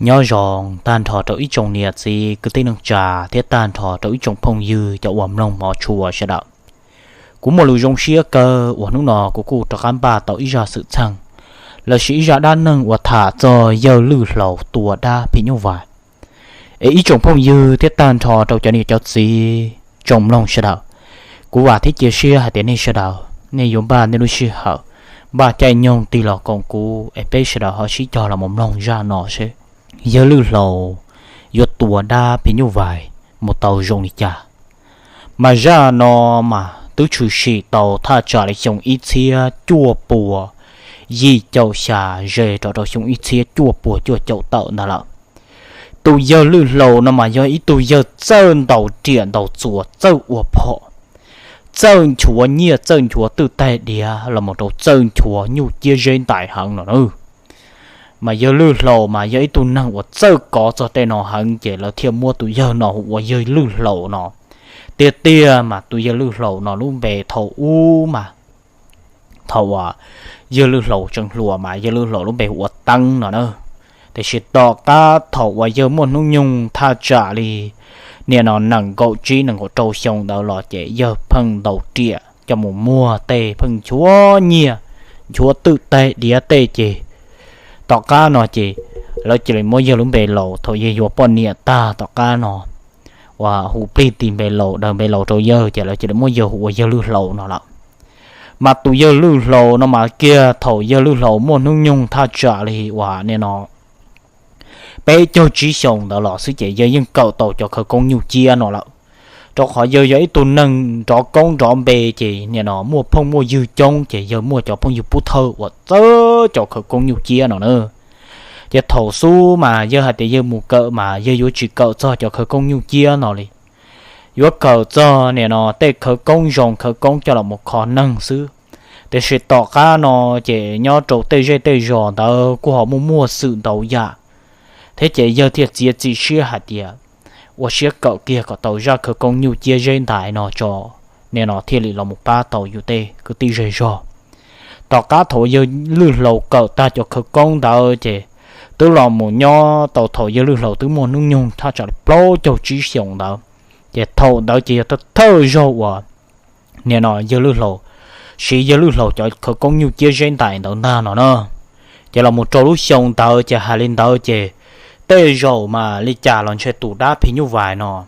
Nyob zoo tag nrho rau ib tsoom niam txiv kwv tij neej tsa thiab tag nrho rau ib tsoom phooj ywg cov uas mloog hmov tshua sawv daws. Kuv muaj lus zoo siab kawg uas hnub no kuv kuj rov qab npaj tau ib zaj xwm txheej lossis ib zaj dab neeg uas tham txog yawg Lwj Hlau tua dab phim nyuj vais. Es ib tsoom phooj ywg thiab tag nrho rau cov niam cov txiv tsoom mloog sawv daws, kuv vam thiab cia siab hais tias nej sawv daws nej yuav npaj nej lub sij hawm, npaj caij nyoog tig los koom kuv es peb sawv daws ho sib cog los mus mloog zaj no seb yawg Lwj Hlau yuav tua dab phim nyuj vais mus tau zoo li cas. Mas zaj no mas twb tshwm sim tau thaj tsam li xyoo ib txhiab cuaj pua yim caum xya ze rau rau xyoo ib txhiab cuaj pua cuaj caum tawm ntag lawm. Tus yawg Lwj Hlau no mas yog ib tug yawg txawj ntaus riam ntaus txuas, txawj ua phom, txawj nchuav nyiaj txawj nchuav twj taig diav los mus rau txawj nchuav nyuj ciab zeb ntais heev no na. Mas yawg Lwj Hlau mas yog ib tug neeg uas txawj kov txog tej no heev ces lawv thiaj muab tus yawg no hu ua yawg Lwj Hlau no. Tiag tiag mas tus yawg Lwj Hlau no lub npe thaum ub mas thaum uas yawg Lwj Hlau tseem hluas mas yawg Lwj Hlau lub npe hu ua Teeb no na. Tiam sis tom qab thaum uas yawg muaj hnub nyoog thaj tsam li nim no nees nkaum tsib nees nkaum rau xyoo ntawd los ces yawg pheej ntaus riam coj mus muag tej pheej nchuav nyiaj, nchuav twj taig diav tej ces tom qab no ces lawv cia li muab yawg lub npe laus thaum yawg yuav poj niam tag tom qab no uas hu plig tig npe laus daws npe laus rau yawg ces lawv cia li muab yawg hu ua yawg Lwj Hlau no lawm. Mas tus yawg Lwj Hlau no mas kiag thaum yawg Lwj Hlau muaj hnub nyoog thaj tsam li uas nim no peb caug tsib xyoos ntawd los xwb ces yawg yeej kawm tau cov khawv koob nyuj ciab no lawm. Rau qhov yawg yog ib tug neeg nrov koob nrov npe ces nim no muaj phooj muaj ywg coob ces yawg muaj cov phooj ywg pub thawj uas txawj cov khawv koob nyuj ciab no na. Ces thaum xub mas yawg hais tias yawg mus kawm mas yawg yuav tsis kawm txog cov khawv koob nyuj ciab no li, yuav kawm txog nim no tej khawv koob zoo khawv koob coj los mus kho neeg xwb. Tiam sis tom qab no ces nyob rau tej zej tej zos ntawd kuj ho muaj muaj xwm ntau yam thiab ces yawg thiaj txiav txim siab hais tias ua siab kawm kiag kom tau zaj khawv koob nyuj ciab zeb ntais no tso, nim no thiaj li los mus pab tau yus tej kwv tij zej zog. Tom qab thaum yawg Lwj Hlau kawm tag cov khawv koob ntawd ces twb los mus nyob tau thaum yawg Lwj Hlau twb muaj hnub nyoog thaj tsam li plaub caug tsib xyoos ntawd. Ces thaum ntawd ces yog thawj zaug uas nim no yawg Lwj Hlau siv yawg Lwj Hlau cov khawv koob nyuj ciab zeb ntais ntawd ntag no na. Ces los mus rau lub xyoo ntawd ces hais li ntawd ces tej zaum mas li cas los ntshe tus dab phim nyuj vais no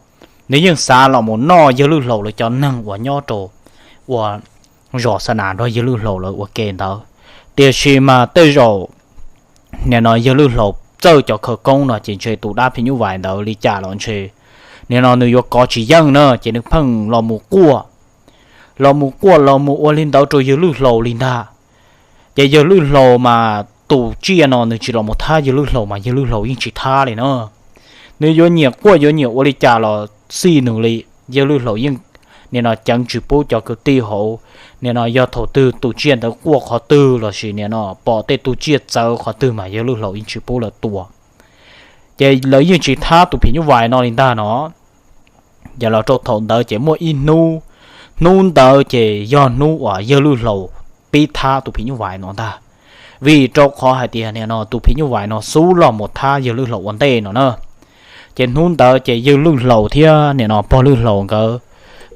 nws yeej xav los mus noj yawg Lwj Hlau lawv cov neeg uas nyob rau ua zos xa nas nrog yawg Lwj Hlau lawv ua ke ntawd. Tiam sis mas tej zaum nim no yawg Lwj Hlau txawj cov khawv koob no ces ntshe tus dab phim nyuj vais ntawd li cas los ntshe nim no nws yuav kov tsis yeej na ces nws pheej los mus quaj, los mus quaj los mus ua li ntawd rau yawg Lwj Hlau li ntag. Ces yawg Lwj Hlau mas tus tsiaj no nws tsis los mus thab yawg Lwj Hlau mas yawg Lwj Hlau yeej tsis thab li na. Nws yuav nyiam quaj yuav nyiam ua li cas los xij nws li, yawg Lwj Hlau yeej nim no ceev tsis pub cov kwv tij hauv, nim no yog thaum twg tus tsiaj ntawd quaj qhov twg lossis nim no pom tej tug tsiaj txawv qhov twg mas yawg Lwj Hlau yeej tsis pub lawv tua. Ces lawv yeej tsis thab tus phim nyuj vais no li ntag no. Ces los rau thaum ntawd ces muaj ib hnub, hnub ntawd ces yog hnub uas yawg Lwj Hlau pib thab tus phim nyuj vais no ntag. Vim rau qhov hais tias nim no tus phim nyuj vais no xub los mus thab yawg Lwj Hlau ua ntej no na. Ces hnub ntawd ces yawg Lwj Hlau thiab nim no pog Lwj Hlau nkawd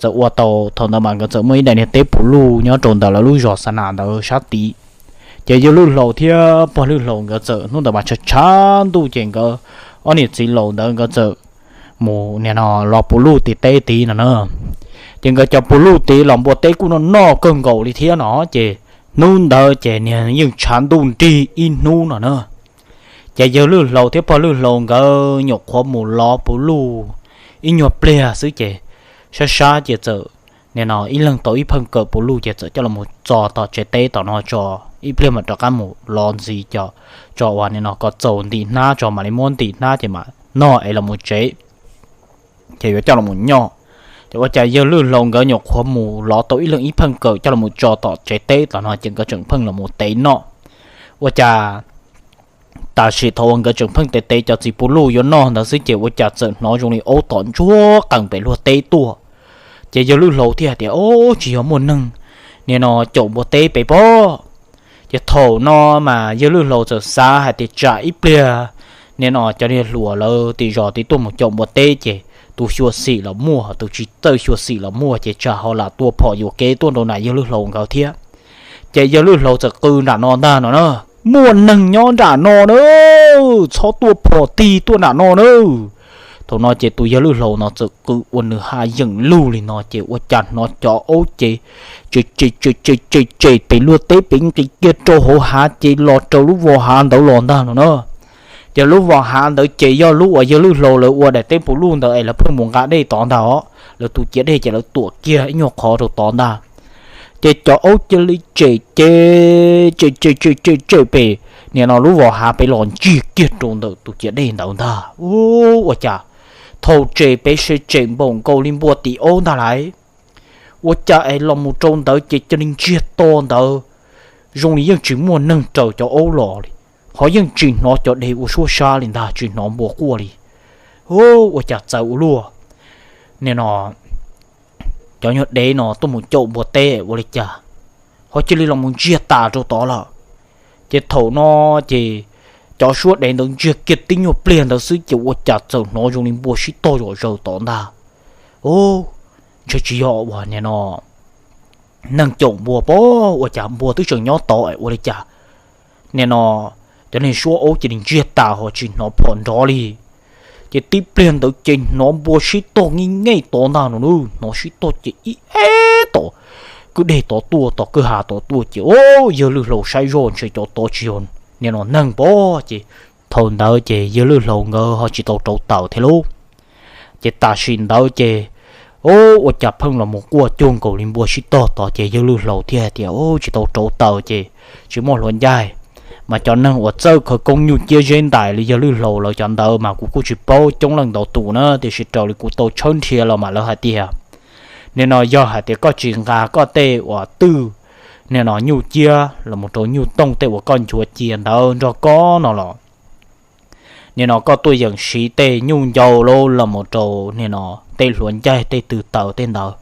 txawm ua tau, thaum ntawd mas nkawd txawm muaj ib daim niag teb puv luj nyob rau ntawm lawv lub zos xa nas ntawd sab tid. Ces yawg Lwj Hlau thiab pog Lwj Hlau nkawd txawm hnub ntawd mas tshav tshav ntuj ces nkawd ob niam txiv laus ntawd nkawd txawm mus nim no los puv luj tim teb tid no na. Ces nkawd cov puv luj tid los npua teb kuj noj noj kawg nkaus li thiab no ces hnub ntawd ces niag yeej tshav ntuj nrig ib hnub no na. Ces yawg Lwj Hlau thiab pog Lwj Hlau nkawd nyuam qhuav mus lov puv luj ib nyuag pliag xwb ces sab sab ces txawm nim no ib leeg tau ib pheej kawm puv luj ces txawm coj los tso tom tsev teb tom no tso, ib pliag mam rov qab mus lov ntxiv cov tso uas nim no kom txaus ntim hnab tso mam li muab ntim hnab ces mam noj es los mus tsev, ces yuav coj los mus nyoj. Ces ua cas yawg Lwj Hlau nkawd nyuam qhuav mus lov tau ib leeg ib pheej kawm coj los tso tom tsev teb tom no ces nkawd tseem pheej los mus tev noj. Ua cas tam sim thaum uas nkawd tseem pheej tev tev cov txiv puv luj yuav noj ntawd xwb ces ua cas txawm hnov zoo li aub tom ntsuag qees pem luag teb tuaj. Ces yawg Lwj Hlau thiaj hais tias, Ob, tsis yog muaj neeg nim no caum npua teb pem pob. Ces thaum no mas yawg Lwj Hlau txawm xav hais tias tsam ib pliag nim no cov niag hluas lawv tim zos twb tuaj mus caum npua teb ces tus xyuam xim los muaj, tus tsis txawj xyuam xim los muaj ces tsam ho lam tua phom yuam kev tuaj rau nram yawg Lwj Hlau nkawd thiab. Ces yawg Lwj Hlau txawm qw nram no ntag no na: Muaj neeg nyob nram no na, txhob tua phom tig tuaj nram no na. Thaum no ces tus yawg Lwj Hlau no txawm qw ua nws hav yeem lug li no ces ua cas hnov cov aub ces tse tse tse tse pem luag teb pem nqis kiag rau hauv hav ces los raws lub vos hav ntawd los ntag no na. Ces lub vos hav ntawd ces yog lub uas yawg Lwj Hlau lawv ua daim teb puv luj ntawd es lawv pheej mus nqa dej tod ntag os, lawv tus ciav dej ces lawv tuam kiag ib nyuag qhov rau tod ntag. Ces cov aub cia li tsem ces tsem tsem tsem tsem pem, nim no lub vos hav pem los ntsiag kiag rau ntawm tus ciav dej ntawd ntag. Ua cas thaum tsem pem se tsem npaum nkaus li npua tim aub ntag lauj. Ua cas es los mus rau ntawd ces cia li ntsiag to ntawd, zoo li yeej tsis muaj neeg raws cov aub los li, ho yeej tsis hnov cov dev ua suab sab li ntag, tsis hnov npua quaj li. Ua cas txawv ua luaj, nim no cov nyuag dev no tuaj mus caum npua teb ua li cas ho cia li los mus ntsiag tas rau tod lawm. Ces thaum no ces cov suab dev ntawd ntsiag kiag tib nyuag pliag ntawd xwb ces ua cas txawm hnov zoo li npua sib tog zom zaws tod ntag. Ntshe tsis yog uas nim no neeg caum npua pob, ua cas npua twb tseem nyob tod ua li cas. Nim no cov niag suab aub cia li ntsiag tas ho tsis hnov phom nrov li. Ces tib pliag ntawd ces hnov npua sib tog nyiaj nyiaj tod ntag no na, hnov sib tog ces ib eb tom kwj deg tod tuaj, tom kwj ha tod tuaj ces yawg Lwj Hlau saib zoj ntshe cov tod tsis yog nim no neeg pob ces thaum ntawd ces yawg Lwj Hlau nkawd ho tsis tau rauv taws thiab lauj. Ces tam sim ntawd ces ua cas pheej los mus quaj cuag nkaus li npua sib tog tod ces yawg Lwj Hlau thiaj hais tias tsis tau rauv taws ces tsis muaj hluav ncaig. Mas cov neeg uas txawj khawv koob nyuj ciab zeb ntais li yawg Lwj Hlau lawv cov ntawd mas kuv kuj tsis paub coob leej ntau tus na, tiam sis raws li kuv tau tshawb nrhiav los mas lawv hais tias nim no yog hais tias koj tsis nqa koj tej uas twj, nim no nyuj ciab los mus rau nyuj tooj tej uas koj nchuav cia ntawd nrog koj no los nim no koj tuaj yeem siv tej nyuj ncau los mus rau nim no tej hluav ncaig tej tw taws tej ntawd.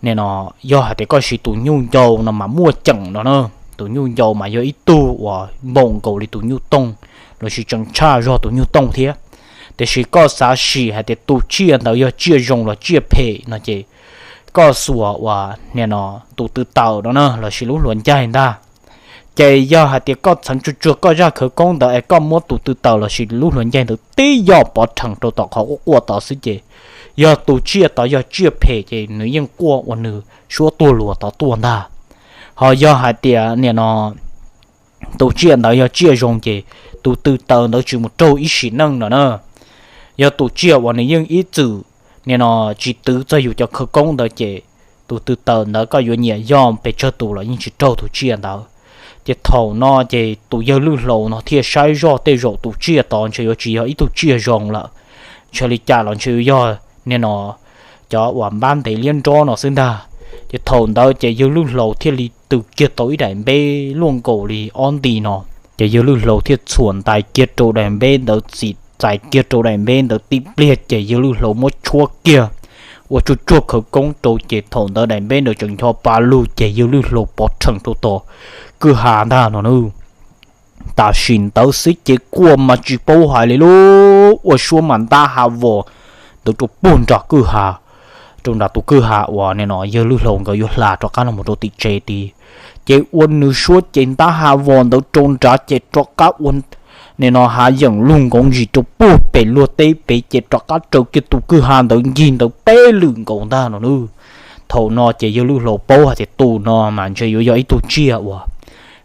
Nim no yog hais tias koj siv tus nyuj ncau no mas muaj ceem no na. Tus nyuj ncau mas yog ib tug uas npaum nkaus li tus nyuj tooj lossis tseem tshaj zog tus nyuj tooj thiab. Tiam sis koj xav sim hais tias tus tsiaj ntawd yog tsiaj zoo los tsiaj phem no ces koj xuas uas nim no tus tw taws no na lossis lub hluav ncaig ntag. Ces yog hais tias koj txheev tsuag tsuag koj zaj khawv koob ntawd es koj muab tus tw taws lossis lub hluav ncaig ntawd tib yoj pov rhees rau tom qhov quaj quaj tod xwb ces yog tus tsiaj tod yog tsiaj phem ces nws yeej quaj ua nws suab tuag luas tod tuaj ntag. Ho yog hais tias nim no tus tsiaj ntawd yog tsiaj zoo ces tus tw taws ntawd tsis mus raug ib sim neej no na. Yog tus tsiaj uas nws yeej ib txwm nim no tsis twv txog yus cov khawv koob ntawd ces tus tw taws ntawd koj yuav nyiam yoj pes tsawg tus los yeej tsis raug tus tsiaj ntawd. Ces thaum no ces tus yawg Lwj Hlau no thiaj saib zoj tej zaum tus tsiaj tod ntshe yuav tsis yog ib tug tsiaj zoo lawm, ntshe li cas los ntshe yuav yog nim no cov uas npab ntev liab nrob no xwb ntag. Ces thaum ntawd ces yawg Lwj Hlau thiaj li tw kiag tau ib daim npeb luaj nkaus li ob nti no. Ces yawg Lwj Hlau thiaj txhuam ntais kiag rau daim npeb ntawd, txim txais kiag rau daim npeb ntawd tib pliag ces yawg Lwj Hlau muab tshuab kiag ua tsuag tsuag khawv koob rau ces thaum ntawd daim npeb ntawd tseem ncho pa lug ces yawg Lwj Hlau pov rhees rau tom kwj ha ntag no na. Tam sim ntawd xwb ces quaj mas tsis paub hais li lauj, ua suab mas ntab ha vos ntawd rau puag nram kwj ha, rau nram tus kwj ha uas nim no yawg Lwj Hlau nkawd yuav hla rov qab los rau tim tsev tid. Ces ua nws suab ces ntab ha vos ntawd rau nrad ces rov qab ua nim no hav yeem lug nkoov ntsis rau puag pem luag teb pem ces rov qab raws kiag tus kwj ha ntawd ncig ntawd peb lwm nkaus ntag no na. Thaum no ces yawg Lwj Hlau paub hais tias tus no mas ntshe yuav yog ib tug tsiaj uas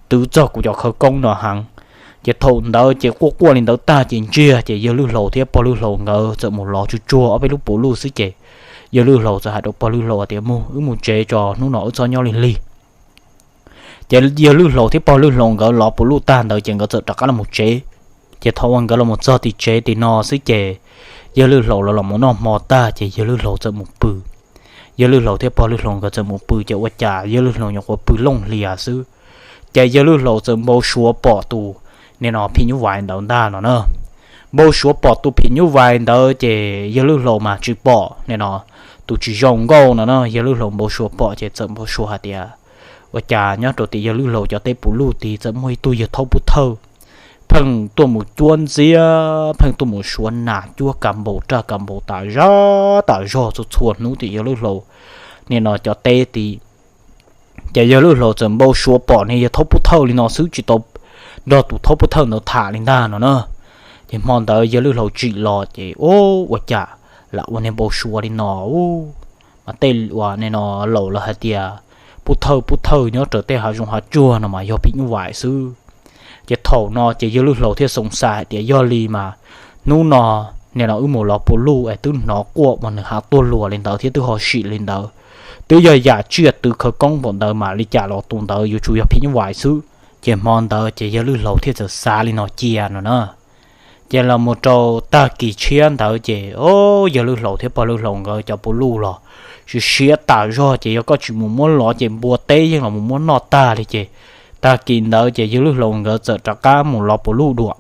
twv txog kuv cov khawv koob no heev. Ces thaum ntawd ces quaj quaj li ntawd tag ces ntsiag ces yawg Lwj Hlau thiab pog Lwj Hlau nkawd txawm mus lov tsuag tsuag ob peb lub puv luj xwb ces yawg Lwj Hlau txawm hais rau pog Lwj Hlau tias mus, wb mus tsev tso, hnub no wb txhob nyob li lig. Ces yawg Lwj Hlau thiab pog Lwj Hlau nkawd lov puv luj tag ntawd ces nkawd txawm rov qab los tsev. Ces thaum uas nkawd los mus txog tim tsev tim no xwb ces yawg Lwj Hlau los los mus noj hmo tag ces yawg Lwj Hlau txawm mus pw. Yawg Lwj Hlau thiab pog Lwj Hlau nkawd txawm mus pw ces ua cas yawg Lwj Hlau nyuam qhuav pw looj hlias xwb, ces yawg Lwj Hlau txawm npau suav pom tus nim no phim nyuj vais ntawd ntag no na. Npau suav pom tus phim nyuj vais ntawd ces yawg Lwj Hlau mas tsis pom nim no tus tsis zoo nkauj no na, yawg Lwj Hlau npau suav pom ces txawm npau suav hais tias ua cas nyob rau tim yawg Lwj Hlau cov teb puv luj tid txawm muaj ib tug yawg thaub pub thawj pheej tuaj mus cuab ntxiab, pheej tuaj mus suav nas cuab kas npaum raj kas npaum tas zog tas zog txhua txhua hnub tim yawg Lwj Hlau nim no cov teb tid. Ces yawg Lwj Hlau txawm npau suav pom niag yawg Thaub Pub Thawj li no xwb, tsis tau nrog tus Thaub Pub Thawj ntawd tham li ntag no na. Ces hmo ntawd yawg Lwj Hlau tsim los ces, o, ua cas lam ua niag npau suav li no. Mas tej uas nim no laus lawv hais tias Pub Thawj Pub Thawj nyob raws tej hav zoov hav tsuag no mas yog phim nyuj vais xwb. Ces thaum no ces yawg Lwj Hlau thiaj xoo xais hais tias yog li mas hnub no nim no wb mus los puv luj es twb hnov quaj uas nws hav tuaj luag li ntawd thiab twb ho sim li ntawd, twb yog yam tsiaj tw khawv koob npaum ntawd mas li cas los tus ntawd yuav tsum yog phim nyuj vais xwb. Ces hmo ntawd ces yawg Lwj Hlau thiaj txawm xav li no cia no na. Ces los mus rau tag kis tshiab ntawd ces, o, yawg Lwj Hlau thiab pog Lwj Hlau nkawd cov puv luj los siav siav tas zog ces yog koj tsis mus muab lov ces npua teb yeej los mus muab noj tag li ces tag kis ntawd ces yawg Lwj Hlau nkawd txawm rov qab mus los puv luj dua.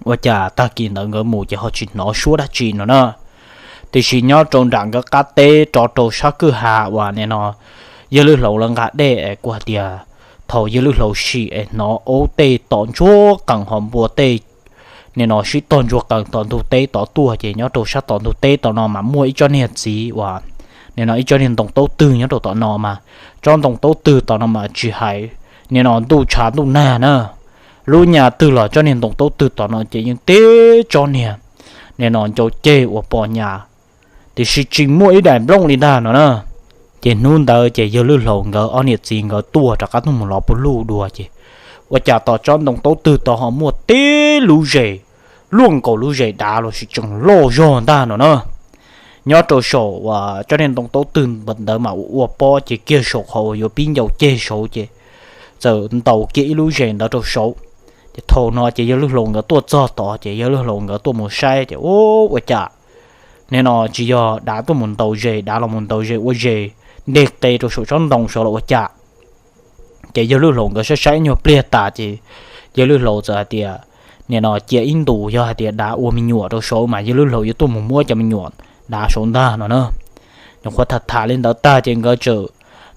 Ua cas tag kis ntawd nkawd mus ces ho tsis hnov suab dab tsi no na. Tiam sis nyob rau nram nkawd qab teb rov rau sab kwj ha uas nim no yawg Lwj Hlau lawv nqa dej es kuj hais tias thaum yawg Lwj Hlau sim es hnov aub tej tom ntsuag qees ho npua tej nim no sib tog ntsuag qees tom ntug teb tod tuaj ces nyob rau sab tom ntug teb tom no mas muaj ib tsob niag txiv uas nim no ib tsob niag ntoo taub twg nyob rau tom no mas, tsob ntoo taub twg tom no mas tsis hais nim no ntuj tshav ntuj nag na, lub nyas twg los tsob niag ntoo taub twg tom no ces yeej teb tsob niag nim no ncau ceg uas pom nyas, tiam sis tsis muaj ib daim nplooj li ntag no na. Ces hnub ntawd ces yawg Lwj Hlau nkawd ob niam txiv nkawd tuaj rov qab tuaj mus los puv luj dua ces ua cas tom tsob ntoo taub twg tod ho muaj tib lub zes, luaj nkaus lub zes dav los sis tseem loj zog ntag no na. Nyob rau saum uas tsob niag ntoo taub twg ntawd mas ua ua pob ces kiag saum qhov uas yuav pib ncau ceg saud ces txawm ntaus kiag ib lub zes ntawd rau saud. Ces thaum no ces yawg Lwj Hlau nkawd tuaj txog tod ces yawg Lwj Hlau nkawd tuaj mus saib ces, u, ua cas nim no tsis yog dav tuaj mus ntaus zes, dav los mus ntaus zes ua zes nteg qe rau saum tsob ntoo saud los ua cas. Ces yawg Lwj Hlau nkawd saib saib ib nyuag pliag tas ces yawg Lwj Hlau txawm hais tias nim no cia ib ntus yog hais tias dav ua me nyuam rau saud mas yawg Lwj Hlau yuav tuaj mus muab cov me nyuam dav saud ntag no na. Nyuam qhuav tham tham li ntawd tag ces nkawd txawm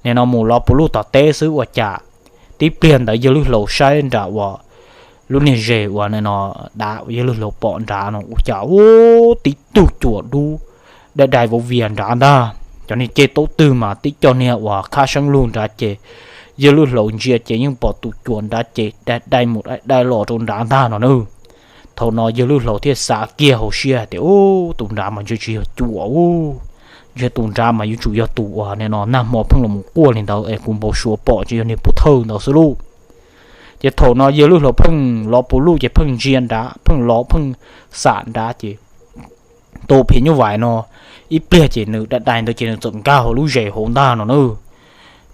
nim no mus los puv luj tom teb xwb ua cas tib pliag ntawd yawg Lwj Hlau saib nram uas lub niag zes uas nim no dav uas yawg Lwj Hlau pom nrad no ua cas, u, tib tug cuam dub dai dai vauv vias nrad ntag. Cov niag ceg taub twg mas tib co niag uas khab seeb lug nrad ces yawg Lwj Hlau ntsia ces yeej pom tus cuam nrad ces dai dai mus dai dai los rau nrad ntag no na. Thaum no yawg Lwj Hlau thiaj xav kiag hauv siab hais tias, u, tus nrad mas ntshe tsis yog cuam, u, ntshe tus nrad mas yuav tsum yog tus uas nim no nag hmo pheej los mus quaj li ntawd es kuv npau suav pom tsis yog niag Pub Thawj ntawd xwb lauj. Ces thaum no yawg Lwj Hlau pheej los puv luj ces pheej ntsia nrad pheej los pheej xam nrad ces tus phim nyuj vais no ib pliag ces nws dai dai ntawd ces nws txawm nkag hauv lub zes hauv ntag no na.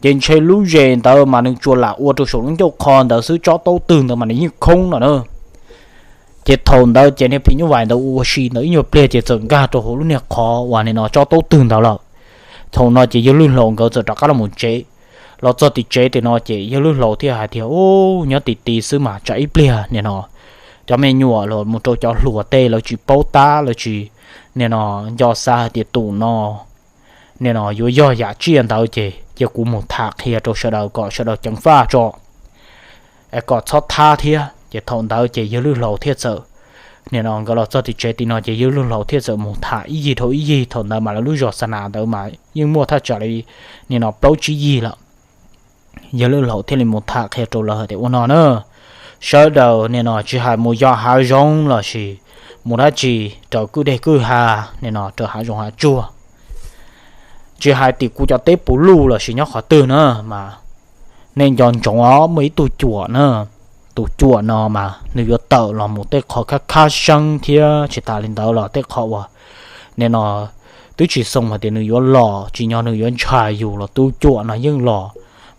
Ces ntshe lub zes ntawd mas nws tsuas lam ua rau saum lub ncauj qho ntawd xwb, tsob taub twg ntawd mas nws yeej khoob no na. Ces thaum ntawd ces niag phim nyuj vais ntawd ua ua si ntawd ib nyuag pliag ces txawm nkag rau hauv lub niag qhov uas nim no tsob taub twg ntawd lawm. Thaum no ces yawg Lwj Hlau nkawd txawm rov qab los mus tsev. Los txog tim tsev tim no ces yawg Lwj Hlau thiaj hais tias, u, nyob ti ti xwb mas tsam ib pliag nim no cov me nyuam los mus rau cov hluas tej lawv tsis paub tab lawv tsis nim no nco xav hais tias tus no nim no yuav yog yam tsiaj ntawd ces cia kuv mus tham qhia rau sawv daws kom sawv daws ceev faj tso es kom txhob thab thiab. Ces thaum ntawd ces yawg Lwj Hlau thiaj txawm nim no nkawd los txog tim tsev tim no ces yawg Lwj Hlau thiaj txawm mus tham ib yig dhau ib yig. Thaum ntawd mas lawv lub zos Xa Nas ntawd mas yeej muaj thaj tsam li nim no plaub tsib yig lawm. Yawg Lwj Hlau thiaj li mus tham qhia rau lawv hais tias, ua no na, sawv daws nim no tsis hais mus yos hav zoov los sis mus dab tsi raws kwj deg kwj ha, nim no raws hav zoov hav tsuag, tsis hais tim kuv cov teb puv luj los sis nyob qhov twg na mas nej nco ntsoov os, muaj ib tug cuam na. Tus cuam no mas nws yuav tawm los mus tej qhov khab khab seeb thiab tsis tas li ntawd los tej qhov uas nim no twb tsis xoo hais tias nws yuav los, tsim nyog nws yuav ntshai yus los tus cuam no yeej los.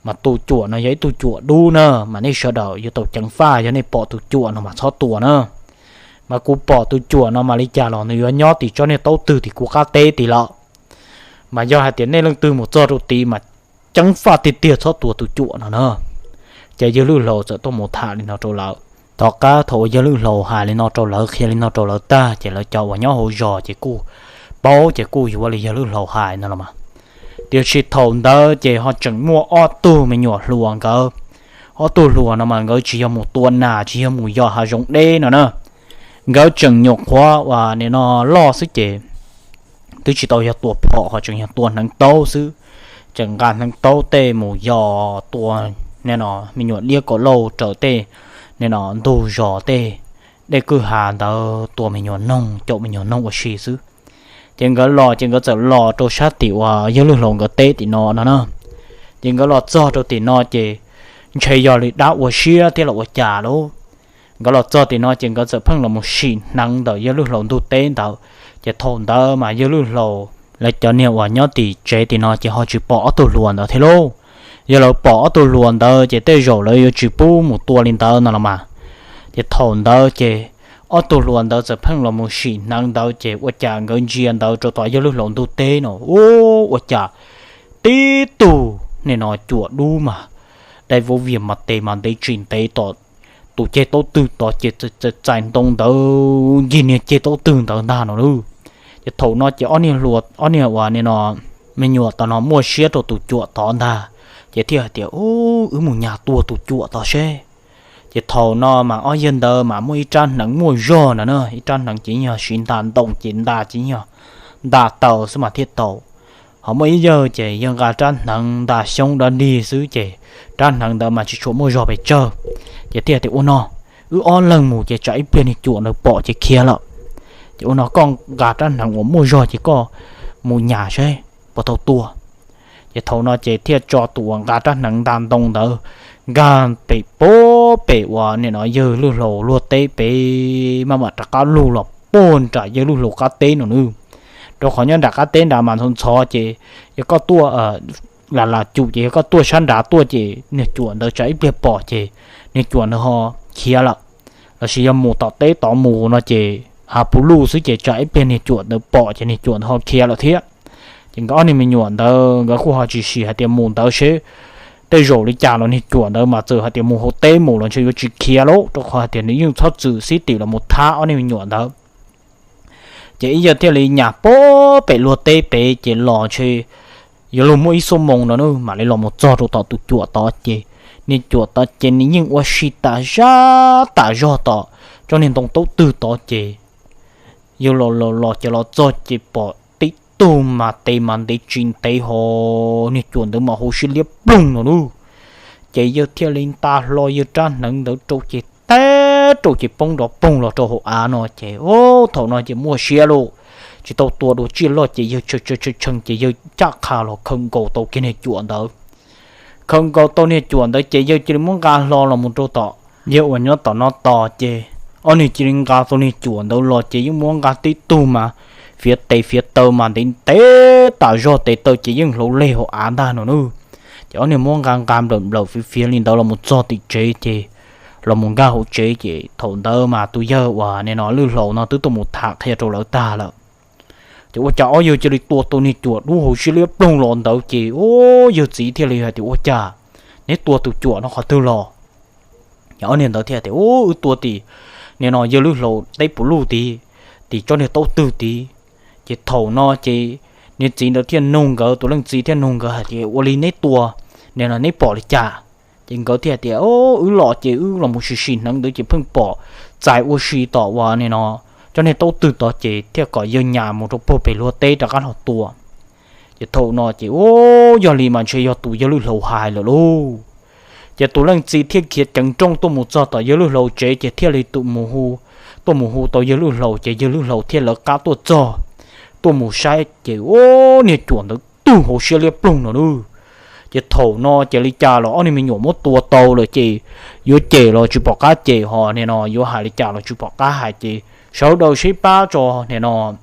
Mas tus cuam no yog ib tug cuam dub na, mas nej sawv daws yuav tau ceev faj yog nej pom tus cuam no mas txhob tua na. Mas kuv pom tus cuam no mas li cas los nws yuav nyob tim tsob niag taub twg tim kuv qab teb tid lawm. Mas yog hais tias nej leej twg mus txog rau tid mas ceev faj tiag tiag txhob tua tus cuam no na. Ces yawg Lwj Hlau txawm tuaj mus tham li no rau lawv. Tom qab thaum uas yawg Lwj Hlau hais li no rau lawv, qhia li no rau lawv tag ces lawv cov uas nyob hauv zos ces kuj paub ces kuj yuav li yawg Lwj Hlau hais no los mas. Tiam sis thaum ntawd ces ho tseem muaj ob tug me nyuam hluas nkawd Ob tug hluas no mas nkawd tsis yog mus tua nas, tsis yog mus yos hav zoov deb no na. Nkawd tseem nyuam qhuav uas nim no loj xwb ces twb tsis tau yog tua phom ho tseem yog tua hneev taub xwb. Tseem nqa hneev taub tej mus yos tua nim no me nyuam liab kaum lauj raws tej nim no ntug zos tej dej kwj ha ntawd tua me nyuam noog, caum me nyuam noog ua si xwb. Ces nkawd los ces nkawd txawm los rau sab tim uas yawg Lwj Hlau nkawd teb tim no no na. Ces nkawd los txog rau tim no ces ntshe yog li dab ua siab thiab los ua cas lauj. Nkawd los txog tim no ces nkawd txawm pheej los mus sim hneev ntawm yawg Lwj Hlau ntug teb ntawd. Ces thaum ntawd mas yawg Lwj Hlau lawv cov niag uas nyob tim tsev tim no ces ho tsis pom ob tug hluas ntawd thiab lauj. Yog lawv pom ob tug hluas ntawd ces tej zaum lawv yuav tsis pub mus tua li ntawd no los mas. Ces thaum ntawd ces ob tug hluas ntawd txawm pheej los mus sim hneev ntawd ces ua cas nkawd ntsia ntawd rau tom yawg Lwj Hlau ntug teb no, ua cas tib tug nim no cuam dub mas dai vauv vias mas tes mas ntev tsis ntev tom tus ceg taub twg tod ces txais ntoo ntawd ncig niag ceg taub twg ntawd ntag no lauj. Ces thaum no ces ob niag hluas, ob niag uas nim no me nyuam tod no muaj siab rau tus cuam tod ntag, ces thiaj hais tias, Wb mus nyas tua tus cuam tod seb. Ces thaum no mas ob yawg ntawd mas muaj ib rab hneev muaj zog no na, ib rab hneev ces yog siv nta ntoo ces nta ces yog nta taws xwb mas thiaj tau. Ho muaj ib yawg ces yawg nqa rab hneev nta xyoob dab dig xwb ces rab hneev ntawd mas tsis tshua muaj zog pes tsawg. Ces thiaj tias, Ua no, wb ob leeg mus ces tsam ib pliag niag cuam ntawd pom ces khiav lawm. Ces ua no koj nqa rab hneev uas muaj zog ces koj mus nyas seb puas tau tua. Ces thaum no ces thiaj tso tus uas nqa rab hneev nta ntoo ntawd nkag pem pem uas nim no yawg Lwj Hlau luag teb pem maj mam rov qab lug los puag nram yawg Lwj Hlau qab teb no nawb. Rau qhov nyob nram qab teb nrad mas ntxhov ntxhov ces yog koj tuaj lam lam cum ces yog koj tuaj sab nrad tuaj ces niag cuam ntawd tsam ib pliag pom ces niag cuam ntawd ho khiav lawm. Lossis yog mus tom teb tod mus no ces hav puv luj xwb ces tsam ib pliag niag cuam ntawd pom ces niag cuam ntawd ho khiav lawm thiab. Ces nkawd ob niag me nyuam ntawd nkawd kuj ho tsis sim hais tias mus ntawd seb tej zaum li cas los niag cuam ntawd mas txawm hais tias mus hauv teb mus los ntshe yuav tsis khiav lauj, rau qhov hais tias nws yeej txhob txwm xib tim los mus thab ob niag me nyuam ntawd. Ces ib yawg thiaj li nyas pem luag teb pem ces los ntshe yuav luag muaj ib xuab moos no na mam li los mus txog rau tom tus cuam tod ces niag cuam tod ces nws yeej ua si tas zaj tas zog tom tsob niag ntoo taub twg tod ces yawg los los los ces los txog ces pom tib tug mas tes mas ntev tsis ntev ho niag cuam ntawd mas hauv siab liab ploog no lauj. Ces yawg thiaj li nta hlo yawg rab hneev ntawd rau ces teb rau ces poob nrov poog los rau hauv av no ces thaum no ces muaj siab lauj, tsis tau tua dua tsiaj loj ces yawg tshee tshee ces yawg caj qha los khaws nkaus tau kiag niag cuam ntawd. Khaws nkaus tau niag cuam ntawd ces yawg cia li muab nqa hlo los mus rau tom yawg uas nyob tom no tos ces ob niag cia li nqa tau niag cuam ntawd los ces yeej muab nqa tib tug mas fiav tes fiav taw mas ntev ntev tas zog tes taw ces yeej hlauv leg hauv av ntag no nawb. Ces ob niag muab nqa nqa nplawm nplawm fiav fiav li ntawd los mus txog tim tsev ces los mus nkag hauv tsev ces thaum ntawd mas tus yawg uas nim no Lwj Hlau no twb tuaj mus tham qhia rau lawv tag lawm. Ces ua cas ob yawg cia li tua tau niag cuam dub hauv siab liab ploog los ntawd ces yawg txiv thiaj li hais tias, Ua cas neb tua tus cuam no qhov twg los? Ces ob niag ntawd thiaj tias, Wb tua tim nim no yawg Lwj Hlau teb puv luj tid, tim tsob niag taub twg tid. Ces thaum no ces niag txiv ntawd thiaj nug nkawd, tus leej txiv thiaj nug nkawd hais tias, Ua li neb tua nim no neb pom li cas? Ces nkawd thiaj tias, Wb los ces wb los mus sim sim hneev ntawd ces pheej pom txais ua si tom uas nim no tsob niag taub twg tod ces thiaj kom yawg nyas mus rau puag pem luag teb rov qab los tua. Ces thaum no ces, Ub, yog li mas ntshe yog tus yawg Lwj Hlau hais lawm lauj. Ces tus leej txiv thiaj khiav ceev nrooj tuaj mus txog tom yawg Lwj Hlau tsev ces thiaj li tuaj mus hu tau yawg Lwj Hlau ces yawg Lwj Hlau thiaj lawv qab tuaj txog, tuaj mus saib ces, Ub, niag cuam ntawd twb hauv siab liab ploog no nawb. Ces thaum no ces li cas los ob niag me nyuam muab tua tau lawm ces yuav cem los tsis pom qab cem ho nim no yuav hais li cas los tsis pom qab hais ces sawv daws sib pab tso nim no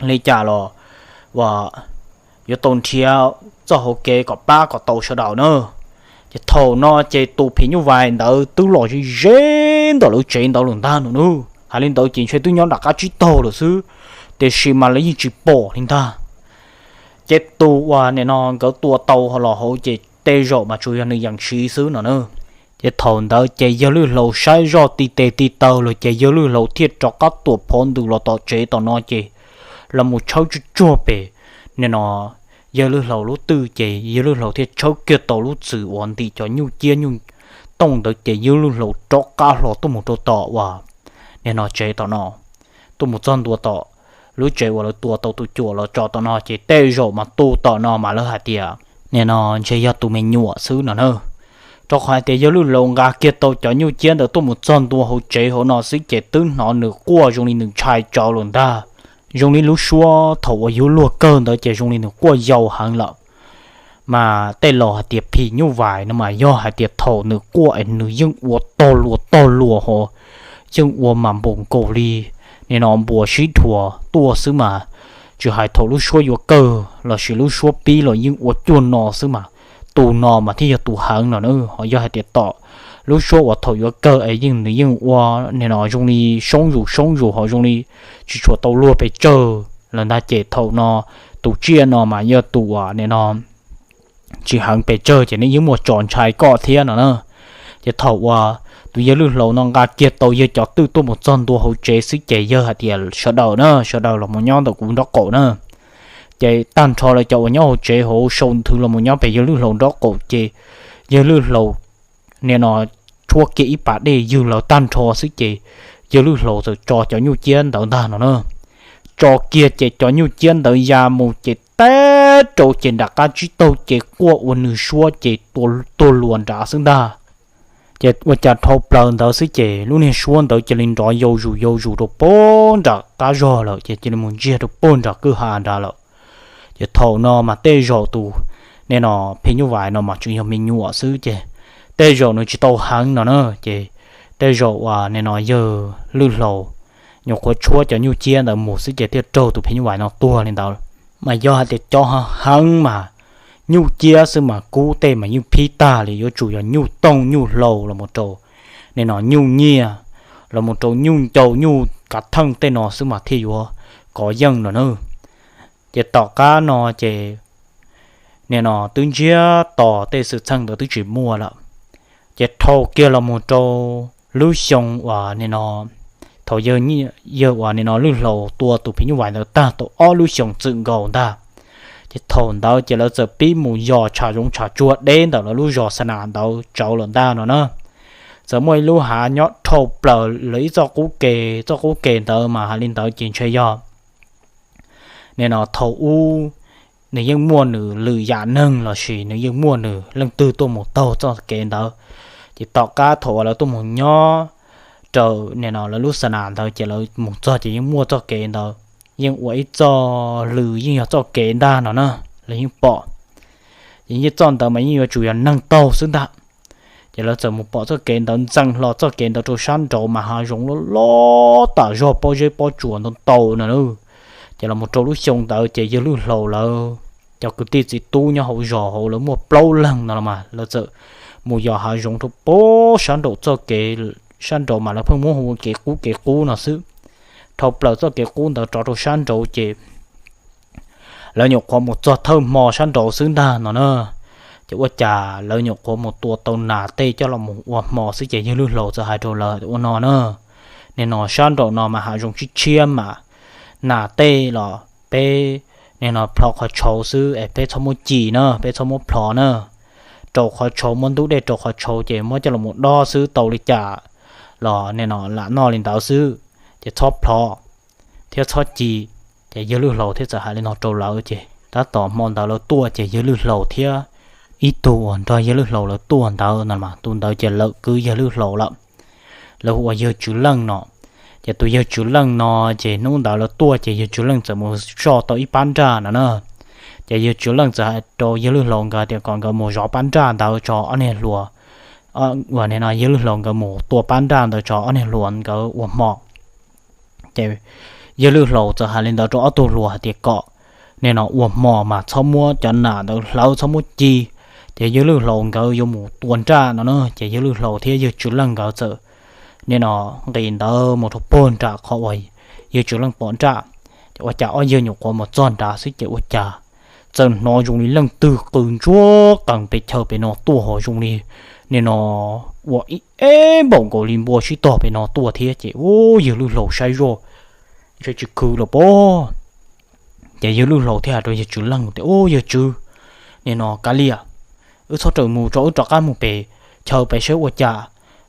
li cas los yuav tau nrhiav txoj hauv kev kom pab kom tau sawv daws na. Ces thaum no ces tus phim nyuj vais ntawd twb los ze ze ntawm lawv tsev ntawd lawm ntag no nawb. Hais li ntawd ces ntshe twb nyob nram qab tsib taug lawm xwb, tiam sis mas lawv yeej tsis pom li ntag. Ces tus uas nim no nkawd tua tau los hauv ces tej zaum mas tsuas yog nws yees siv xwb no na. Ces thaum ntawd ces yawg Lwj Hlau saib zoj ti tes ti taw lawm ces yawg Lwj Hlau thiaj rov qab tuam phov ntws los tom tsev tom no ces los mus tshawb tsuj tsuag pem nim no yawg Lwj Hlau lub twj ces yawg Lwj Hlau thiaj tshawb kiag tau lub txwm uas ntim cov nyuj ciab nyuj tooj ntawd ces yawg Lwj Hlau rov qab hlo tuaj mus rau tom uas nim no tsev tom no, tuaj mus txog ntua tom lub tsev uas lawv tua tau tus cuam los tso tom no ces tej zaum mas tus tom no mas lawv hais tias nim no ntshe yog tus me nyuam xwb no na. Rau qhov hais tias yawg Lwj Hlau nqa kiag tau cov nyuj ciab ntawd tuaj mus txog ntua hauv tsev hauv no xwb ces twb hnov nws quaj zoo li nws ntshai tsawv lawm ntag. Zoo li lub suab thaum uas yuav luag kawg ntawd ces zoo li nws quaj yau heev lawm. Mas tej laus hais tias phim nyuj vais no mas yog hais tias thaum nws quaj es nws yeej ua tog luas tog luas ho, yeej ua mas npaum nkaus li nim no npua sib dhuav tuaj xwb mas, tsis hais thaum lub suab yuav kawg lossis lub suab pib los yeej ua cuag no xwb mas, tus no mas thiaj yog tus heev no na. Ho yog hais tias tom lub suab uas thaum yuav kawg es yeej nws yeej ua nim no zoo li soob zus soob zus ho zoo li tsis tshua tau luag pes tsawg lawm ntag ces thaum no tus tsiaj no mas yog tus uas nim no tsis heev pes tsawg ces nws yeej muaj tso ntshai koj thiab no na. Ces thaum uas tus yawg Lwj Hlau no nqa kiag tau yawg cov twj tuaj mus txog ntua hauv tsev xwb ces yawg hais tias sawv daws na, sawv daws los mus nyob ntawm kuv nraub qaum na. Ces tag nrho lawv cov uas nyob hauv tsev hauv sau nthwv los mus nyob pem yawg Lwj Hlau nraub qaum ces yawg Lwj Hlau nim no tshuab kiag ib pas dej ywg lawv tag nrho xwb ces yawg Lwj Hlau txawm tso cov nyuj ciab ntawd ntag no na. Tso kiag ces cov nyuj ciab ntawd ya mus ces teb rau ces nram qab tsib taug ces quaj ua nws suab ces tuag luas nrad xwb ntag. Ces ua cas dhau plaws ntawd xwb ces lub niag suab ntawd cia li nrov yau zus yau zus rau pag nram qab zog lawm ces cia li mus ntsiag rau pag nram kwj ha nrad lawm. Ces thaum no mas tej zaum tus nim no phim nyuj vais no mas tseem yog me nyuam xwb ces tej zaum nws tsis tau heev no na. Ces tej zaum uas nim no yawg Lwj Hlau nyuam qhuav tshuab cov nyuj ciab ntawd mus xwb ces thiaj raug tus phim nyuj vais no tuag li ntawd. Mas yog hais tias cov heev mas nyuj ciab xwb mas kub tej mas yeej phib tag li, yuav tsum yog nyuj tooj nyuj hlau los mus rau nim no nyuj nyiaj los mus rau nyuj ncau nyuj kav theej tej no xwb mas thiaj yuav kov yeej no na. Ces tom qab no ces nim no twb ntsiag to tej xwm txheej ntawd twb tsis muaj lawm. Ces dhau kiag los mus rau lub xyoo uas nim no thaum yawg uas nim no Lwj Hlau tua tus phim nyuj vais ntawd tag tau ob lub xyoos txwm nkaus ntag, ces thaum ntawd ces lawv txawm pib mus yos tshav zoov tshav tsuag deb ntawm lawv lub zos Xa Nas ntawd tsawv lawm ntag no na. Txawm muaj ib lub hav nyob dhau plaws lawv ib txoj qub ke, txoj qub ke ntawd mas hais li ntawd ces ntshe yog nim no thaum ub nws yeej muaj nws lwm yam neeg lossis nws yeej muaj nws leej twg tuaj mus taug txoj kev ntawd. Ces tom qab thaum uas lawv tuaj mus nyob raws nim no lawv lub Xa Nas ntawd ces lawv mus txog ces yeej muaj txoj kev ntawd, yeej ua ib txoj lw yeej yog txoj kev ntag no na, lawv yeej pom. Ces yeej txoj ntawd mas yeej yuav tsum yog neeg taug xwb ntag. Ces lawv txawm mus pom txoj kev ntawd ntxeev hlo txoj kev ntawd rau sab nraud mas hav zoov loj loj tam zog pob zeb pob tsuas ntau ntau no na. Ces los mus rau lub xyoo ntawd ces yawg Lwj Hlau lawv cov kwv tij txiv tub nyob hauv zos hauv lawv muaj plaub leeg no los mas lawv txawm mus yos hav zoov rau pob sab nraum txoj kev, sab nraud mas lawv pheej muab hu ua kev qub kev qub no xwb. Dhau plaws txoj kev qub ntawd rov rau sab nraud ces lawv nyuam qhuav mus txog thawj hmo sab nraud xwb ntag no na. Ces ua cas lawv nyuam qhuav mus tua tau nas tej coj los mus ua hmo xwb ces yawg Lwj Hlau txawm hais rau lawv ua no na, nim no sab nraum no mas hav zoov tshiab tshiab mas nas tej los peb nim no plhov qhov tshauv xwb es peb txhob muab ci na, peb txhob muab plhov na. Rau qhov tshauv, muab ntub dej rau qhov tshauv ces muab coj los mus dob xwb, tau li cas los nim no lam noj li ntawd xwb, ces txhob plhov thiab txhob ci. Ces yawg Lwj Hlau thiaj txawm hais li no rau lawv ces tab tom hmo ntawd lawv tuaj ces yawg Lwj Hlau thiab ib tug uas nrog yawg Lwj Hlau lawv tuaj ntawd no mas tus ntawd ces lawm kwv yawg Lwj Hlau lawm. Lawv hu ua yawg Tswv Leej no. Ces tus yawg Tswv Leej no ces hnub ntawd lawv tuaj ces yawg Tswv Leej txawm mus soj tau ib pab nraj no na. Ces yawg Tswv Leej txawm hais rau yawg Lwj Hlau nkawd tias kom nkawd mus zov pab nraj ntawd tso ob niag hluas, uas nim no yawg Lwj Hlau nkawd mus tua pab nraj ntawd tso ob niag hluas nkawd ua hmo. Ces yawg Lwj Hlau txawm hais li ntawd rau ob tug hluas hais tias kom nim no ua hmo mas txhob muab cov nas ntawd hlawv, txhob muab ci. Ces yawg Lwj Hlau nkawd yuav mus tua nraj no na, ces yawg Lwj Hlau thiab yawg Tswv Leej nkawd txawm nim no nqis ntawd mus rau puag nram qhov uas yawg Tswv Leej pom nraj. Ces ua cas ob yawg nyuam qhuav mus txog nrad xwb ces ua cas txawm hnov zoo li leej twg qw ntsuag qees pes chaw pem no tuaj ho zoo li nim no ua ib eb npaum nkaus li npua sib tog pem no tuaj thiab ces ua yawg Lwj Hlau saib zoj ntshe tsis khwv los pob. Ces yawg Lwj Hlau thiaj hais rau yawg Tswv Leej tias, Ub, yawg Tswv, nim no kav liam, wb txhob rawm mus tso, wb rov qab mus pem chaw pem saib ua cas,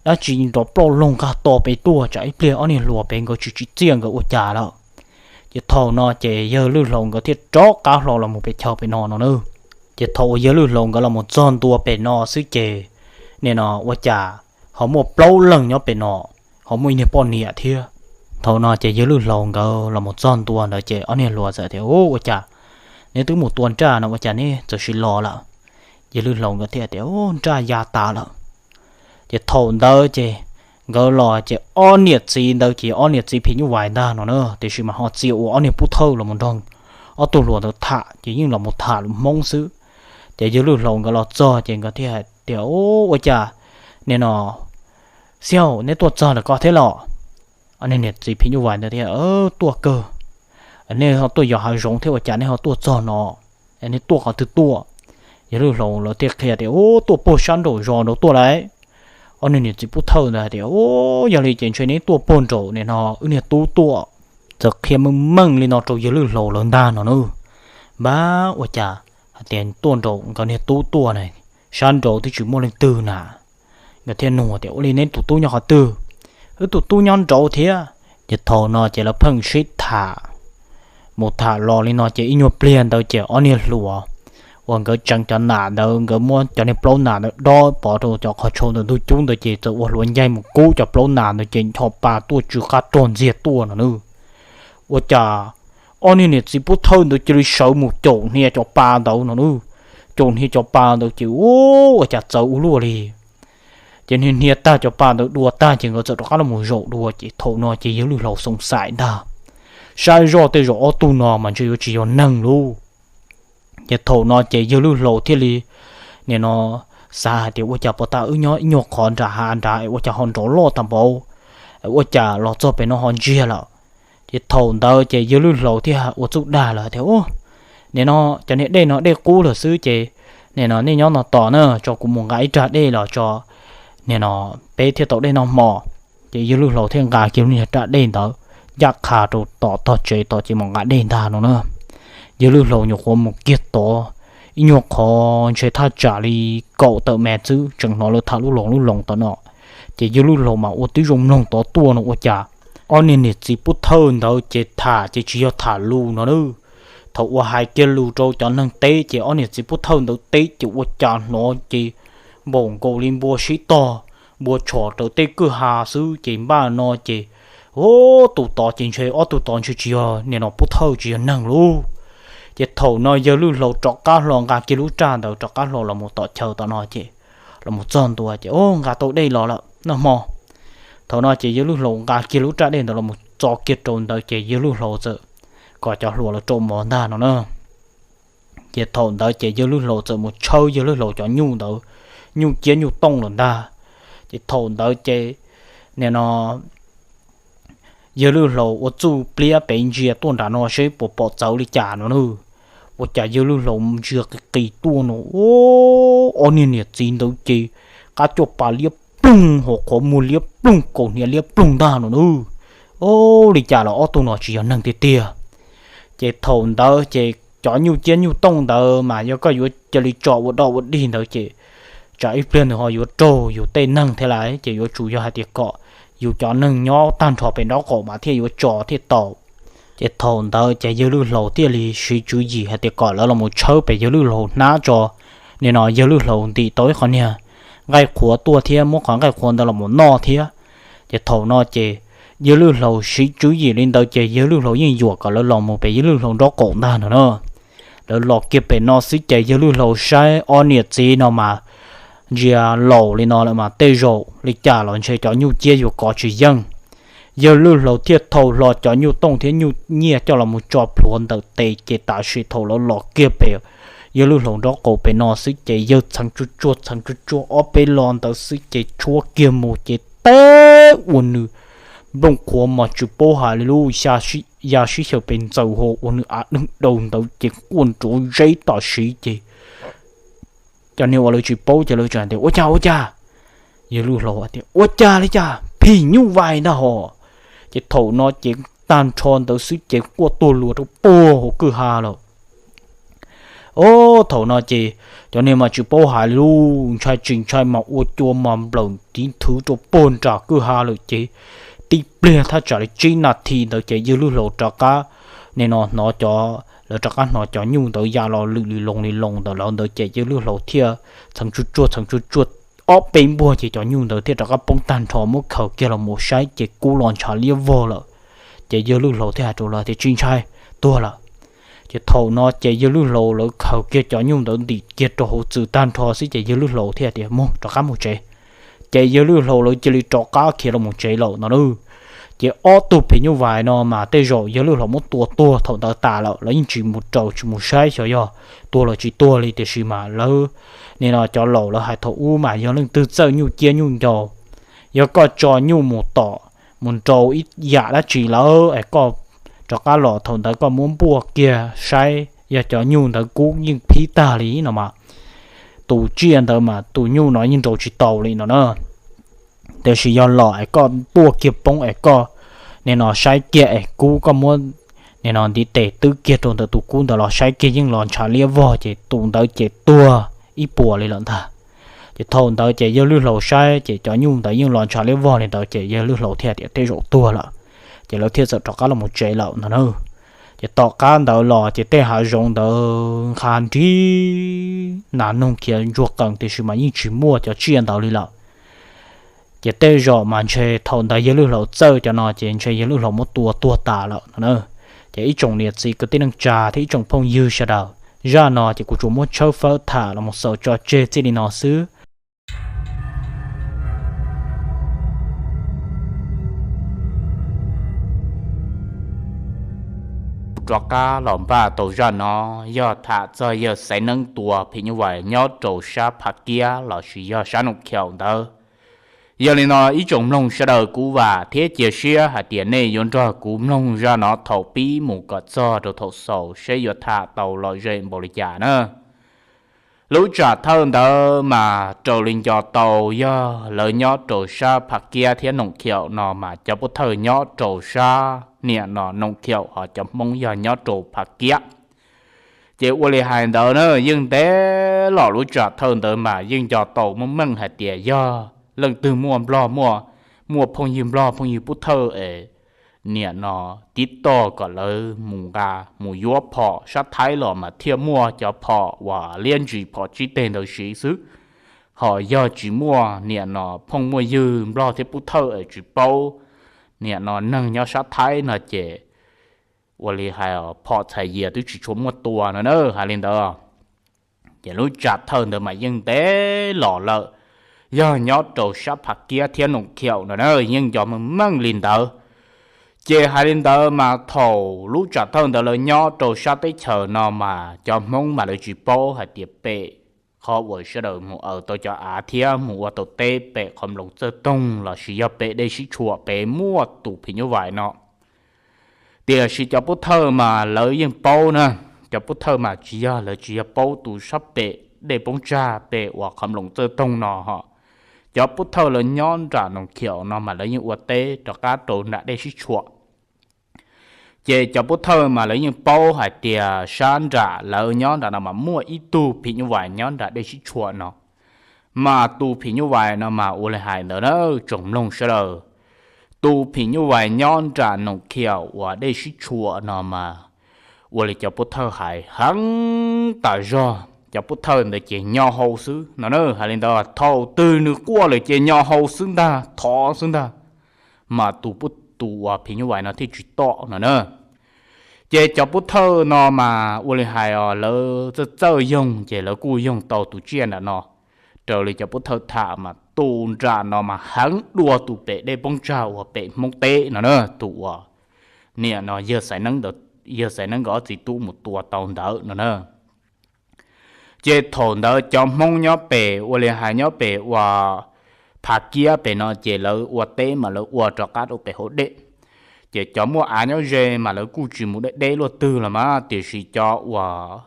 dab tsi nrov ploj loog nqag to pem tuaj, tsam ib pliag ob niag hluas pem nkawd tsis tsim txiaj nkawd ua cas lawm. Ces thaum no ces yawg Lwj Hlau nkawd thiaj rov qab hlo los mus pem chaw pem no no na. Ces thaum uas yawg Lwj Hlau nkawd los mus txog ntua pem no xwb ces nim no ua cas ho muaj plaub leeg nyob pem no, ho muaj ib niag poj niam thiab. Thaum no ces yawg Lwj Hlau nkawd los mus txog ntua ntawd ces ob niag hluas txawm tias, Ua cas neb twb mus tua nraj no ua cas neb txawm sim los lawm? Yawg Lwj Hlau nkawd thiaj tias, Ub, nraj ya tas lawm. Ces thaum ntawd ces nkawd los ces ob niam txiv ntawd ces ob niam txiv phim nyuj vais ntag no na, tiam sis mas ho txia ua ob niag pub thawj los mus nrog ob tug hluas ntawd tham ces yeej los mus tham lus Hmoob xwb. Ces yawg Lwj Hlau nkawd los txog ces nkawd thiaj hais tias, Ub, ua cas nim no Xib Hawm neb tuaj txog ntawm ko thiab los? Ob niag niam txiv phim nyuj vais ntawd thiaj, Tuaj kawg. Nej ho tuaj yos hav zoov thiab ua cas nej ho tuaj txog no? Nej tuaj qhov twg tuaj? Yawg Lwj Hlau lawv thiaj qhia tias, Ub, tuaj puag sab nraum zos nraud tuaj lawm. Ob niag niam txiv pub thawj ntawd hais tias, Ub, yog li ces ntshe neb tuaj puag nraum nim no wb niag tub tuaj. Txawm qhia meej meej li no rau yawg Lwj Hlau lawv ntag no na. Npab ua cas hais tias tuaj nraum nkawd niag tub tuaj na, sab nraud twb tsis muaj leej twg na. Nkawd thiaj nug tias, Ua li neb tus tub nyob qhov twg? Wb tus tub nyob nraud thiab. Ces thaum no ces lawv pheej sib tham mus tham los li no ces ib nyuag pliag ntawd ces ob niag hluas uas nkawd tseev cov nas ntawd, nkawd muab cov niag plaub nas ntawd dob pov rau cov qhov tsho ntawm ntug cub ntawd ces txawm ua hluav ncaig mus kub cov plaub nas ntawd ces ncho pa tuaj tsw qab rog ntxiag tuaj no na. Ua cas ob niag niam txiv pub thawj ntawd cia li sawv mus caum hnia cov pa ntawd no na. Caum hnia cov pa ntawd ces ua cas txawv ua luaj li. Ces hnia hnia tag cov pa ntawd dua tag ces nkawd txawm rov qab los mus zaum dua ces thaum no ces yawg Lwj Hlau xoo xaim ntag, saib zoj tej zaum ob tug no mas ntshe yuav tsis yog neeg lauj. Ces thaum no ces yawg Lwj Hlau thiaj li nim no xav hais tias, Ua cas puas tas wb nyob ib nyuag qhov nram hav nrad es ua cas ho nrov loj tag npaum, ua cas los txog pem no ho ntsiag lawm? Ces thaum ntawd ces yawg Lwj Hlau thiaj ua txuj dag lawm tias, Nim no cov niag dej no dej qub lawm xwb ces nim no nej nyob no tos na, tso kuv mus nqa ib rag dej los tso, nim no peb thiaj tau dej noj hmo. Ces yawg Lwj Hlau thiaj nqa kiag lub niag raj dej ntawd ncaj qha rau tom tog tsev tos ces mus nqa dej ntag no na. Yawg Lwj Hlau nyuam qhuav mus kiag tod ib nyuag qhov ntshe thaj tsam li kaum tawm mev xwb tseem hnov lawv tham lub loos lub loos tom no. Ces yawg Lwj Hlau mas ua tib zoo mloog tod tuaj no ua cas ob niag niam txiv pub thawj ntawd ces tham ces tsis yog tham lus no na. Thaum uas hais kiag lus rau cov neeg teb ces ob niam txiv pub thawj ntawd teb ces ua cas hnov ces npaum nkaus li npua sib tog, npua tshom raws tej kwj ha xwb ces npaj no ces, ub, tus tod ces ntshe ob tug tod ntshe tsis yog nim no pub thawj tsis yog neeg lauj. Ces thaum no yawg Lwj Hlau rov qab hlo nqa kiag lub raj ntawd rov qab hlo los mus tom chaw tom no ces los mus txog ntua ces, Ub, nqa tau dej los lawm noj hmo. Thaum no ces yawg Lwj Hlau nqa kiag lub raj dej ntawd los mus txo kiag rau ntawd ces yawg Lwj Hlau txawm kom cov hluas lawv rau mov ntag no na. Ces thaum ntawd ces yawg Lwj Hlau txawm mus tshawb yawg Lwj Hlau cov nyuj ntawd, nyuj ciab nyuj tooj lawm ntag. Ces thaum ntawd ces nim no yawg Lwj Hlau ua txuj pliab pem ntsia tuaj nram no seb puas pom txawv li cas no na. Ua cas yawg Lwj Hlau ntsia qis qis tuaj no, ob niag niam txiv ntawd ces qab caj pas liab ploog, hauv qhov muag liab ploog, kaus hniav liab ploog ntag no na. Ub, li cas los ob tug no tsis yog neeg tiag tiag. Ces thaum ntawd ces cov nyuj ciab nyuj tooj ntawd mas yog koj yuav cia li tso ua doj ua dig ntawd ces tsam ib pliag nws ho yuav raug yus tej neeg thiab lawm ces yuav tsum yog hais tias kom yus cov neeg nyob tag nrho pem nraub qaum mas thiaj yuav tso thiaj tau. Ces thaum ntawd ces yawg Lwj Hlau thiaj li siv tswv yim hais tias kom lawv los mus tshawb pem yawg Lwj Hlau hnab tso. Nim no yawg Lwj Hlau ntim tau ib qho niag nqaij qhuav tuaj thiab muab qhov nqaij qhuav ntawd los mus noj thiab. Ces thaum no ces yawg Lwj Hlau siv tswv yim li ntawd ces yawg Lwj Hlau yeej yuam kom lawv los mus pem yawg Lwj Hlau nraub qaum ntag no na. Lawv los kiag pem no xwb ces yawg Lwj Hlau saib ob niam txiv no mas ntsia laus li no lawm mas tej zaum li cas los ntshe cov nyuj ciab yuav kov tsis yeej. Yawg Lwj Hlau thiaj thau hlo cov nyuj tooj thiab nyuj nyiaj coj los mus tso plhuav ntawm tes ces tam sim thaum lawv los kiag pem yawg Lwj Hlau nraub qaum pem no xwb ces yawg txheev tsuag tsuag txheev tsuag tsuag ob peb lo ntawd xwb ces tshuab kiag mus ces teb ua nws nplooj qhuav mos tsis paub hais li lub, ya sib xyaw pes ntxaws ho ua nws av deeg daus ntawd ces quaj nrov zeb tam sim ces cov niag uas lawv tsis paub ces lawv tseem tias, Ua cas ua cas? Yawg Lwj Hlau tias, Ua cas li cas, phim nyuj vais ntag hos. Ces thaum no ces tag nrho ntawd xwb ces quaj tuag luag rau puag hauv kwj ha lawm. Ob, thaum no ces cov niag mas tsis paub hais li, ntshai tsis ntshai mas ua cua mas nplawm tiv nthwv rau puag nram kwj ha lawm ces tib pliag thaj tsam li tsib nas this ntawd ces yawg Lwj Hlau rov qab, nim no hnov cov, lawv rov qab hnov cov nyuj ntawd ya los lwm li loo li loo ntawm lawv ntawd ces yawg Lwj Hlau thiaj txheev tsuj tsuag txheev tsuj tsuag ob peb npuaj ces cov nyuj ntawd thiaj rov qab poob tag nrho, muab khaws kiag los mus saib ces kub los ntshav liab vog lawm. Ces yawg Lwj Hlau thiaj hais rau lawv tias tsis ntshai, tuag lawm. Ces thaum no ces yawg Lwj Hlau lawv khaws kiag cov nyuj ntawd ntim kiag rau hauv txwm tag nrho xwb ces yawg Lwj Hlau thiaj tias mus rov qab mus tsev. Ces yawg Lwj Hlau lawv cia li rov qab khiav los mus tsev lawm no na. Ces ob tug phim nyuj vais no mas tej zaum yawg Lwj Hlau muab tua tuag thaum ntawd tas lawm, lawv yeej tsis mus raws tsis mus saib xyov yog tuag los tsis tuag li, tiam sis mas lawv, nim no cov laus lawv hais thaum ub mas yog leej twg txawj nyuj ciab nyuj ncaus, yog koj tso nyuj mus tom, mus nrau ib yam dab tsi lawm es koj rov qab los thaum ntawd koj muab npuaj kiag saib yog cov nyuj ntawd kub yeej phib tag li no mas, tus tsiaj ntawd mas tus nyuj no yeej nrau tsis tau li no na. Tiam sis yog los es koj npuaj kiag poob es koj, nim no saib kiag es kub koj muab, nim no ntiv tes twb kiag rau ntawm tus kub ntawd los saib kiag yeej los ntshav liab vog ces tus ntawd ces tuag ib puas li lawm ntag. Ces thaum ntawd ces yawg Lwj Hlau saib ces cov nyuj ntawd yeej los ntshav liab vog li ntawd ces yawg Lwj Hlau thiaj tias tej zaum tuag lawm. Ces lawv thiaj txawm rov qab los mus tsev lawm no na. Ces tom qab ntawd los ces tej hav zoov ntawd nqha nrig, nas noog khiav ntsuag qees tiam sis mas yeej tsis muaj cov tsiaj ntawd li lawm. Ces tej zaum mas ntshe thaum ntawd yawg Lwj Hlau txawj cov no ces ntshe yawg Lwj Hlau muab tua tuag tas lawm no na. Ces ib tsoom niam txiv kwv tij neej tsa thiab ib tsoom phooj ywg sawv daws, zaj no ces kuv tsuas muab tshawb fawb tham los mus xaus tso tseg txij li no xwb. Rov qab los npaj tau zaj no yog tham txog yawg Xaiv Neeb tua phim nyuj vais nyob rau sab Phav Kiab lossis yog sab Noom Khiaum ntawd. Yog li no ib tsoom mloog sawv daws kuv vam thiab cia siab hais tias nej yuav nrog kuv mloog zaj no thaum pib mus kom txog rau thaum xaus seb yuav tham tau lom zem npaum li cas na. Lub tsam thawj ntawd mas raws li nco tau yog lawv nyob rau sab Phav Kiab thiab Noom Khiaum no mas cov pov thawj nyob rau sab niam no Noom Khiaum ho cov Hmoob yog nyob rau Phav Kiab. Ces ua li hais ntawd na yeej ntev los lub tsam thawj ntawd mas yeej nco tau meej meej hais tias yog leej twg muaj nplog muaj, muaj phooj ywg nplog phooj ywg pov thawj es niam no tiv toj kom lawv mus nqa mus yuav phom sab Thaib los mas thiaj muaj cov phom uas liab ntsis phom tsib teg ntawd siv xwb. Ho yog tsis muaj niam no phooj muaj ywg nplog thiab pov thawj es tsis paub niam no neeg nyob sab Thaib no ces ua li hais phom txhais yias twb tsis tshua muaj tua no na hais li ntawd. Ces lub tsam thawj ntawd mas yeej ntev los lawm, yog nyob rau sab Phav Kiab thiab Noom Khiaum no na yeej nco meej meej li ntawd. Ces hais li ntawd mas thaum lub tsam thawj ntawd lawv nyob rau sab teb chaws no mas cov Hmoob mas lawv tsis paub hais tias pem qhov uas sawv daws mus aws tau cov av thiab mus ua tau teb pem qhov nploos Txawj Toog lossis yog pem dej sib tshuam pem muaj tus phim nyuj vais no. Tiam sis cov pov thawj mas lawv yeej paub na, cov pov thawj mas tsis yog lawv tsis yog paub tus sab pem dej poob tsag pem uas qhov nploos Txawj Toog no ho. Cov pov thawj lawv nyob nram Noom Khiaum no mas lawv yeej ua teb rov qab rau nram dej sib tshuam. Ces cov pov thawj mas lawv yeej paub hais tias sab nram lawv nyob nram no mas muaj ib tug phim nyuj vais nyob nram dej sib tshuam no. Mas tus phim nyuj vais no mas ua li hais ntawd na tsoom mloog sawv daws, tus phim nyuj vais nyob nram Noom Khiaum uas dej sib tshuam no mas ua li cov pov thawj hais heev tas zog, cov pov thawj ntawd ces nyo hau xwb no na. Hais li ntawd thaum twg nws quaj lawm ces nyo hau xwb ntag, thov xwb ntag, mas tus pov, tus uas phim nyuj vais no thiaj tsis tom no na. Ces cov pov thawj no mas ua li hais os lawv txawj txawj yoog ces lawv kuj yoog tau tus tsiaj nram no. Raws li cov pov thawj tham mas tus nram no mas heev dua tus pem dej poob tsag uas pem Hmoob teb no na, tus uas niam no yawg Xaiv Neeb nkawd ob txiv tub mus tua tau ntawd no na. Ces thaum ntawd cov Hmoob nyob pem ua li hais nyob pem uas Phav Kiab pem no ces lawv ua teb mas lawv ua rov qab rau pem hauv dej. Ces cov muaj av nyob ze mas lawv kuj tsis mus deb deb luaj twg los mas, tiam sis cov uas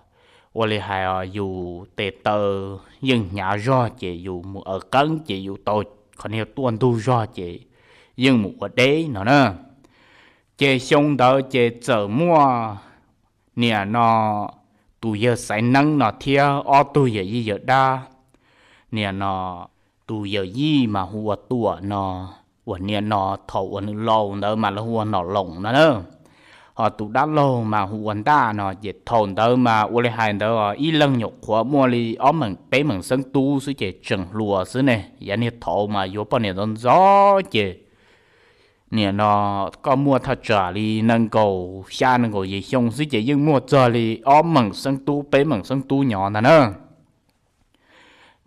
ua li hais yus tes taw yeej hnyav zog ces yus mus aws qeeb ces yus tau qhov niag tuaj ntug zog ces yeej mus ua deb no na. Ces xyoo ntawd ces txawm muaj niam no tus yawg Xaiv Neeb no thiab ob tug yawm yij yawm dab. Niam no, tus yawm yij mas hu ua Tuam no, uas niam no thaum uas nws laus ntawd mas lawv hu ua Nom Loos no na. Ho tus dab laug mas hu ua Ntaj no, ces thaum ntawd mas ua li hais ntawd ib leeg nyuam qhuav muaj li ob meem peb meem xeeb tub xwb ces tseem hluas xwb ne. Yav niag thaud mas yuav poj niam ntxov ntxov ces niam no koj muaj thaj tsam li nees nkaum xya nees nkaum yim xyoo xwb ces yeej muaj txog li ob meem xeeb tub peb meem xeeb tub nyob ntag na.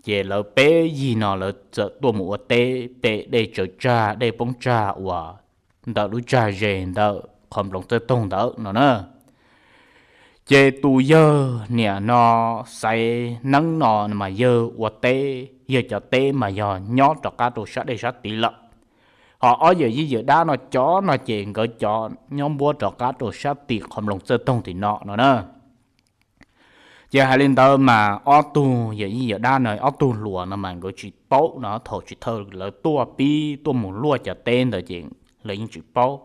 Ces lawv peb yig no lawv txawm tuaj mus ua teb pem dej tsaws tsag dej poob tsag uas ntawm lub tsag ze ntawm qhov nploos Txawj Toog ntawd no na. Ces tus yawg niam no Xaiv Neeb no mas yawg ua teb, yawg cov teb mas yog nyob rov qab rau sab dej sab tid lawm. Ho ob yawm yij yawm dab no cov no ces nkawd cov nyob npuab rov qab rau sab tim qhov nploos Txawj Toog tim no no na. Ces hais li ntawd mas ob tug yawm yij yawm dab no ob tug hluas no mas nkawd tsis paub no, thaum tsis thaum lawv tuaj pib tuaj mus luaj cov teb ntawd ces lawv yeej tsis paub.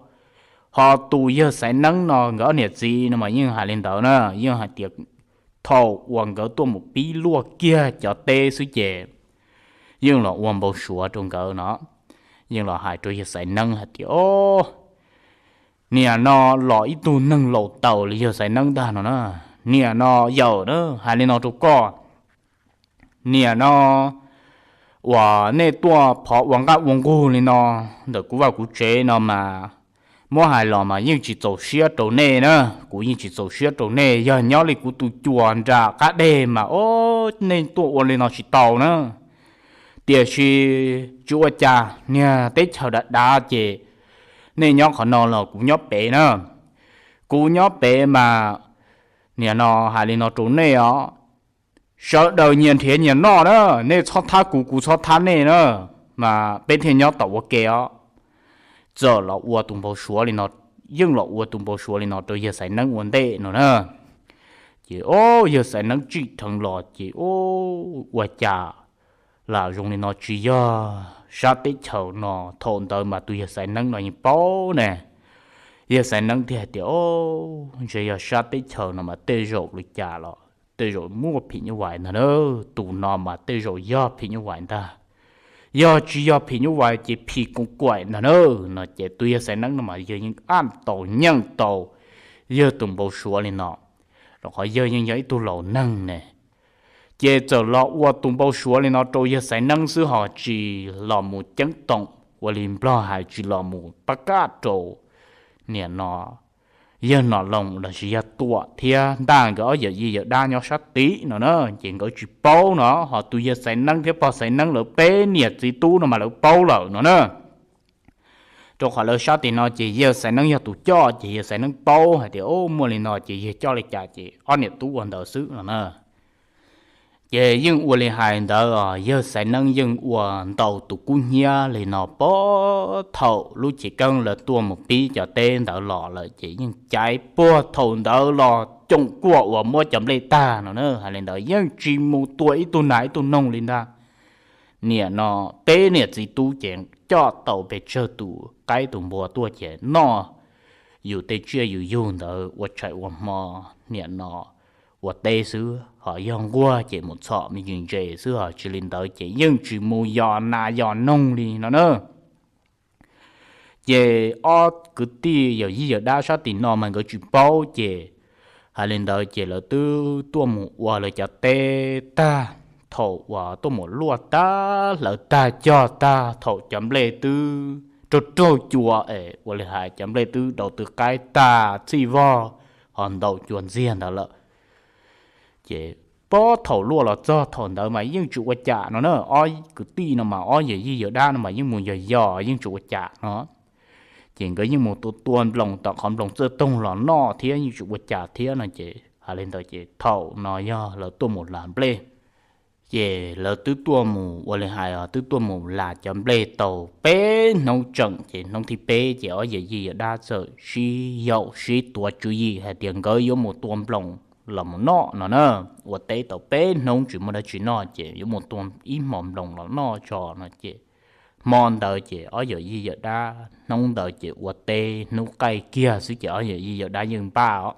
Ho tus yawg Xaiv Neeb no nkawd ob niam txiv no mas yeej hais li ntawd na, yeej hais tias thaum uas nkawd tuaj mus pib luaj kiag cov teb xwb ces yeej los ua npau suav rau nkawd no. Yeej los hais rau yawg Xaiv Neeb hais tias, o, niam no los ib tug neeg laus taus li yawg Xaiv Neeb ntag no na. Niam no yawm na, hais li no rau koj, niam no uas nej tuaj phov ua nqaj ua nqug li no ntawm kuv vaj kuv tsev no mas muab hais los mas yeej tsis txaus siab rau nej na. Kuv yeej tsis txaus siab rau nej, yog nyob li kuv tus cuas nram qab deg mas o, nej tuaj ua li no tsis tau na. Tiam sis tsis ua cas, niag teb chaws dav dav ces nej nyob qhov no los kuv nyob pem na. Kuv nyob pem mas niam no hais li no rau nej os, sawv daws nyias nrhiav nyias noj na, nej txhob thab kuv kuv txhob thab nej na, mas peb thiaj nyob tau ua ke os. Txawm los ua tus npau suav li no, yeej los ua tus npau suav li no rau yawg Xaiv Neeb ua ntej no na. Ces o, yawg Xaiv Neeb tsim dheev los ces o, ua cas lam zoo li no, tsis yog sab teb chaws no. Thaum ntawd mas tus yawg Xaiv Neeb no yeej paub ne. Yawg Xaiv Neeb thiaj hais tias, o, ntshe yog sab teb chaws no mas tej zaum li cas los tej zaum muaj phim nyuj vais ntag na, tus no mas tej zaum yog phim nyuj vais ntag. Yog tsis yog phim nyuj vais ces phim koos kaim ntag na. No ces tus yawg Xaiv Neeb no mas yawg yeej ab tau nyeej tau yawg tus npau suav li no, rau qhov yawg yeej yog ib tug laus neeg ne. Ces txawm los ua tus npau suav li no rau yawg Xaiv Neeb xwb ho tsis los mus ceeb toom ua li Nplog hais, tsis los mus pab kaj rau niam no yawg Nom Loos lossis yawg Tuam thiab Ntaj nkawd ob yawm yij yawm dab nyob sab tid no na. Ces nkawd tsis paub no, ho tus yawg Xaiv Neeb thiab pog Xaiv Neeb lawv peb niam txiv tub no mas lawv paub lawm no na. Rau qhov lawv sab tim no ces yawg Xaiv Neeb yog tus coj, ces yawg Xaiv Neeb paub hais tias, o, muaj li no ces yawg coj li cas ces ob niam tub ua ntawd xwb no na. Ces yeej ua li hais ntawd, yawg Xaiv Neeb yeej ua ntau tus kub hnyiab li no puag thaum lub chiv keeb lawv tuaj mus pib cov teb ntawd los lawm ces yeej caiv puag thaum ntawd los coom kuaj uas muab cov nplej tag no na. Hais li ntawd yeej tsis mus tua ib tug nas ib tug noog li ntag. Niam no peb niam txiv tub ces coj tau pes tsawg tus qaib tus npua tuaj ces noj yus tej tsiaj yus yug ntawd ua tshais ua hmo, niam no ua teb xwb, ho yog nquag ces mus txhom me ntsis ntses xwb, ho tsis li ntawd ces yeej tsis mus yos nas yos noog li no na. Ces ob kwv tij yawm yij yawm dab sab tim no mas nkawd tsis paub ces hais li ntawd ces lawv twb tuaj mus ua lawv cov teb tag. Thaum uas tuaj mus luaj tag hlawv tag cog tag, thaum cov nplej twb raug raug cua es ua li hais cov nplej twb daus tw qaib tag txhij vog ho ntaus cua ntxiag ntawd lawm. Ces puag thaum luaj los txog thaum ntawd mas yeej tsis ua cas no na, ob kwv tij no mas ob yawm yij yawm dab no mas yeej mus yos yos yeej tsis ua cas no. Ces nkawd yeej mus tua tua nploos tom qhov nploos Txawj Toog los noj thiab yeej tsis ua cas thiab no ces hais li ntawd ces thaum no yog lawv tuaj mus las nplej. Ces lawv twb tuaj mus ua li hais os, twb tuaj mus las cov nplej tau peb hnub tseem, ces hnub thib peb ces ob yawm yij yawm dab txawm sib yaum sib tuav tswv yim hais tias nkawd yuav mus tua nploos los mus noj no na. Ua teb tau peb hnub tsis muaj dab tsi noj ces yuav mus tua ib hmo nploos los noj tso no ces hmo ntawd ces ob yawm yij yawm dab hnub ntawd ces ua teb hnub qaij kiag xwb ces ob yawm yij yawm dab yeej npaj os.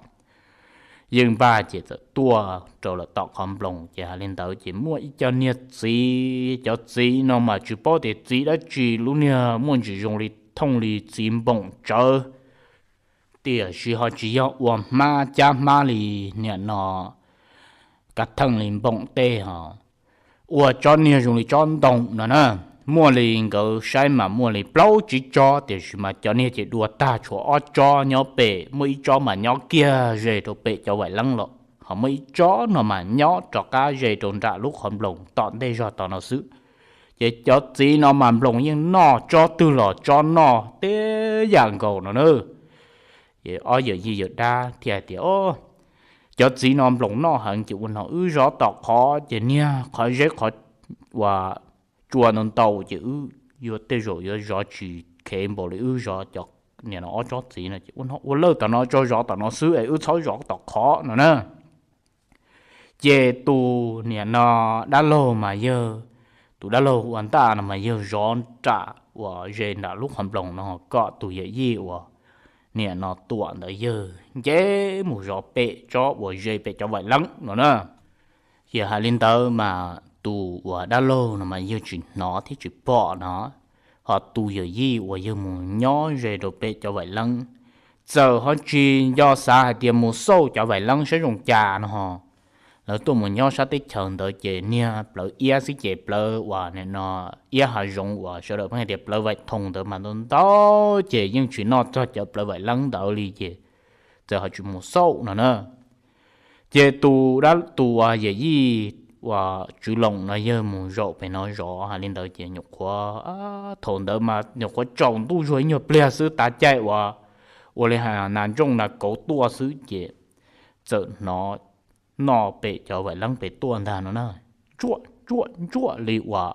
yeej npaj ces txawm tuaj rau lawm tom qhov nploos. Ces hais li ntawd ces muaj ib co niag txiv, cov txiv no mas tsis paub tias txiv dab tsi, lub niag muaj ntsis zoo li thooj li txiv npoom tsawv, tiam sis ho tsis yog ua hmab cab hmab li niam no kav theej li npoom tej ho ua tsob niag zoo li tsob ntoo no na. Muaj li nkawd saib mas muaj li plaub tsib tsob, tiam sis mas cov niag ces dua tag tshuav ob tsob nyob pem, muaj ib tsob mas nyob kiag ze rau pem cov vaim leeb los ho muaj ib tsob no mas nyob rov qab ze rau nram lub qhov nploos tom ntej zog tom no xwb. Ces cov txiv no mas nploos yeej noj, tsob twg los tsob noj teb yam nkaus no na. Ces ob yawm yij yawm dab thiaj hais tias, Cov txiv no nploos noj heev, ces ua no wb zov tom qhov ces niag qhov zeb qhov uas tsua ntau ntau ces wb yuav tej zaum yuav zov tsis khev npaum li wb zov cov niam no ob tsob txiv no, ces ua no ua lawj tom no tso, zov tom no xwb es wb txhob zov tom qhov no na. Ces tus niam no dab laug mas yawg, tus dab laug ua ntaj no mas yawg zov nram uas ze nram lub qhov nploos no kom tus yawm yij uas niam no Tuam ntawd yawg nce mus zov pem tsob uas ze pem cov vaim leeb no na. Ces hais li ntawd mas tus uas dab laug no mas yawg tsis hnov thiab tsis pom no, ho tus yawm yij uas yawg mus nyob ze rau pem cov vaim leeb, txawm ho tsis nco xav hais tias mus xauj cov vaim leeb saib zoo cas no ho. Lawv tuaj mus nyob sab teb chaws ntawd ces niag plawv iab xwb ces plawv uas nim no iab hav zoov uas sawv daws pheej hais tias plawv vaim thoom ntawd mas ntau ntau, ces yeej tsis noj txog cov plawv vaim leeb ntawd li ces txawm ho tsis mus xauj no na. Ces tus dab, tus uas yawm yij uas Tswv Loos no yawg mus zaum pem no zov hais li ntawd ces nyuam qhuav, thaum ntawd mas nyuam qhuav tsaus ntuj zuag ib nyuag pliag xwb, tav caij uas ua li hais nas ntsooj nas kauv tuaj xwb ces txawm hnov noj pem cov vaim leeb pem tuaj ntag no na. Ntsuaj ntsuaj ntsuaj li uas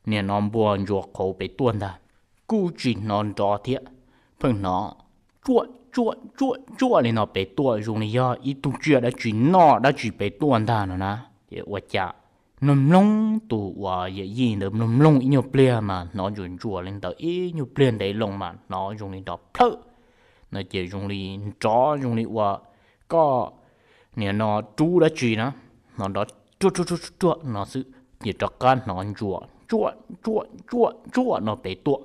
nim no npua ntsuas qhauv pem tuaj ntag. Kuj tsis hnov nrov thiab, pheej hnov ntsuaj ntsuaj ntsuaj ntsuaj li no pem tuaj zoo li yog ib tug tsiaj dab tsi noj dab tsi pem tuaj ntag no na. Ces ua cas mloog mloog, tus uas yawm yij ntawd mloog mloog ib nyuag pliag mas hnov ntsuas ntsuas li ntawd, ib nyuag pliag ntev loo mas hnov zoo li nrov plhawj no ces zoo li nrov zoo li uas koj nim no rub dab tsi na, hnov nrov ruaj ruaj ruaj ruaj no xwb ces rov qab hnov ntsuas ntsuaj ntsuaj ntsuaj ntsuaj no pem tuaj.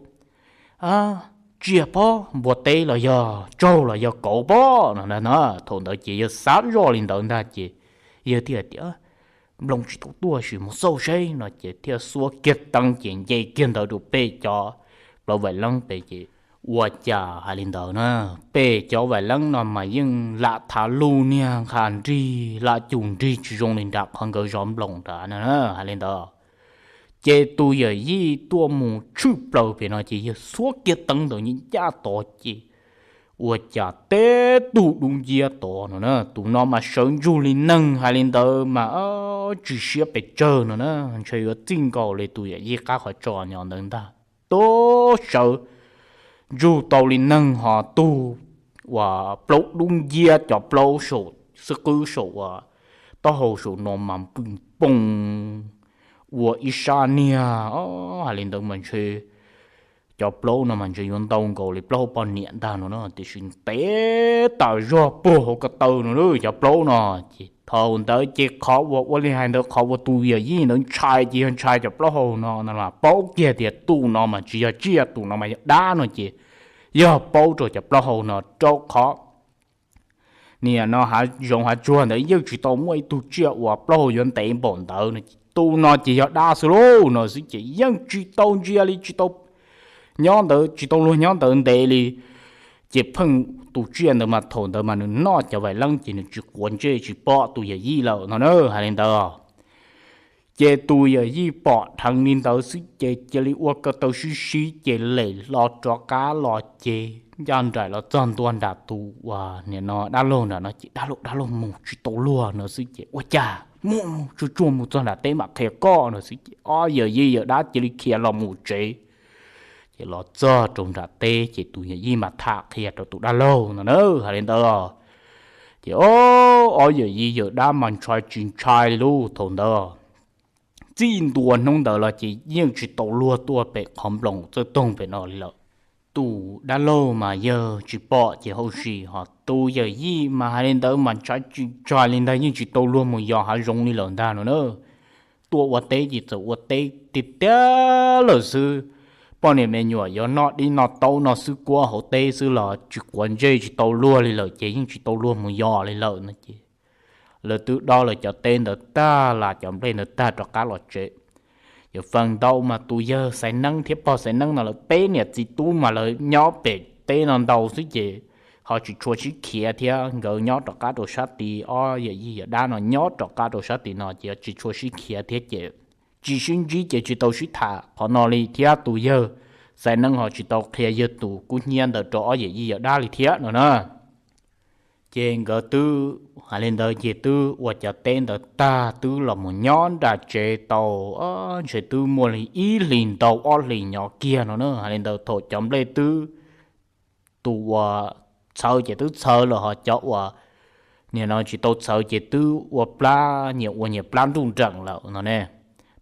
Tsiaj pob, npua teb los yog tsaug los yog kauv pob no na. Thaum ntawd ces yawg xav zoj li ntawd ntag ces yawg thiaj tias, Nploos tsis tau tuaj, sim mus xauj seb no ces thiaj xuab kiag teeb ces nce kiag ntawd rau pem cov plawv vaim leeb pem ces ua cas hais li ntawd na, pem cov vaim leeb no mas yeej lam thav luj niag nqha nrig lam cum nrig tsis zoo li nram qhov nkawd zov nploos nrad no hais li ntawd. Ces tus yawm yij tuaj mus tshwj plaws pem no ces yawg xuab kiag teeb ntawd ncaj tod ces ua cas teb tug dub nciab tod no na. Tus no mas sawv ntsug li neeg hais li ntawd mas tsis siab pes tsawg no na, ntshe yuav txij nkaus li tus yawm yij qab qhov tso nyo ntawd ntag. Tub sawv ntsug tau li neeg ho tug uas plaub dub nciab, cov plaub saum xwb qwb saum uas taub hau saum no mas pw poog ua ib sab niag, hais li ntawd mas ntshe cov plaub no mas ntshe yuav ntau nkaus li plaub hau poj niam ntag no na, tiam sis ntev tas zog puag hauv ko taw no cov plaub no. Ces thaum ntawd ces qhov uas ua li hais ntawd, qhov uas tus yawm yij ntawd ntshai ces yog ntshai cov plaub hau no no mas paub kiag tias tus no mas tsis yog tsiaj, tus no mas yog dab no ces yog paub rau cov plaub hau no rau qhov nim no hav zoov hav tsuag ntawd yeej tsis tau muaj ib tug tsiaj uas plaub hau yuav ntev npaum ntawd no ces tus no ces yog dab xwb lauj no xwb ces yeej tsis tau ntsia li, tsis tau nyob ntawd, tsis tau luag nyob ntawd ntev li. Ces pheej tus tsiaj ntawd mas thaum ntawd mas nws noj cov vaim leeb ces nws tsis quav ntsej tsis pom tus yawm yij lawm no na, hais li ntawd. Ces tus yawm yij pom dheev li ntawd xwb ces cia li ua ko taw sib sib ces lem hlo rov qab los ces ncaj nraim los txog ntua nram tus uas nim no dab laug nram no ces dab laug, dab laug mus tsis tau luag no xwb ces ua cas mus tsuag tsuag mus txog nram teb mam qhia koj no xwb ces ob yawm yij yawm dab cia li khiav los mus tsev. Ces los txog rau nram teb ces tus yawm yij mas tham qhia rau tus dab laug no na, hais li ntawd. Ces ob yawm yij yawm dab mas ntshai tsis ntshai li lauj thaum ntawd. Txij ntua hnub ntawd los ces yeej tsis tau luag tuaj pem qhov nploos Txawj Toog pem no li lawm. Tus dab laug mas yawg tsis pom ces hauj sim, ho tus yawm yij mas hais li ntawd mas ntshai tsis ntshai li ntag, yeej tsis tau luag mus yos hav zoov li lawm ntag no na. Tuaj ua teb ces txawm ua teb tiag tiag lawm xwb. Poj niam me nyuam yuav noj dib noj taub noj xwb kuab hauv teb xwb los tsis quav ntsej tsis tau luag li lawm ces yeej tsis tau luag mus yos li lawm no ces lawv twb dob lawv cov teb ntawd tag, las cov nplej ntawd tag rov qab los tsev. Yuav feem ntau mas tus yawg Xaiv Neeb thiab pog Xaiv Neeb no lawv peb niam txiv tub mas lawv nyob pem teb no ntau xwb ces ho tsis tshua sib khiav thiab. Nkawd nyob rov qab rau sab tid, ob yawm yij yawm dab no nyob rov qab rau sab tid no ces tsis tshua sib khiav thiab ces tsis sib ntsib ces tsis tau sib tham qhov no li thiab. Tus yawg Xaiv Neeb ho tsis tau qhia yawg tus kub hnyiab ntawd rau ob yawm yij yawm dab li thiab no na. Ces nkawd twb hais li ntawd ces twb ua cov teb ntawd tag twb los mus nyob nram tsev tau, ntshe twb muaj li ib hlis ntau ob hlis nyob kiag no na. Hais li ntawd thaum cov nplej twb, tus uas txhawv ces twb txhawv lawm, ho cov uas nim no tsis tau txhawv ces twb ua plab, nyias ua nyias plab nruj nreem lawm no ne.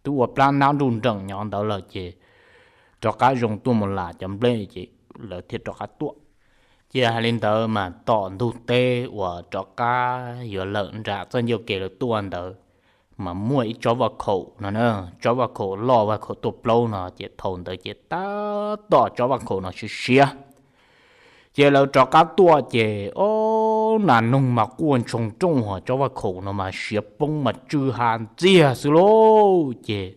Twb ua plab nab nruj nreem nyob ntawd lawm ces rov qab zoo tuaj mus las cov nplej ces lawv thiaj rov qab tuaj. Ces hais li ntawd mas tom ntug teb uas rov qab yuav lawm nram txoj ncauj kev lawv tuaj ntawd mas muaj ib tsob vaj khaum no na. Tsob vaj khaum loj, vaj khaum tuaj plaub no ces thaum ntawd ces tab tom tsob vaj khaum no siav siav. Ces lawv rov qab tuaj ces o, nas noog mas quaj ntshoo rooj, ho tsob vaj khaum no mas siav poob mas tsw ha ntxiag xwb lauj. Ces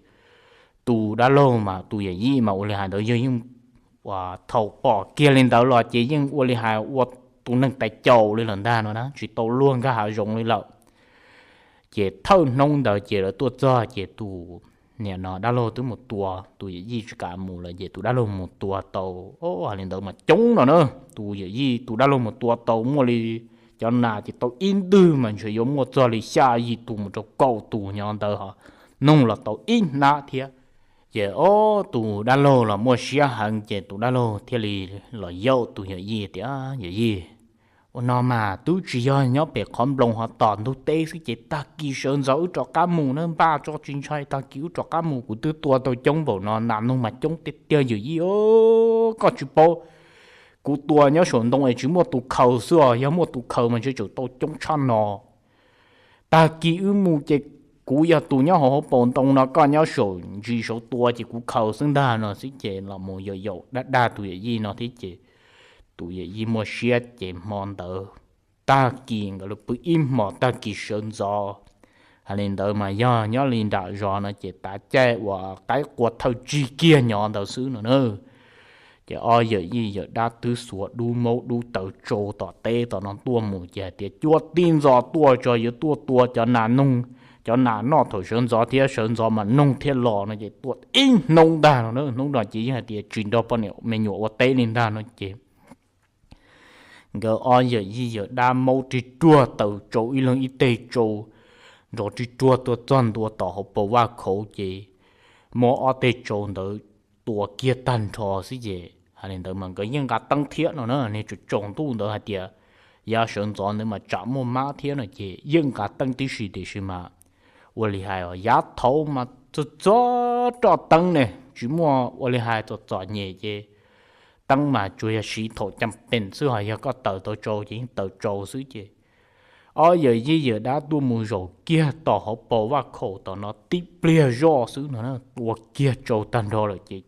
tus dab laug mas tus yawm yij mas ua li hais ntawd yog yeej ua thaum pom kiag li ntawd los ces yeej ua li hais ua tus neeg tais caus li lawm ntag no na, tsis tau luag nkag hav zoov li lawm. Ces thawj hnub ntawd ces lawv tuaj txog ces tus niam no dab laug twb mus tua, tus yawm yij tsis kam mus lawm ces tus dab laug mus tua tau, o, hais li ntawd mas coob no na. Tus yawm yij tus dab laug mus tua tau muaj li cov nas ces tau ib ntwg mas ntshe yuav muaj txog li xya yim tus mus rau kaum tus nyob ntawd, ho noog los tau ib hnab thiab. Ces o, tus dab laug los muaj siab heev ces tus dab laug thiaj li los yaum tus yawm yij tias, Yawm yij, ua no mas twb tsis yog nyob pem qhov nploos ho tom ntug teb xwb ces tag kis sawv ntxov wb rov qab mus na, npaj tso tsis ntshai tag kis wb rov qab mus, kuv twb tua tau coob npaum no, nas noog mas coob tiag tiag yawm yij. Koj tsis paub, kuv tua nyob saum ntoo es tsis muaj tus khaws xwb os, yog muaj tus khaws mas ntshe tseem tau coob tshaj no. Tag kis wb mus ces kuv yog tus nyob hauv hauv paus ntoo no, koj nyob saum ntsis saud tua ces kuv khaws xwb ntag no xwb ces los mus yaum yaum dag dag tus yawm yij no thiab ces tus yawm yij muaj siab ces hmo ntawd tag kis nkawd los pw ib hmos tag kis sawv ntxov. Hais li ntawd mas yog nyob li nram zos no ces tav caij uas qaib qua thawj tsig kiag nyob ntawd xwb no na. Ces ob yawm yij yawm dab twb xuas dub maub dub taws tsau tom teb tom no tuaj mus ces hais tias cuaj tib ntxov tuaj tso yuav tuaj tua cov nas noog, cov nas noj thaum sawv ntxov thiab sawv ntxov mas noog thiaj los no ces tuaj ib hnub ntag no na. Hnub no ces yeej hais tias tsis nrog poj niam me nyuam ua teb li ntag no ces nkawd ob yawm yij yawm dab maub rig ruag taws tsau ib leeg ib teg tsau nrov rig ruag tuaj txog ntua tom hauv paus vaj khauv ces muab ob teg tsau ntawd tua kiag tag nrho xwb ces hais li ntawd mas nkawd yeej nqa teeb thiab no na. Niag tsaus ntuj ntawd hais tias yav sawv ntxov ntawd mas tsam muaj mab thiab no ces yeej nqa teeb tib si tiam sis mas ua li hais yav thaud mas txog txog roj teeb ne tsis muaj ua li hais txom txom nyem ces teeb mas tsuas yog siv thaum cam peem xwb, ho yog koj taws tau tsau ces yeej taws tsau xwb ces ob yawm yij yawm dab tuaj mus zaum kiag tom hauv paus vaj khaum tom no tib pliag zoj xwb no tua kiag tsau tag nrho lawm ces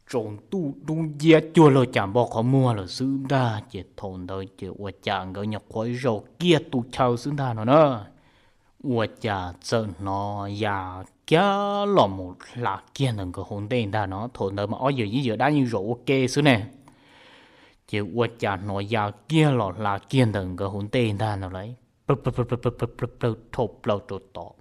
tsaus ntuj dub nciab cuag luag cas npau qhov muag lawm xwb ntag ces thaum ntawd ces ua cas nkawd nyuam qhuav zaum kiag tus chaw xwb ntag no na. Ua cas txawm hnov ya kiag los mus hla kiag ntawm nkawd hauv ntej ntag no. Thaum ntawd mas ob yawm yij yawm dab yeej zaum ua ke xwb ne. Ces ua cas hnov ya kiag los hla kiag ntawm nkawd hauv ntej ntag no lauj, plawg plawg plawg plawg plawg plawg plawg plawg dhau plaws rau tod.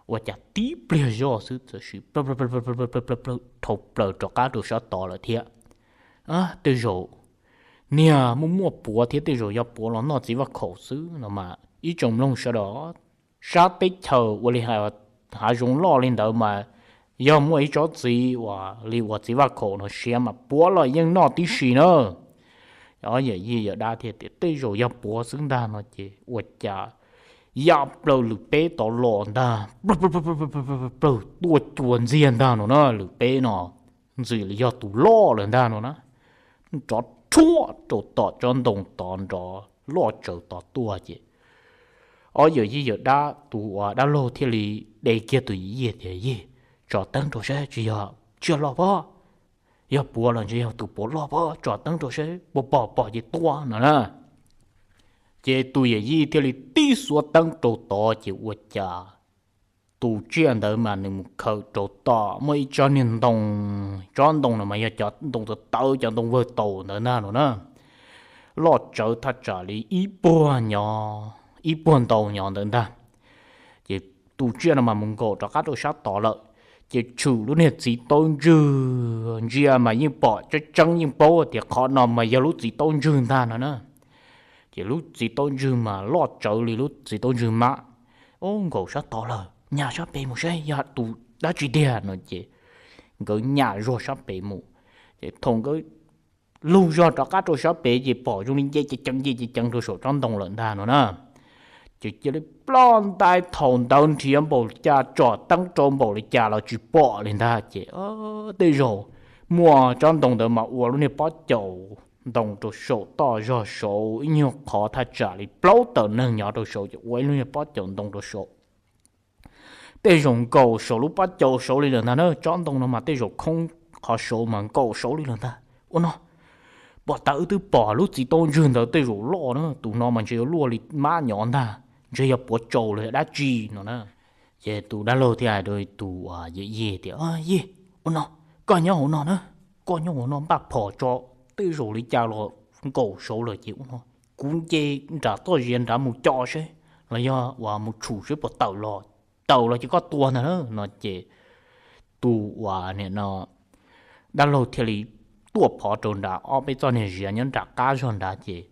Ua cas tib pliag zoj xwb txawm sis plawg plawg plawg plawg plawg plawg plawg plawg dhau plaws rov qab rau sab tod lawm thiab. Tej zaum niag muaj muaj puav thiab tej zaum yog puav los noj txiv vaj khaum xwb no mas ib tsoom mloog sawv daws, sab teb chaws ua li hais hav zoov loj li ntawd mas yog muaj ib tsob txiv uas li uas txiv vaj khaum no siav mas puav los yeej noj tib si na. Ob yawm yij yawm dab thiaj tias tej zaum yog puav xwb ntag no ces ua cas ya plaws lwm peb tod los ntag, plawg tuaj cua ntxiag ntag no na. Lwm peb no ntxim li yog tus loj lawm ntag no na. nrov rhuaj rau tom tsob ntoo tod nrov loj tsawv tod tuaj ces ob yawm yij yawm dab tus uas dab laug thiaj li de kiag tus yawm yij tias, Yij, tsom teeb rau saib tsis yog tsiaj loj pob, yog puav los ntshe yog tus puav loj pob, tsom teeb rau saib puas pom, pom ces tua no na. Ces tus yawm yij thiaj li tib xuab teeb rau tod ces ua cas tus tsiaj ntawd mas nws mus khawm rau tom muaj ib tsob niag ntoo, tsob ntoo no mas yog cov ntoo tawv tawv, cov ntoo vawg taus ntawd ntag no na, loj tsawv thaj tsam li ib puag nyo, ib puag ntau nyo ntawd ntag. Ces tus tsiaj no mas mus nkaum rov qab rau sab tod lawm, ces tshwm lub niag txiv taub ntswg, ntsia mas yeej pom tseeb tseeb yeej paub tias qhov no mas yog lub txiv taub ntswg ntag no na. Ces lub txiv taub ntswg mas loj tsawv li lub txiv taub ntswg mab. Ub, nkaum sab tod lawm, nyas sab pem mus saib yog tus dab tsi tiag no ces nkawd nyas zog sab pem mus. Ces thaum nkawd lug zog rov qab rau sab pem ces pom zoo li nce ceev ceev nce ceev ceev rau saum tsob ntoo lawm ntag no na. Ces cia li ploj ntais thaum ntawd nrhiav npaum cas tsom teeb rau npaum li cas los tsis pom li ntag ces tej zaum muaj tsob ntoo ntawd mas ua lub niag pob caus ntoo rau saum toj zog saud ib nyuag qhov thaj tsam li plaub tawm neeg nyob rau saud ces ua ib lub niag pob caus ntoo rau saud. Tej zaum nkaum saum lub pob caus saud li lawm ntag na, tsob ntoo no mas tej zaum khoob qhov saud mas nkaum saud li lawm ntag. Ua no, pom tas wb twb pom lub txiv taub ntswg ntawd tej zaum loj na, tus no mas ntshe yuav luaj li mab nyob ntag, ntshe yog puav tsaus los yog dab tsi no na. Ces tus dab laug thiaj hais rau tus yawm yij tias, Yij, ua no, koj nyob hauv no na, koj nyob hauv no npaj phom tso, tej zaum li cas los nkaum saud lawm ces ua no, kuv nce nram toj ziav nrad mus co seb, los yog uas mus tshum seb puas tawm los, tawm los ces koj tua ntag na no ces tus uas nim no dab laug thiaj li tuaj phov rau nram ob peb txoj niag ziav nyob nram qab zog nrad ces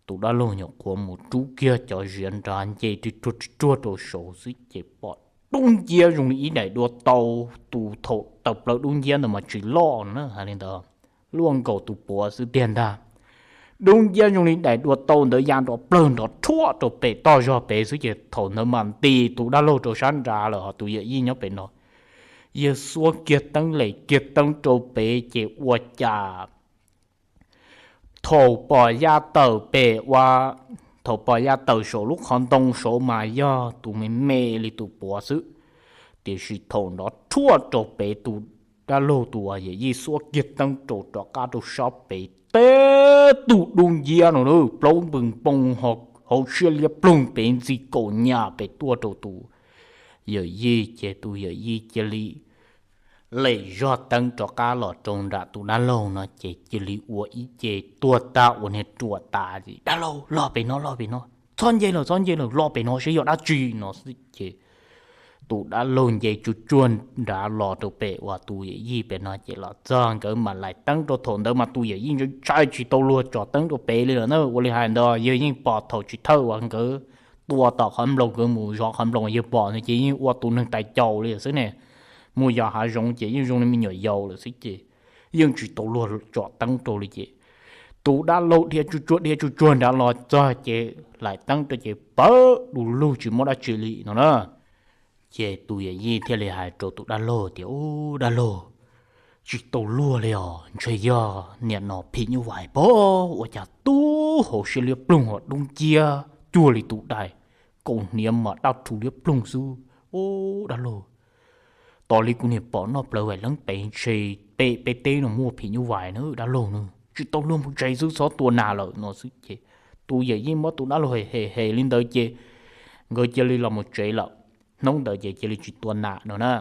tus dab laug nyuam qhuav mus rub kiag cov ziav nrad nce ri ruag ri ruag rau saud xwb ces pom dub nciab zoo li ib daim dua tau, tus thaum tawm plaws dub nciab ntawd mas tsis loj no na, hais li ntawd, luaj nkaus tus puav xwb tiag ntag. Dub nciab zoo li daim dua tau ntawd ya nrov plawg nrov rhuaj rau pem toj zog pem xwb ces thaum ntawd mas nti tus dab laug rau sab nrad lawm ho tus yawm yij nyob pem no. Yawg xuab kiag teeb lem kiag teeb rau pem ces ua cas thaum pom ya tawm pem ua, thaum pom ya tawm saum lub qhov ntoo saud mas yog tus me me li tus puav xwb, tiam sis thaum nrov rhuaj rau pem tus dab laug tus uas yawm yij xuab kiag teeb rau rov qab rau sab pem teb tug dub nciab no na, plaub npws npoo hauv siab liab ploog pem ntxi kaum nyam pem tuaj rau tus yawm yij ces tus yawm yij cia li lem zog teeb rov qab los rau nram tus dab laug no ces cia li ua ib ce tuag tag ua niag ruam tas, Dab laug, los pem no, los pem no, txhob nce lawm, txhob nce lawm, los pem no seb yog dab tsi no xwb ces tus dab laug nce tsuj tsuag nrad los rau pem uas tus yawm yij pem no ces los txog nkawd mam laim teeb rau thaum ntawd mas tus yawm yij ntshai tsis tau luag tsom teeb rau pem li lawm na. Ua li hais ntawd yawg yeej pom thaum tsis thawj uas nkawd tua tom qhov nploos, nkawd mus zov qhov nploos yawg pom no ces yeej ua tus neeg tais caus li lawm xwb ne. Mus yos hav zoov ces yeej zoo li me nyuam yaus lawm xwb ces yeej tsis tau luag tsom teeb rau li ces tus dab laug dhia tsuj tsuag dhia tsuj tsuag nrad los txog ces laim teeb rau ces pawv du lug tsis muaj dab tsi li no na. Ces tus yawm yij thiaj li hais rau tus dab laug tias, Ub, dab laug, tsis tau luag li os, ntshe yog niam no phim nyuj vais pob, ua cas tub hauv siab liab ploog ho dub nciab cuag li tus dais, kaus hniav mas daj rhuv liab ploog xwb. Ub, dab laug, tos li kuv niam pom noj plaws vaim leeb pem ntshe pem peb teb no muaj phim nyuj vais na dab laug na, tsis tau luag mus tsev xwb, txhob tua nas lawm no xwb ces tus yawm yij muab tus dab laug hem hem li ntawd ces nkawd cia li los mus tsev lawm. Hnub ntawd ces cia li tsis tua nas no na.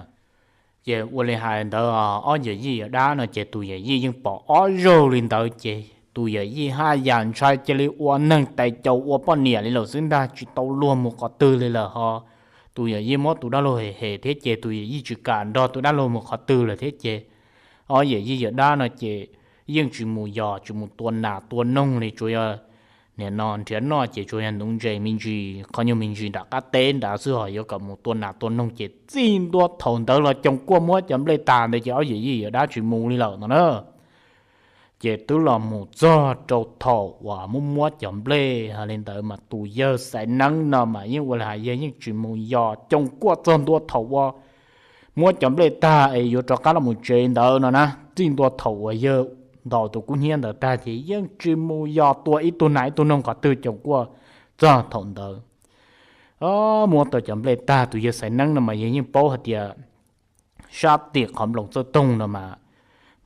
Ces ua li hais ntawd ob yawm yij yawm dab no ces tus yawm yij yeej pom ob zaug li ntawd ces tus yawm yij haj yam ntshai cia li ua neeg tais caus ua poj niam li lawm xwb ntag, tsis tau luag mus qhov twg li lawm ho. Tus yawm yij muab tus dab laug hem hem thiab ces tus yawm yij tsis kam nrog tus dab laug mus qhov twg lawm thiab ces ob yawm yij yawm dab no ces yeej tsis mus yos tsis mus tua nas tua noog li, tsuas yog nim no nrhiav noj ces tsuas yog nuv ntses me ntsis, qhov nyuag me ntsis nram qab teb nrad xwb, ho yuav kom mus tua nas tua noog ces txij ntua thaum ntawd los coos kuaj muab cov nplej tag ntawd ces ob yawm yij yawm dab tsis mus li lawm no na. Ces twb los mus txog rau thaum uas muab muab cov nplej hais li ntawd mas tus yawg xaiv neeb no mas yeej ua li hais yawg yeej tsis mus yos, coos kuaj txog ntua thaum uas muab cov nplej tag es yuav rov qab los mus tsev ntawd no na, txij ntua thaum uas yawg ntaus tus kub hnyiab ntawd tag ces yeej tsis mus yos tua ib tug nas ib tug noog qhov twg ces kuj txog thaum ntawd muab tau cov nplej tag. Tus yawg Xaiv Neeb no mas yawg yeej paub hais tias sab tim qhov nploos Txawj Toog no mas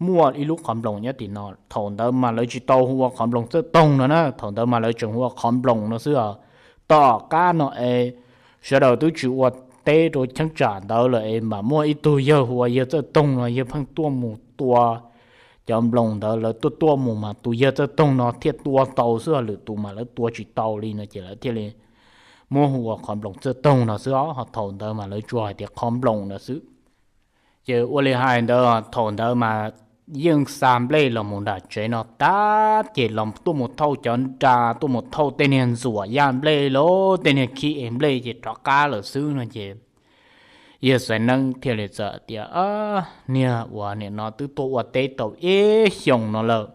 muaj ib lub qhov nploos nyob tim no. Thaum ntawd mas lawv tsis tau hu ua qhov nploos Txawj Toog no na, thaum ntawd mas lawv tseem hu ua qhov nploos no xwb os. Tom qab no es sawv daws twb tsis ua teb rau cheeb tsam ntawd lawm es mas muaj ib tug yawg hu ua yawg Txawj Toog no yawg pheej tuaj mus tua cov nploos ntawd, lawv tuaj tuaj mus mas tus yawg Txawj Toog no thiaj tua tau xwb, lwm tus mas lawv tua tsis tau li no ces lawv thiaj li muab hu ua qhov nploos Txawj Toog no xwb os. Thaum ntawd mas lawv tsuas hais tias qhov nploos no xwb. Ces ua li hais ntawd thaum ntawd mas yeej xa nplej los mus nram tsev no tag ces los tuaj mus thauj cov nra, tuaj mus thauj tej niag ntxuam yaj nplej los tej niag khib es nplej ces rov qab lawm xwb no ces yawg Xaiv Neeb thiaj li txawm tias, niag uas nim no twb tuaj ua teb tau ib xyoos no lawm,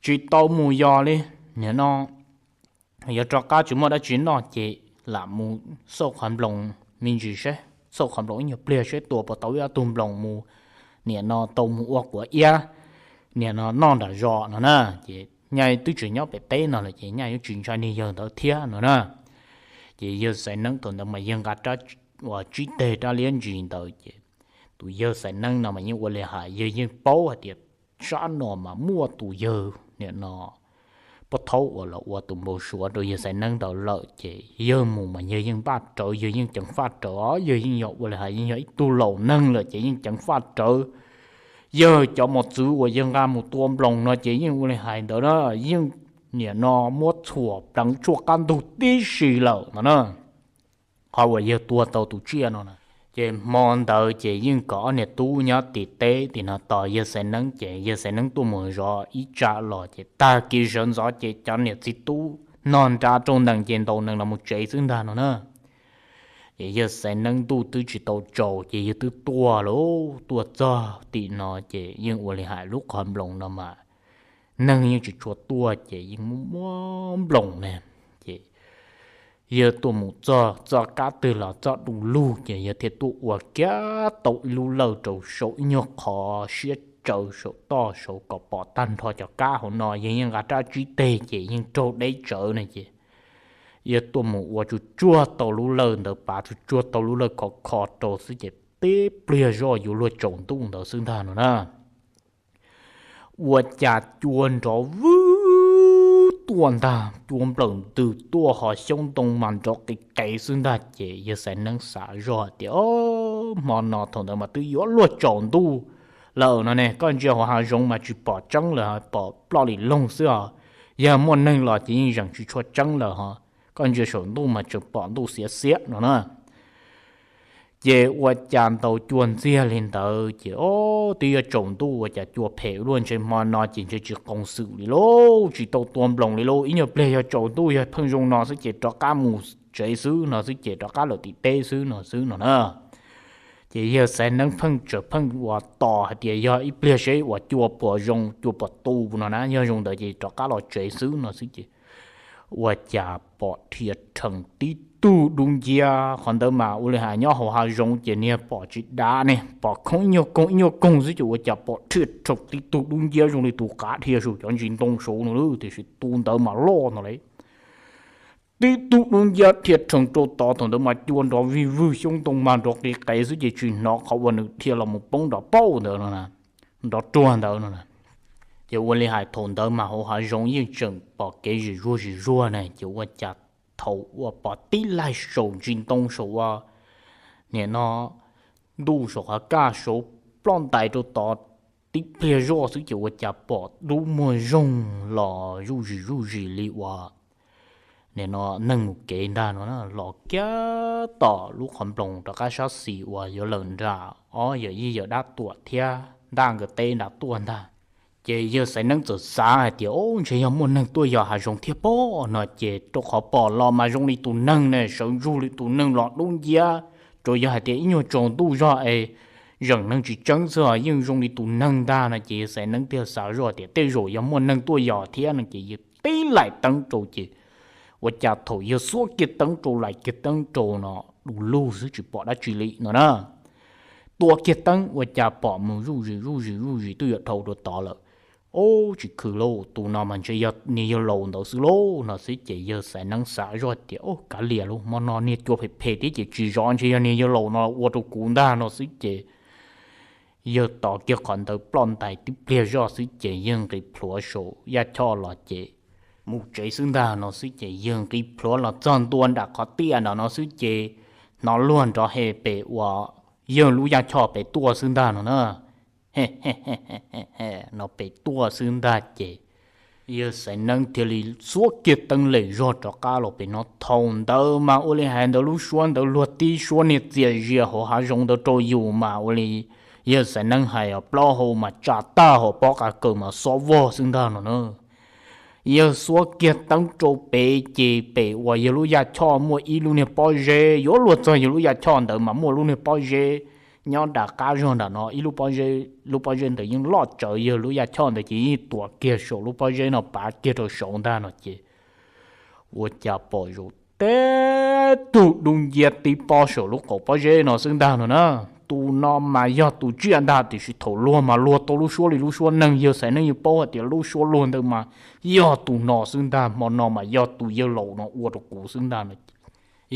tsis tau mus yos li. Nim no yuav rov qab tsis muaj dab tsi noj ces lam mus xauj qhov nploos me ntsis seb, xauj qhov nploos ib nyuag pliag seb tua puas tau ib ob tug nploos mus, nim no tau mus ua quav iab, nim no noj nram zos no na. Ces nyaj twb tsis nyob pem teb no lawm ces nyaj yuav tsis ntshai niag yawg ntawd thiab no na. Ces yawg Xaiv Neeb thaum ntawd mas yawg nqa rab uas tsib teg rab liab ntsis ntawd ces tus yawg Xaiv Neeb no mas yeej ua li hais, yawg yeej paub hais tias sab no mas muaj tus yawg nim no Pov Thaub uas los ua tus npau suav rau yawg Xaiv Neeb ntawd lawm ces yawg mus mas yawg yeej npaj rawv, yawg yeej ceev faj rawv os, yawg yeej yog ua li hais yeej yog ib tug laus neeg lawm ces yeej ceev faj rawv. Yawg cov mos txwv uas yawg nqa mus tua nploos no ces yeej ua li hais ntawd na, yeej nim no muab txhuam pleev tshuaj qab ntug tib si lawm no na. Qhov uas yawg tua tau tus tsiaj no na. Ces hmo ntawd ces yeej kom ob niag tub nyob tim teb tim no tos yawg Xaiv Neeb ces yawg Xaiv Neeb tuaj mus zov ib tsam los ces tag kis sawv ntxov ces cov niam txiv tub nog nra rau nees ces ntaus nees los mus tsev xwb ntag no na. Ces yawg Xaiv Neeb ntuj twb tsis tau tsaus ces yawg twb tuaj lauj, tuaj txog tim no ces yeej ua li hais lub qhov nploos no mas neeg yeej tsis tshua tuaj ces yeej muaj muaj nploos ne. Ces yawg tuaj mus txog txoj kab twg los txoj du lug ces yawg thiaj tuaj ua kiag tau ib lub lawj rau saum ib nyuag qhov siab tsaws saum toj saud kom pom tag nrho cov kab hauv no. Yawg yeej nqa rab tsib teg ces yeej raug deb tsawv ne ces yawg tuaj mus ua tsuj tsuag tau lub lawj ntawd, pav tsuj tsuag tau lub lawj khov kho rau xwb ces tib pliag zoj yuav luag tsaus ntuj ntawd xwb ntag no na. Ua cas cua nrov vwg tuaj ntag, cua nplawm ntws tuaj ho xyoob ntoo mas nrov qis qev xwb ntag ces yawg Xaiv Neeb xav zoj tias, o, hmo no thaum ntawd mas twb yuav luag tsaus ntuj lawm no ne, koj ntsia hauv hav zoov mas tsis pom tseeb lawm, pom ploj li loog xwb os. Yog muaj neeg los ces yeej zeem tsis tshua tseeb lawm ho, koj ntsia saum ntuj mas tseem pom ntuj xiav xiav no na. Ces ua cas ntaus cua ntxiag li ntawd ces, o, twb yuav tsaus ntuj ua cas cua phem luaj ntshe hmo no ces ntshe tsis qoos xwm li lauj, tsis tau tua nploos li lauj, ib nyuag pliag yog tsaus ntuj yog pheej zoo no xwb ces rov qab mus tsev xwb no xwb ces rov qab lawm tim teb xwb no xwb no na. Ces yawg Xaiv Neeb pheej tseem pheej ua tos hais tias yog ib pliag seb uas cua puas zoo cua puas tu no na, yog zoo ntawd ces rov qab los tsev xwb no xwb ces ua cas pom rhia rhees tib tug dub nciab. Qhov ntawd mas ua li hais nyob hauv hav zoov ces niag pom tsis dav ne, pom khoov ib nyuag koog ib nyuag koog xwb ces ua cas pom rhia rhees tib tug dub nciab zoo li tus qav dhia saum cov ntsis ntoo saud no, tiam sis tus ntawd mas loj no li. Tib tug dub nciab rhia rhees rau tod, thaum ntawd mas cua nrov vij vwg xyoob ntoo mas nrov qis qev xwb ces tsis hnov qhov uas nws dhia los mus poob nrov pauj ntawd no, nrov ruag ntawd no. Ces ua li hais thaum ntawd mas hauv hav zoov yeej tseem pom kev zim zuag zim zuag ne, ces ua cas thaum uas pom tib laig saum ntsis ntoo saum ua, nim no ntuj saum qhov kaj saud ploj ntais rau tod tib pliag zoj xwb ces ua cas pom lub muag zoog los zuj zis zuj zis li uas nim no neeg mus kev ntag no, los kiag tom lub qhov nploos rov qab sab xis uas yuav lawm nram ob yawm yij yawm dab Tuam thiab ntaj nkawd teb nrad tuaj ntag. Ces yawg Xaiv Neeb txawm xav hais tias, o, ntshe yog muaj neeg tuaj yos hav zoov thiab pob no ces rau qhov pom los mas zoo li tus neeg ne, sawv ntsug li tus neeg los dub nciab, tsuas yog hais tias ib nyuag tsaus ntuj zog es zeem neeg tsis tseeb xwb os, yeej zoo li tus neeg ntag no ces yawg Xaiv Neeb thiaj xav zoj tias tej zaum yog muaj neeg tuaj yos thiab no ces yawg tib laim teeb rau ces ua cas thaum yawg xuab kiag teeb rau laim kiag teeb rau no du lug xwb tsis pom dab tsi li no na. Tua kiag teeb ua cas pom mus zuj zis zuj zis zuj zis twb yuav dhau rau tod lawm. Ub, tsis khwv lauj, tus no mas ntshe yog niag yawg laus ntawd xwb lauj no xwb ces yawg Xaiv Neeb xav zoj tias, Ub, kav liam lauj, hmo no niag cua phem phem thiab ces tsis zov ntshe yog niag yawg laus no ua rau kuv ntag no xwb ces yawg tos kiag qhov ntawd ploj ntais tib pliag zoj xwb ces yawg nqis plhuav saum yaj choj los ces mus tsev xwb ntag no xwb ces yawg nqis plhuav los txog ntua nram qhov tiaj nram no xwb ces hnov luag nrov he pem uas yawg lub yaj choj pem tuaj xwb ntag no na. No pem tuaj xwb ntag ces yawg Xaiv Neeb thiaj li xuab kiag teeb lem zog rov qab los pem no. Thaum ntawd mas ua li hais ntawd lub suab ntawd luag tib suab niag txias zias hauv hav zoov ntawd rau yus mas ua li yawg Xaiv Neeb hais os, plaub hau mas tsa tag hauv pob qa kawm mas xob vog xwb ntag no na. Yawg xuab kiag teeb rau pem ces pem uas yawg lub yaj choj muaj ib lub niag pob zeb, yuav luag txog yawg lub yaj choj ntawd mas muaj lub niag pob zeb nyob nram qab zog nram no ib lub pob zeb, lub pob zeb ntawd yeej loj tsawv, yawg lub yaj choj ntawd ces yeej tuam kiag saum lub pob zeb no pav kiag rau saud ntag no ces ua cas pom zaum tib tug dub nciab tib pob saum lub qaum pob zeb no xwb ntag no na. Tus no mas yog tus tsiaj ntag tiam sis thaum luag mas luag tau lub suab li lub suab neeg, yawg Xaiv Neeb yeej paub hais tias lub suab luag ntawd mas yog tus no xwb ntag. Hmo no mas yog tus yawg laus no ua rau kuv xwb ntag no.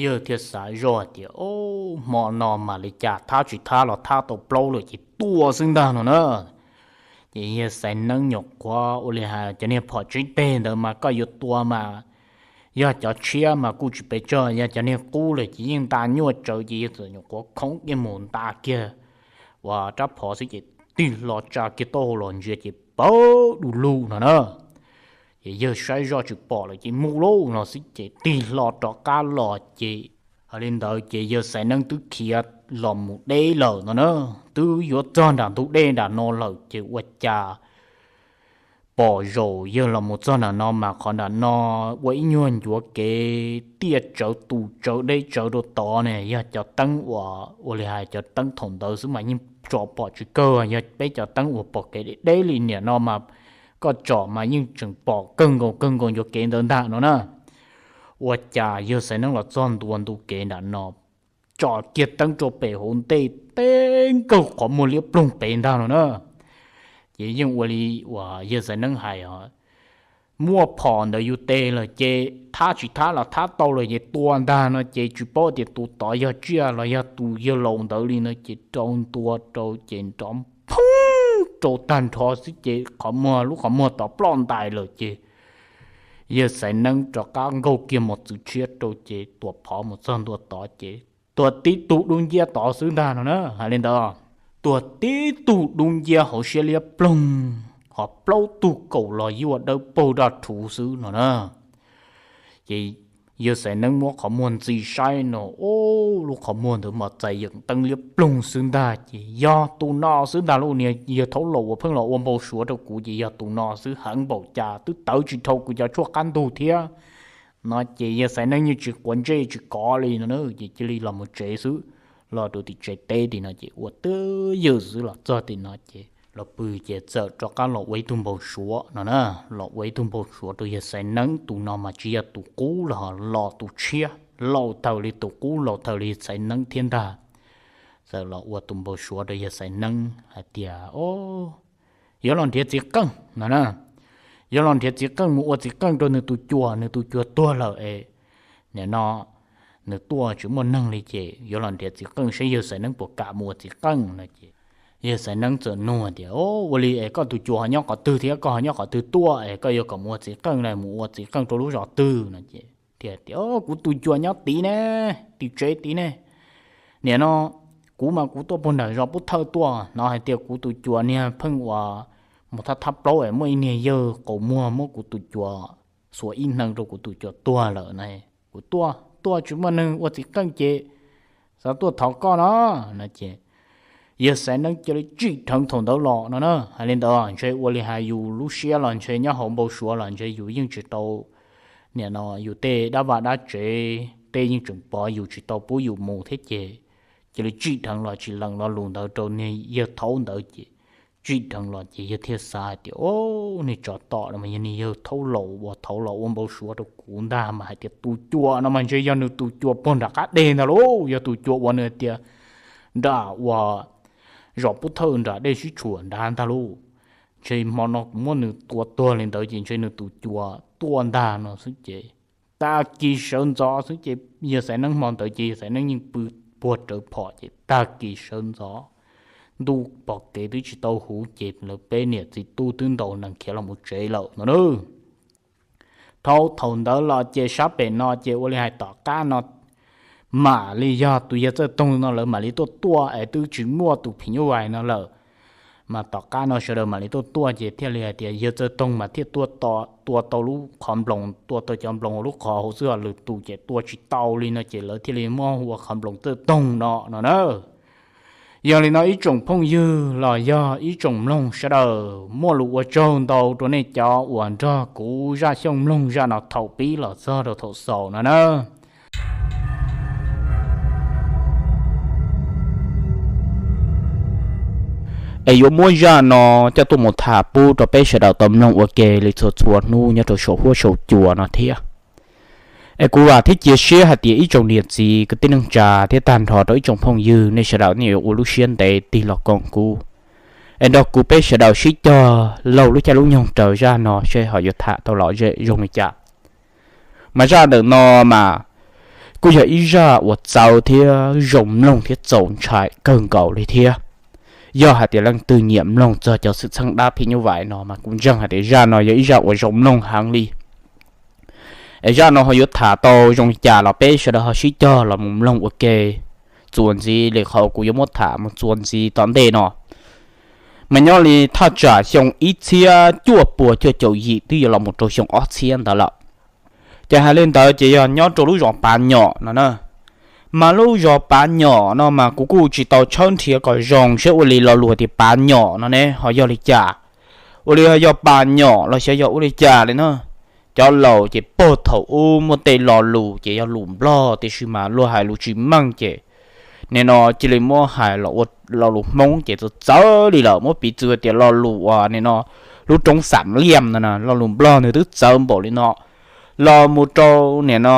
Yawg thiaj xav zoj tias, Ob, hmo no mas li cas thab tsis thab los thab tau plaub lawm ces tua xwb ntag no na. Ces yawg Xaiv Neeb nyuam qhuav ua li hais cov niag phom tsib teg ntawd mas koj yuav tua mas yog cov tshiab mas kuj tsis pes tsawg, yog cov niag qub lawm ces yeej nta nyuaj tsawv ces yawg txawm nyuam qhuav khoov kiag mus nta kiag uas rab phom xwb ces tig hlo tsa kiag taub hau los ntsia ces pawg du lug no na. Ces yawg saib zoj tsis pom lawm ces mus lauj no xwb ces tig hlo rov qab los ces hais li ntawd ces yawg Xaiv Neeb twb khiav los mus deb lawm no na. Twb yuav txog nram ntug dej nram no lawm ces ua cas pom zaum yawg los mus txog nram no mas qhov nram no ua ib nyuag ncuav kev tiaj tsawv tus tsawv deb tsawv rau tod ne, yog cov teeb uas ua li hais cov teeb thaum ntawd xwb mas yeej tsom pom tsis kawg, yog peb cov teeb uas pom kev deb deb li nim no mas koj tsom mas yeej tseem pom kawg nkaus kawg nkaus ncuav kev ntawd ntag no na. Ua cas yawg Xaiv Neeb los txog ntua ntug kev nram no, tsom kiag teeb rau pem hauv ntej teb nkaug qhov muag liab ploog pem ntag no na. Ces yeej ua li uas yawg Xaiv Neeb hais os, muaj phom ntawm yus tes lawm ces thab tsis thab los thab tau lawm ces tua ntag no ces tsis paub tias tus tod yog tsiaj los yog tus yawg laus ntawd li no ces rau ntua rau ces nrov phooj rau tag nrho xwb ces qhov muag lub qhov muag tod ploj ntais lawm ces yawg Xaiv Neeb rov qab nkaug kiag mos txwv tshiab rau ces tuam phov mus txog ntua tod ces tuag tib tug dub nciab tod xwb ntag no na. Hais li ntawd, tuag tib tug dub nciab hauv siab liab ploog, ho plaub tug kaum los yuaj dawb paug daj rhuv xwb no na. Ces yawg Xaiv Neeb muab qhov muag ntxi saib no, ub, lub qhov muag ntawd mas txais yeem teeb liab ploog xwb ntag ces yog tus no xwb ntag lauj, niag yawg thaub laus uas pheej los ua npau suav rau kuv ces yog tus no xwb, heev npaum cas twb tawv tsis dhau kuv cov tshuaj qab ntug thiab no ces yawg Xaiv Neeb yeej tsis quav ntsej tsis kov li no na ces cia li los mus tsev xwb. Los rau tim tsev teb tim no ces ua twj ywm xwb los txog tim no ces los pw ces txawm rov qab los ua ib tug npau suav no na. Los ua ib tug npau suav rau yawg Xaiv Neeb, tus no mas tsis yog tus qub los, los tus tshiab laus tawm li tus qub laus tawm li Xaiv Neeb thiab ntag. Txawm los ua tus npau suav rau yawg Xaiv Neeb hais tias, Ob, yuav los nrhiav txiv qeej no na, yuav los nrhiav txiv qeej mus ua txiv qeej rau nws tus cuas, nws tus cuas tuag lawm es nim no nws tuaj tsis muaj neeg li ces yuav los nrhiav txiv qeej saib yawg Xaiv Neeb puas kam mus ua txiv qeej no ces yawg Xaiv Neeb txawm nug tias, Ua li es koj tus cuas ho nyob qhov twg thiab koj ho nyob qhov twg tuaj es koj yuav kom mus ua txiv qeej na, mus ua txiv qeej rau lub zos twg no ces thiaj tias, Kuv tus cuas nyob tid ne, tim tsev tid ne. Nim no kuv mas kuv tuaj puag nram zos Pub Thawj tuaj, hnov hais tias kuv tus cuas niag pheej uas mus thab thab plaub es muaj ib niag yawg qaus muag muab kuv tus cuas xuas ib hneev rau kuv tus cuas tuag lawm na. Kuv tuaj tuaj tsis muaj neeg ua txiv qeej ces xav tuaj thov koj no no ces yawg Xaiv Neeb cia li tsim dheev thaum ntawd los no na. Hais li ntawd ntshe ua li hais yus lub siab los ntshe nyob hauv npau suav los ntshe yus yeej tsis tau, nim no yus tej dab vaj dab tsev tej yeej tseem pov yus tsis tau pub yus mus thiab ces cia li tsim dheev los tsis lees lo lus ntawd rau niag yawg thaub ntawd ces tsim dheev los ces yawg thiaj xav hais tias, Ob, niag tsov tom no mas yog niag yawg thaub laus uas thaud los ua npau suav rau kuv ntag mas hais tias tus cuas no mas ntshe yog nws tus cuas puag nram qab deg ntag lauj, yog tus cuas uas nws tias nram uas zos Pub Thawj nram dej sib tshuam nrad ntag lauj. ntshe hmo no kuv muab nws tua tuag li ntawd ces ntshe nws tus cua tuaj ntag no xwb ces tag kis sawv ntxov xwb ces yawg Xaiv Neeb hmo ntawd ces yawg Xaiv Neeb yeej pw puag rawv phom ces tag kis sawv ntxov, ntuj pom kev twb tsis tau huv ces lawv peb niam txiv tub twb ntaus nees khiav los mus tsev lawm no na. Dhau thaum ntawd los ces sab pem no ces ua li hais tom qab no mam li yog tus yawg Txawj Toog no lawv mam li tuaj tuaj es twb tsis muaj tus phim nyuj vais no lawm. Mas tom qab no sawv daws mam li tuaj tuaj ces thiaj li hais tias yawg Txawj Toog mas thiaj tuaj tua tau lub qhov nploos, tua tau cov nploos hauv lub qhov hauv xwb, ho lwm tus ces tua tsis tau li no ces lawv thiaj li muab hu ua qhov nploos Txawj Toog no no na. Yog li no ib tsoom phooj ywg los yog ib tsoom mloog sawv daws, muaj lus ua tsaug ntau rau nej cov uas nrog kuv Zaj Xyooj mloog zaj no thaum pib los txog rau thaum xaus no na. Es yuav muab zaj no coj tuaj mus tham pub rau peb sawv daws tau mloog ua ke li txhua txhua hnub nyob rau saum huab saum cua no thiab. Es kuv vam thiab cia siab hais tias ib tsoom niam txiv kwv tij neej tsa thiab tag nrho rau ib tsoom phooj ywg nej sawv daws nej yuav ua lub siab ntev tig los koom kuv, es nrog kuv peb sawv daws sib cog laug lub caij lub nyoog raws zaj no seb ho yuav tham tau lom zem zoo li cas. Mas zaj ntawm no mas kuj yog ib zaj uas txawv thiab zoo mloog thiab txaus ntshai kawg nkaus li thiab. Yog hais tias leej twg nyiam mloog txog cov xwm txheej dab phim nyuj vais no mas kuv ntseeg hais tias zaj no yog ib zaj uas zoo mloog heev li. Es zaj no ho yuav tham tau zoo li cas los peb sawv daws ho sib cog los mus mloog ua ke txuas ntxiv li qhov kuv yuav muab tham mus txuas ntxiv tom ntej no. Mas nyob li thaj tsam xyoo ib txhiab cuaj puas cuaj caum yim twb yuav los mus rau xyoo ob txhiab ntawd lawm. Ces hais li ntawd ces yog nyob rau lub zos Pav Nyom no na. Mas lub zos Pav Nyom no mas kuv kuj tsis tau tshawb nrhiav kom zoo seb ua li lo lus tias Pav Nyom no ne ho yog li cas, ua li yog Pas Nyom los xyov yog ua li cas li na. Cov laus ces puag thaum ub muaj tej lo lus ces yog lus Nplog tiam sis mas luag hais lus tsis meej ces nim no cia li muab hais los ua lo lus Hmoob ces txawv txawv li lawm. Muab piv txwv tias lo lus uas nim no lub roob Xam Liam no na, lo lus Nplog nws twb txawv npaum li no, los mus rau nim no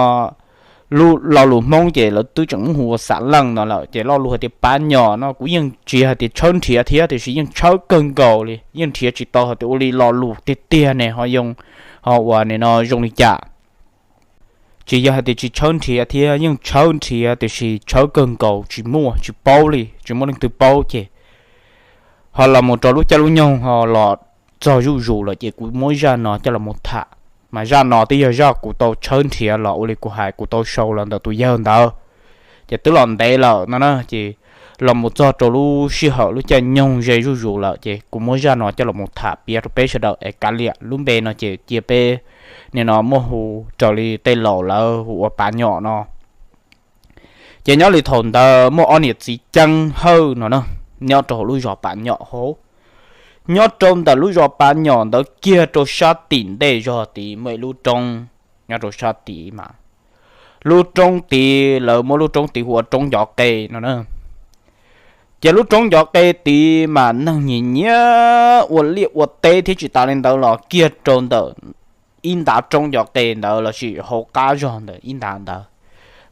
lo lus Hmoob ces lawv twb tseem muab hu ua Xam Leej no lawm. Ces lo lus hais tias Pav Nyom no kuv yeej tsis hais tias tshawb nrhiav thiab tiam sis yeej tshawb kawg nkaus li, yeej nrhiav tsis tau hais tias ua li lo lus tiag tiag ne ho yoo, ho uas nim no zoo li cas. Tsis yog hais tias tsis tshawb nrhiav thiab, yeej tshawb nrhiav tiam sis tshawb kawg nkaus tsis muaj, tsis paub li, tsis muaj leej twg paub ces ho los mus rau lub caij lub nyoog ho los txog zuj zus lawm ces kuv muab zaj no coj los mus tham. Mas zaj no twb yog zaj kuv tau tshawb nrhiav los ua li kuv hais kuv tau sau los ntawm tus yawg ntawd, ces twb los ntev lawm no na. Ces los mus txog rau lub sij hawm lub caij nyoog ze zuj zus lawm ces kuv muab zaj no coj los mus tham piav rau peb sawv daws es kav liam lub npe no ces cia peb nim no muaj hu raws li tej laus lawv hu ua Pav Nyom no. Ces nyob li thaum ntawd muaj ob niam txiv Ceeb Hawj no na, nyob rau hauv lub zos Pav Nyom hauv. Nyob rau ntawm lub zos Pav Nyom ntawd kiag rau sab tim ntej zog tid muaj ib lub roob nyob rau sab tid mas lub roob tid lawv muab lub roob tid hu ua roob Ncov Qe no na. Ces lub roob Ncov Qe tid mas neeg nyiam nyiam ua liaj ua teb thiab tsis tas li ntawd los kiag rau ntawm ib ntav roob Ncov Qe ntawd lossis hauv qab zog ntawm ib ntav ntawd,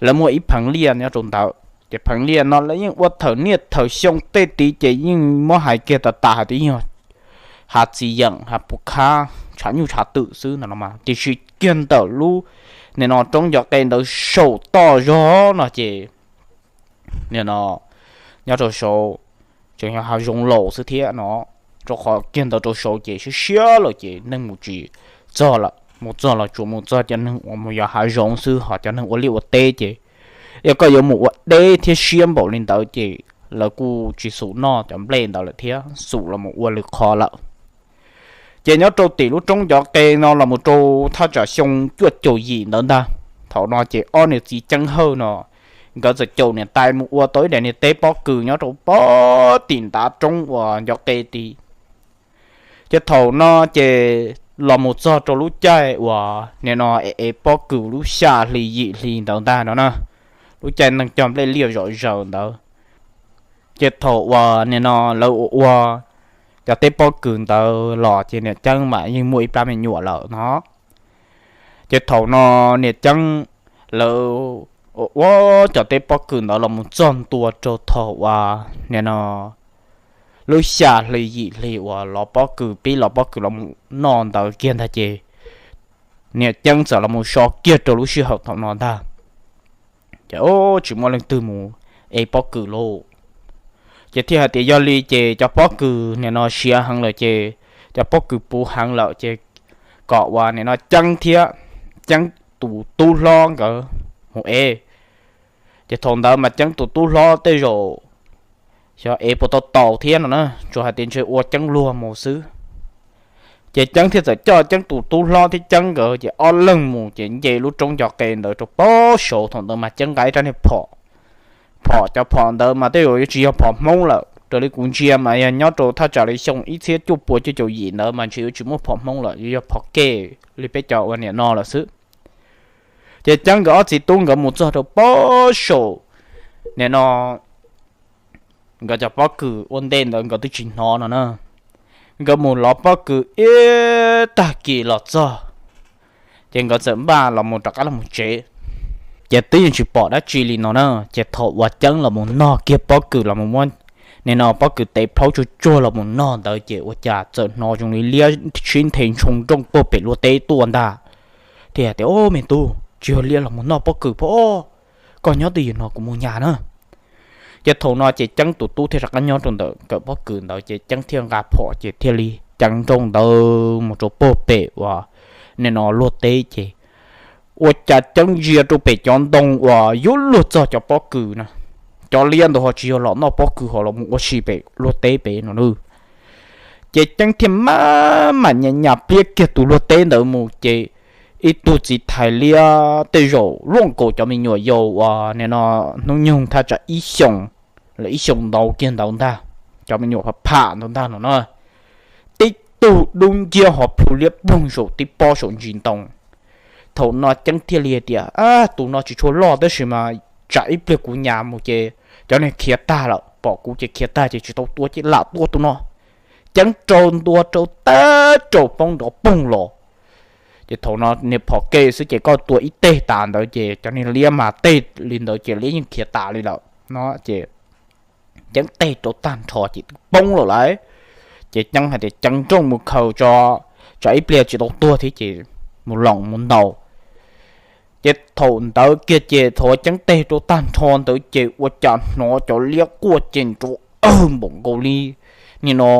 lawv muaj ib pheev liaj nyob rau ntawd. Ces pheev liaj no lawv yeej ua thawm niaj thawm xyoo tej tid ces yeej muab hais kiag tas tas hais tias yog hav txiv yeem hav puv khab tshav nyuj tshav twm xwb no no mas tiam sis kiag ntawm lub nim no roob Ncov Qe ntawd saum toj zog no ces nim no nyob rau saud tseem yog hav zoov laus xwb thiab no, rau qhov kiag ntawd rau saud ces siab siab lawm ces neeg mus tsis txog lawm, mus txog los tsuas mus txog cov neeg uas mus yos hav zoov xwb, ho cov neeg ua liaj ua teb ces yog koj yuav mus ua deb thiab siab npaum li ntawd ces lawv kuj tsis xum noj cov nplej ntawd lawm thiab xum los mus ua lwm qho lawm. Ces nyob rau tim lub roob Ncov Qe no los mus rau thaj tsam xyoo cuaj caum yim ntawd ntag, thaum no ces ob niam txiv Ceeb Hawj no nkawd txawm caum niam tais mus ua tau ib daim niag teb pob kws nyob rau pem tim ntav roob uas Ncov Qe tid. Ces thaum no ces los mus txog rau lub caij uas nim no es pob kws lub xya hli yim hli ntawd ntag no na, lub caij neeg cog nplej liaj zom zaws ntawd. Ces thaum uas nim no lawv ua ua cov teb pob kws ntawd los ces niam Ceeb mas yeej muaj ib plab me nyuam lawm no. Ces thaum no niam Ceeb lawv ua ua cov teb pob kws ntawd los mus txog ntua rau thaum uas nim no lub xya hli yim hli uas lov pob kws, pib lov pob kws los mus noj ntawd kiag ntag ces niam Ceeb txawm los mus so kiag rau lub sij hawm thaum no ntag. Ces tsis muaj leej twg mus ev pob kws lauj. Ces thiaj hais tias yog li ces cov pob kws nim no siav heev lawm ces, cov pob kws puv heev lawm ces kom uas nim no Ceeb thiab Ceeb tus tub hlob nkawd mus ev. Ces thaum ntawd mas Ceeb tus tub hlob tej zaum xyov ev puas tau taus thiab no na, tsuas hais tias ntshe ua Ceeb luag mus xwb. Ces Ceeb thiaj txawm coj Ceeb tus tub hlob thiab Ceeb nkawd ces ob leeg mus ces nce lub roob ncov qe ntawd rau pob saud. Thaum ntawd mas Ceeb nqa ib rab niag phom, phom cov phom ntawd mas tej zaum yuav tsis yog phom Hmoob lawm, raws li kuv ntsia mas yog nyob rau thaj tsam li xyoo ib txhiab cuaj puas cuaj caum yim ntawd mas ntshe yuav tsis muaj phom Hmoob lawm, yuav yog phom kej li peb cov uas nim no lawm xwb. Ces Ceeb nkawd ob txiv tub nkawd mus txog rau pob saum nim no nkawd cov pob kws ua ntej ntawd nkawd twb tsis hnov no na. Nkawd mus lov pob kws ib tag kis los txog, ces nkawd txawm npaj los mus rov qab los mus tsev. Ces twb yeej tsis pom dab tsi li no na, ces thaum uas Ceeb los mus noj kiag pob kws los mus muab nim no pob kws tes plhaub tsuag tsuag los mus noj ntawd ces ua cas txawm hnov zoo li liab sib nthe ntshoo nrooj puag pem luag teb tuaj ntag. Thiaj tias, Au me tub, tsis yog liab los mus noj pob kws pob, koj nyob twj ywm no kuv mus nyas na. Ces thaum no ces Ceeb tus tub thiaj rov qab nyob rau ntawm kawm pob kws ntawd ces Ceeb thiaj nqa phom ces thiaj li ceev nrooj ntawd mus rau puag pem uas nim no luag teb ces ua cas Ceeb ntsia rau pem cov ntoo uas yuav luag txog cov pob kws na, cov liab ntawd ho tsis yog los noj pob kws ho los mus ua si pem luag teb pem no na. Ces Ceeb thiaj maj mam nyas nyas pliab kiag tus luag teb ntawd mus ces ib tug txiv thais liab tej zaum luaj nkaus cov me nyuam yaus uas nim no hnub nyoog thaj tsam ib xyoos, lawv ib xyoos ntau kiag ntawd ntag, cov me nyuam pham pham ntawd ntag no na. Tib tug dub nciab ho plhu liab ploog saum tib pob saum ntsis ntoo. Thaum no Ceeb thiaj li hais tias, Ab, tus no tsis tshua loj tab sis mas tsam ib pliag kuv nyas mus ces cov niag khiav tag lawm, pom kuv ces khiav tag ces tsis tau tua ces lam tua tus no. Ceeb rau ntua rau tag rau poob nrov poog los. Ces thaum no niag phom kej xwb ces koj tua ib teg tas ntawd ces cov niag liab mas teg li ntawd ces liab yeej khiav tas li lawm no ces Ceeb teg rau tag nrho ces twb poob lawm lauj. Ces Ceeb hais tias ceev nrooj mus khaws tso, tsam ib pliag tsis tau tuag thiab ces mus loos mus ntaus. Ces thaum ntawd kiag ces thaum Ceeb teg rau tag nrho ntawd ces ua cas hnov cov liab quaj ces nrov awg npaum nkaus li nim no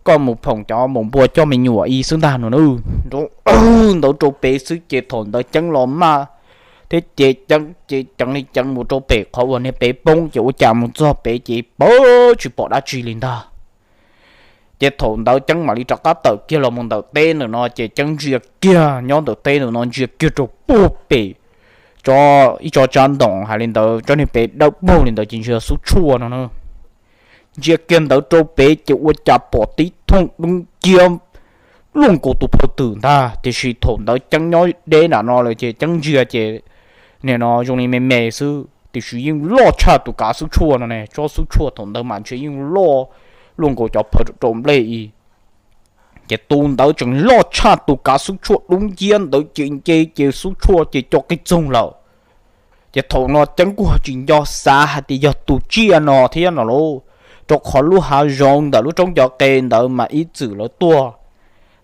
koj mus phoom cov npaum npua coj me nyuam ib xwb ntag no na, nrov awg ntawd rau pem xwb ces thaum ntawd Ceeb los maj thiab ces Ceeb ces ceev li ceev mus rau pem qhov uas niag pem poob ces ua cas mus txog pem ces pab tsis pom dab tsi li ntag. Ces thaum ntawd Ceeb mam li rov qab tawm kiag los mus ntawm teb ntawm no ces Ceeb ntsia kiag nyob ntawm teb ntawm no ntsia kiag rau puag pem tso ib tso tsav ntoos hais li ntawd tsob niag pem dawb paug li ntawd ces ntsia xub tshuaj no na. Ntsia kiag ntawd rau pem ces ua cas pom tib thooj dub nciab luaj nkaus tus phawj twm ntag, tiam sis thaum ntawd Ceeb nyob deb nram no lawm ces Ceeb ntsia ces nim no zoo li me me xwb tiam sis yeej loj tshaj tus kav xub tshuaj no ne, tsob xub tshuaj thaum ntawd mas ntshe yeej loj luaj nkaus cov phawj rau nplej i. Ces tus ntawd tseem loj tshaj tus kav xub tshuaj dub nciab ntawd ces nce ces xub tshuaj ces co qig txoog lawm. Ces thaum no Ceeb kuj tsis nco xav hais tias yog tus tsiaj no thiab no lauj, rau qhov lub hav zoov ntawm lub roob cov qe ntawd mas ib txwm lawv tuaj,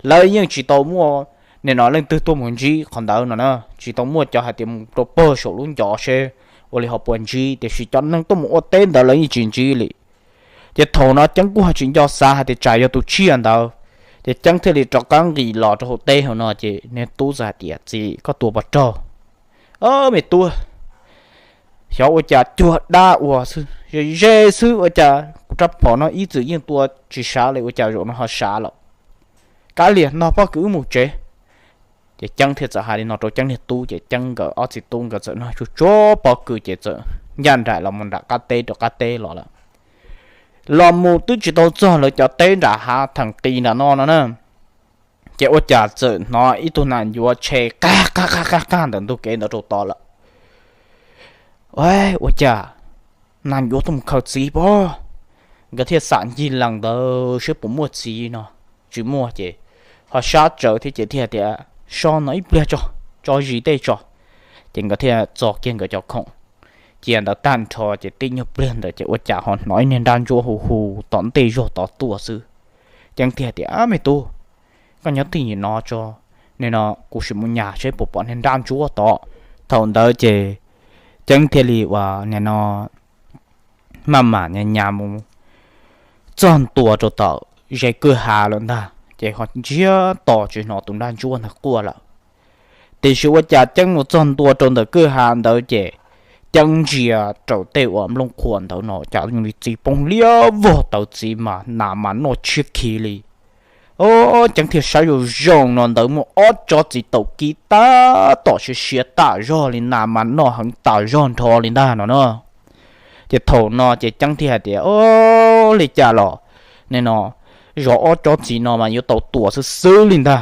lawv yeej tsis tau muaj nim no leej twg tuaj mus ntsib qhov ntawd no na, tsis tau muaj cov hais tias mus rau pag saum lub ncov seb ua li ho puas ntsib, tiam sis cov neeg tuaj mus ua teb ntawd lawv yeej tsis ntsib li. Ces thaum no Ceeb kuj tsis nco xav hais tias tsam yog tus tsiaj ntawd, ces Ceeb thiaj li rov qab nqis los rau hauv teb hauv no ces niag tub txawm hais tias, Txiv, koj tua pov raug. Me tub, xyov ua cas cuag dab ua xwb, ze ze xwb ua cas kuv rab phom no ib txwm yeej tua tsis sav li ua cas zaum no ho sav lawm. Kav liam, noj pob kws wb mus tsev. Ces Ceeb thiaj txawm hais li no rau Ceeb niag tub ces Ceeb nkawd ob txiv tub nkawd txawm noj tsuag tsuag pob kws ces txawm ncaj nraim los mus nram qab teb rau qab teb los lawm. Los mus twb tsis tau txog lawv cov teb nram hav theem qis nram no no na, ces ua cas txawm hnov ib tug nas ncuav tshe qaj qaj qaj qaj ntawm ntug kev ntawd rau tod lawm. Ua cas nas ncuav tuaj mus khaws txiv pob? Nkawd thiaj xam ncig lees ntawd seb puas muaj txiv no, tsis muaj ces ho sab tsawv thiab ces thiaj tias, So no ib pliag tso, tso zis tej tso. Ces nkawd thiaj txo kiag nkawd cov khoom, cia ntawd tag nrho ces tib nyuag pliag ntawd ces ua cas ho hnov ib niag nrab ntsuab hu hu tom ntej zog tod tuaj xwb. Ceeb thiaj tias, Ab me tub, koj nyob twj ywm no tso, nim no kuv sim mus nyas seb puas pom niag nrab ntsuab tod. Thaum ntawd ces Ceeb thiaj li uas nim no maj mam nyas nyas mus txog ntua rau tom ze kwj ha lawm ntag ces ho ntsiag to tsis hnov tus nrab ntsuab ntawd quaj lawm. Tiam sis ua cas Ceeb mus txog ntua rau ntawm kwj ha ntawd ces Ceeb ntsia rau tej uas nplooj qhuav ntawd no cas zoo li txiv poob liab vog tawv txiv mas nas mas noj tshiab khiv li. Ceeb thiaj saib zoo zoo no ntawd muaj ob tsob txiv taum kib tab tom siav siav tam zog li, nas mas noj heev tam zog nrho li ntag no na. Ces thaum no ces Ceeb thiaj hais tias, Ua li cas los nim no zov ob tsob txiv no mas yuav tau tuam xwb xwb li ntag.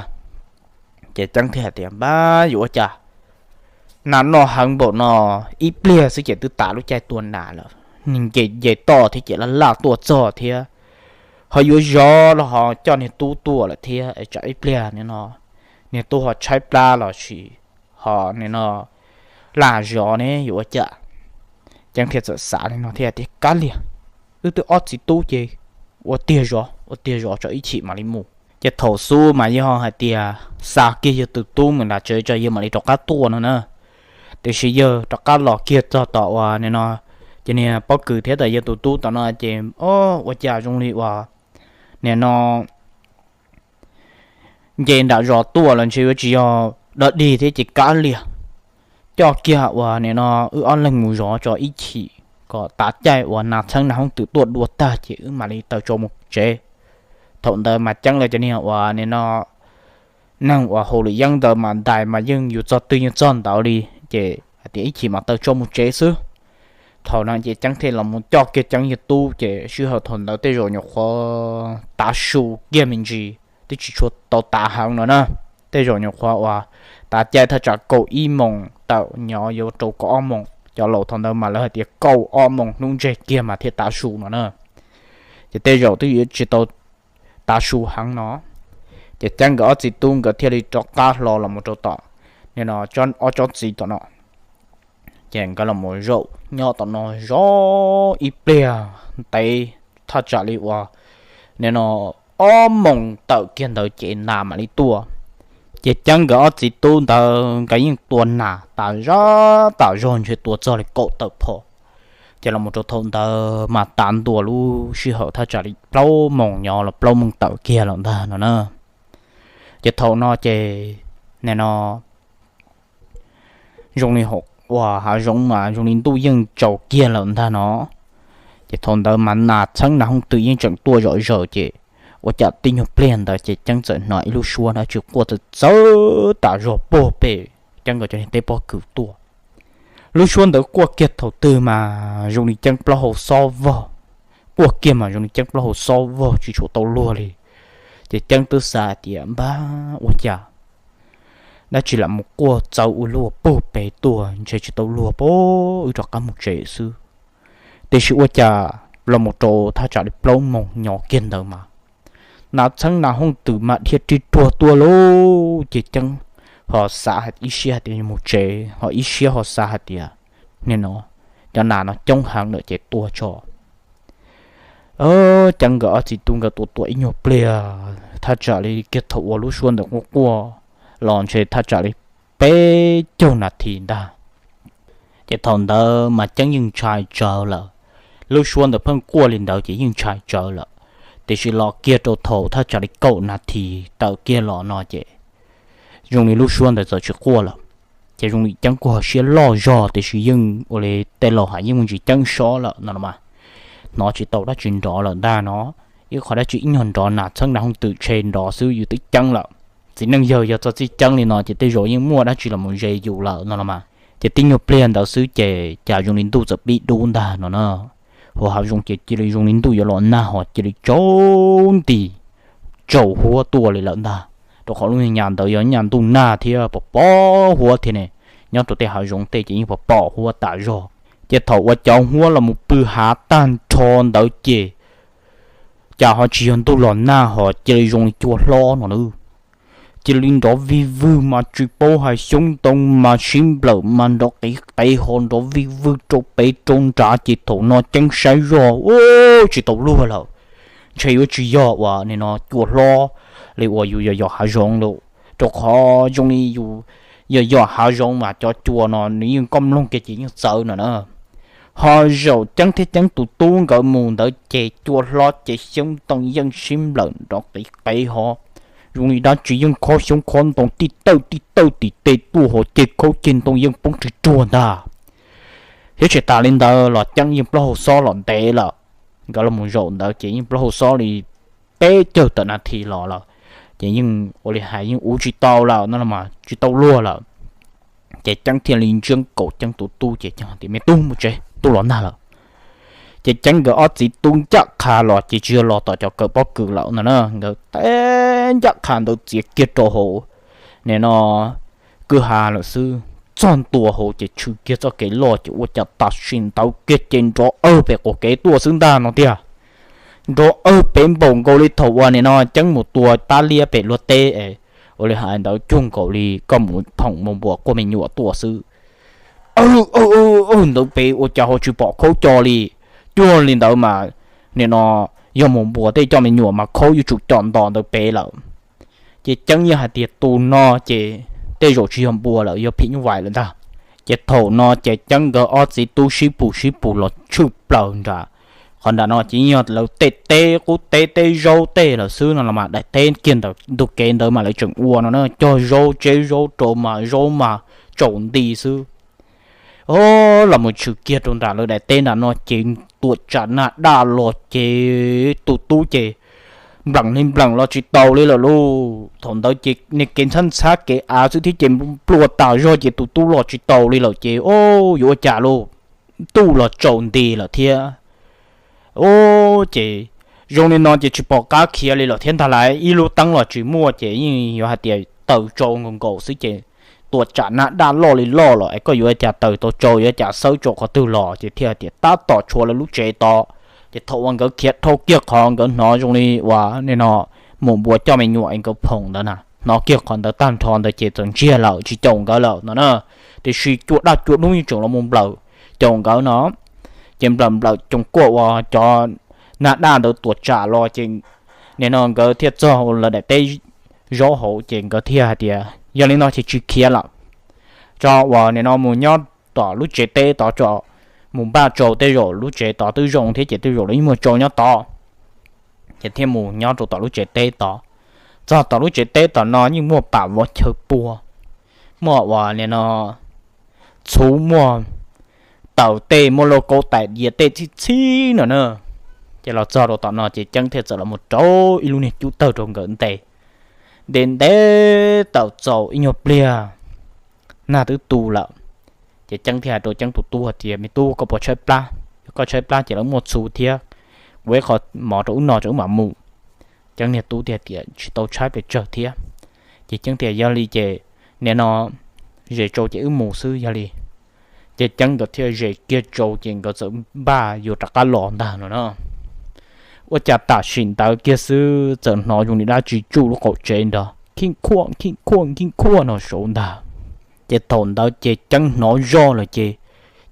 Ces Ceeb thiaj hais tias, Npab, yuav ua cas, nas noj heev npaum no, ib pliag xwb ces twb tas lub caij tua nas lawm, nws nce nce toj thiab ces laj laj tuaj txog thiab, ho yuav zov los ho coj niag tub tuaj lawm thiab, tsam ib pliag nim no niag tub ho tshaib plab los sis ho nim no laj zov ne yuav ua cas. Ceeb thiaj txawm xav li no thiab tias, Kav liam, wb twb ob txiv tub ces ua tiag zov, ua tiag zov tso ib chim mam li mus. Ces thaum xub mas yawg ho hais tias xa kiag yawg tus tub mus nram tsev tso yawg mam li rov qab tuaj no na. Tiam sis yawg rov qab los kiag txog tom uas nim no ces niag pob kws thiab tom yawg tus tub tom no ces, O, ua cas zoo li uas nim no nce nram zos tuaj los ntshe yuav tsis yog dog dig thiab ces kav liam, coj kiag uas nim no wb ob leeg mus zov tso ib chim kom tav caij uas nas txheeb nas hooj twm tuaj dua tag ces wb mam li taws tso mus tsev. Thaum ntawd mas Ceeb lawv cov niag uas nim no neeg uas haus luam yeeb ntawd mas ntais mas yeej yus txog twg yeej txog ntawd li, ces hais tias ib chim mam taws tso mus tsev xwb. Thaum no ces Ceeb thiaj los mus coj kiag Ceeb yawg tub ces sij hawm thaum ntawd tej zaum nyuam qhuav tav su kiag me ntsis twb tsis tshua tau tav heev no na. Tej zaum nyuam qhuav uas tav caij thaj tsam kaum ib moos tawm nyob yuav rau kaum ob moos, cov laus thaum ntawd mas lawv hais tias kaum ob moos hnub ntseg kiag mas thiaj tav su no na. Ces tej zaum twb yuav tsis tau tav su heev no. Ces Ceeb nkawd ob txiv tub nkawd thiaj li rov qab hlo los mus rau tom nim no ob tsob txiv tom no. Ces nkawd los mus zaum nyob tom no zov ib pliag ntev thaj tsam li uas nim no ob moos tawm kiag ntawd ces nas mam li tuaj. Ces Ceeb nkawd ob txiv tub ntawd nkawd yeej tua nas tas zog tas zog ntshe tua txog li kaum tawm phom. Ces los mus rau thaum ntawd mas tav ntua lub sij hawm thaj tsam li plaub moos nyob los plaub moos tawm kiag lawm ntag no na. Ces thaum no ces nim no zoo li uas hav zoov mas zoo li ntuj yeej tsaus kiag lawm ntag no. Ces thaum ntawd mas nas txheeb nas hooj twm yeej tseem tuaj zom zaws ces ua cas tib nyuag pliag ntawd ces Ceeb txawm hnov ib lub suab dab tsi quaj txawv txawv tas zog puag pem Ceeb nkawd cov niag teb pob kws tuaj. Lub suab ntawd quaj kiag thaum twg mas zoo li Ceeb plaub hau xob vog, quaj kiag mas zoo li Ceeb plaub hau xob vog tsis tshua tau luag li. Ces Ceeb twb xav hais tias npab ua cas dab tsi lam mus quaj txawv ua luaj puag pem tuaj ntshe tsis tau luag pab wb rov qab mus tsev xwb. Tiam sis ua cas los mus rau thaj tsam li plaub moos nyob kiag ntawd mas nas txheeb nas hooj twm mas dhia ri ruag tuaj lauj. Ces Ceeb ho xav ib siab hais tias mus tsev, ho ib siab ho xav hais tias nim no cov nas no coob heev lawm ces tua tso. Ceeb nkawd ob txiv tub nkawd tua tua ib nyuag pliag thaj tsam li kiag thaum uas lub suab ntawd quaj quaj los ntshe thaj tsam li peb caug nas this ntag. Ces thaum ntawd mas Ceeb yeej ntshai tsawv lawm. Lub suab ntawd pheej quaj li ntawd ces yeej ntshai tsawv lawm. Tiam sis los kiag rau thaum thaj tsam li kaum nas this tawm kiag los no ces zoo li lub suab ntawd txawm tsis quaj lawm. Ces zoo li Ceeb kuj ho siab loj zog tiam sis yeej ua li tej laus hais yeej muaj ntsis ceeb sob lawm no los mas, hnov tsis tau dab tsi nrov lawm ntag no. Ib qhov dab tsi ib nyuag nrov nas txheeb nas hooj twm tshe nrov xwb yus twb ceeb lawm. Txiv neej yawg yog txog txij ceeb li no ces tej zaum yeej muaj dab tsi los mus ze yus lawm no los mas. Ces tib nyuag pliag ntawd xwb ces cas zoo li ntuj txawm pib dub ntag no na. Hauv hav zoov ces cia li zoo li ntuj yuav los nag ho cia li tsaus nti tsaus huab tuaj li lawm ntag. Rau qhov lub nyuag nyas ntawd yog nyas ntuj nag thiab pom pom huab thiab ne, nyob rau tej hav zoov tej ces yeej pom pom huab tas zog. Ces thaum uas cov huab los mus pw hav tag nrho ntawd ces cas ho tsis yog ntuj los nag ho cia li zoo li cua hlob no na. cia li nrov vij vwg mas tsis paub hais, xyoob ntoo mas sib nplawm mas nrov qiv qev ho nrov vij vwg rau pem rau nrad. Ces thaum no Ceeb saib zoj, u, tsis tau luag lawm, ntshe yuav tsis yog uas nim no cua hlob li uas yus yos yos hav zoov lawm, rau qhov zoo li yus yos yos hav zoov mas cov cua no nws yeej koj mloog kiag ces yeej txawv no na. Ho zaum Ceeb thiab Ceeb tus tub nkawd mus ntawd ces cua hlob ces xyoob ntoo yeej sib nplawm nrov qiv qev ho zoo li dab tsi yeej khob xyoob khob ntoo tij tawj tij tawj tim tej tuaj ho ceg khaub ceg ntoo yeej poob rig ruag ntag. Thiab tsis tas li ntawd los Ceeb yeej plaub hau xob los ntev lawm. Nkawd los mus zaum ntawd ces yeej plaub hau xob li peb caug tawm nas this los lawm, ces yeej ua li hais yeej ua tsis tau lawm no los mas tsis tau luag lawm. Ces Ceeb thiaj li ntsiab nkaus Ceeb tus tub ces Ceeb hais tias, me tub, mus tsev, ntuj los nag lawm. Ces Ceeb nkawd ob txiv tub ncaj qha los ces tsis yog los tom cov kawm pob kws lawm no na, nkawd teb ncaj qha ntawd txiav kiag rau hauv nim no kwj ha lawm xwb. Txog ntua hauv ces tshwm kiag txoj kev loj ces ua cas tam sim ntawd kiag ces nrov awg pem qaum kev tuaj xwb ntag no tiag. Nrov awg pem npaum nkaus li thaum uas nim no Ceeb mus tua pab liab pem luag teb es ua li hais ntawd cuag nkaus li koj mus phoom mus npuas quaj me nyuam tuaj xwb. Awg, awg, awg, ntawd pem ua cas ho tsis pom khaub co li. Cuag li ntawd mas nim no yog mus npuas tej coj me nyuam mas khaub yuav tsum com ntos ntawd pem lawm. Ces Ceeb yeej hais tias tus no ces tej zaum tsis yog npua lawm, yog phim nyuj vais lawm ntag. Ces thaum no ces Ceeb nkawd ob txiv tub sib pus sib pus los tshwj plaws nram qhov nram no ces yeej yog lawv tej teb qub teb teb zaub tej lawm xwb no los mas daim teb kiag ntawm ntug kev ntawd mas lawv tseem ua no na, cog zaub tseb zaub rau mas zaub mas tsaus nti xwb. O, los mus tshwm kiag rau nram lawv daim teb nram no ces tuam tsam nag daj los ces tus tub ces npleem li npleem los tsis taus li lawm lauj. Thaum ntawd ces niag kev ntxhab ntxhab kev av xwb thiab ces nplua tas zog ces tus tub los tsis taus li lawm ces o, yuav ua cas lauj, ntuj los tsaus nti lawm thiab. O, ces zoo li no ces tsis pom qab khiav li lawm thiab ntag lauj, ib lub teeb los tsis muaj ces yeej yuav hais tias taws tsau nkaus nkaus xwb ces tuam tsam nag daj loj li loj los es koj yuav ua cas taws tau tsau, yuav ua cas xawb tsau qhov twg los ces thiaj hais tias tab tom tshuav lawv lub tsev tod. Ces thaum uas nkawd khiav dhau kiag qhov nkawd hnov zoo li uas nim no mus npuas coj me nyuam es nkawd phoom ntawd na, hnov kiag qhov ntawd tag nrho ntawd ces txawm ntsiag lawm tsis caum nkawd lawm no na. Tiam sis cua daj cua dub yeej tseem los mus nplawm caum nkawd no. Ces nplawm nplawm coos kuaj uas cov nag daj ntawd tuam tsam los ces nim no nkawd thiaj txog lawv daim teb zaub hauv ces nkawd thiaj hais tias yog li no ces tsis khiav lawm, tso uas nim no mus nyob tom lub tsev teb tod tso, mus npaj tsau tej zaum lub tsev tod twb zoo thiab ces tej zaum lawv yeej muaj tsau nyob tod. Ces thiaj mus nyob rau tom lub tsev teb tod. Txog tom lub tsev teb tom no yeej muaj pam vov chaw pua, muaj uas nim no txhuv, muaj taws tej, muaj lauj kaub tais diav tej txhib txhib no na. Ces los txog rau tom no ces Ceeb thiaj txawm los mus rau ib lub niag cub tawg rau nkawd ntes. Ntes ntes tawm txaus ib nyuag pliag, nag twb tu lawm. Ces Ceeb thiaj hais rau Ceeb tus tub hais tias me tub, koj puas tshaib plab? Yog koj tshaib plab ces lawv muaj txhuv thiab, kuv ib qho mov rau wb noj tso wb mam mus. Ceeb niag tub thiaj tias tsis tau tshaib pes tsawg thiab. Ces Ceeb tias yog li ces nim no zes tsau ces wb mus xwb yog li. Ces Ceeb nkawd thiaj zes kiag tsau ces nkawd txawm npaj yuav rov qab los ntag no na. Ua cas tam sim ntawd kiag xwb txawm hnov zoo li dab tsi tsuj lub qaum tsev nrog khij khuaj khij khuaj khij khuaj no saud ntag. Ces thaum ntawd ces Ceeb hnov zoj lawm ces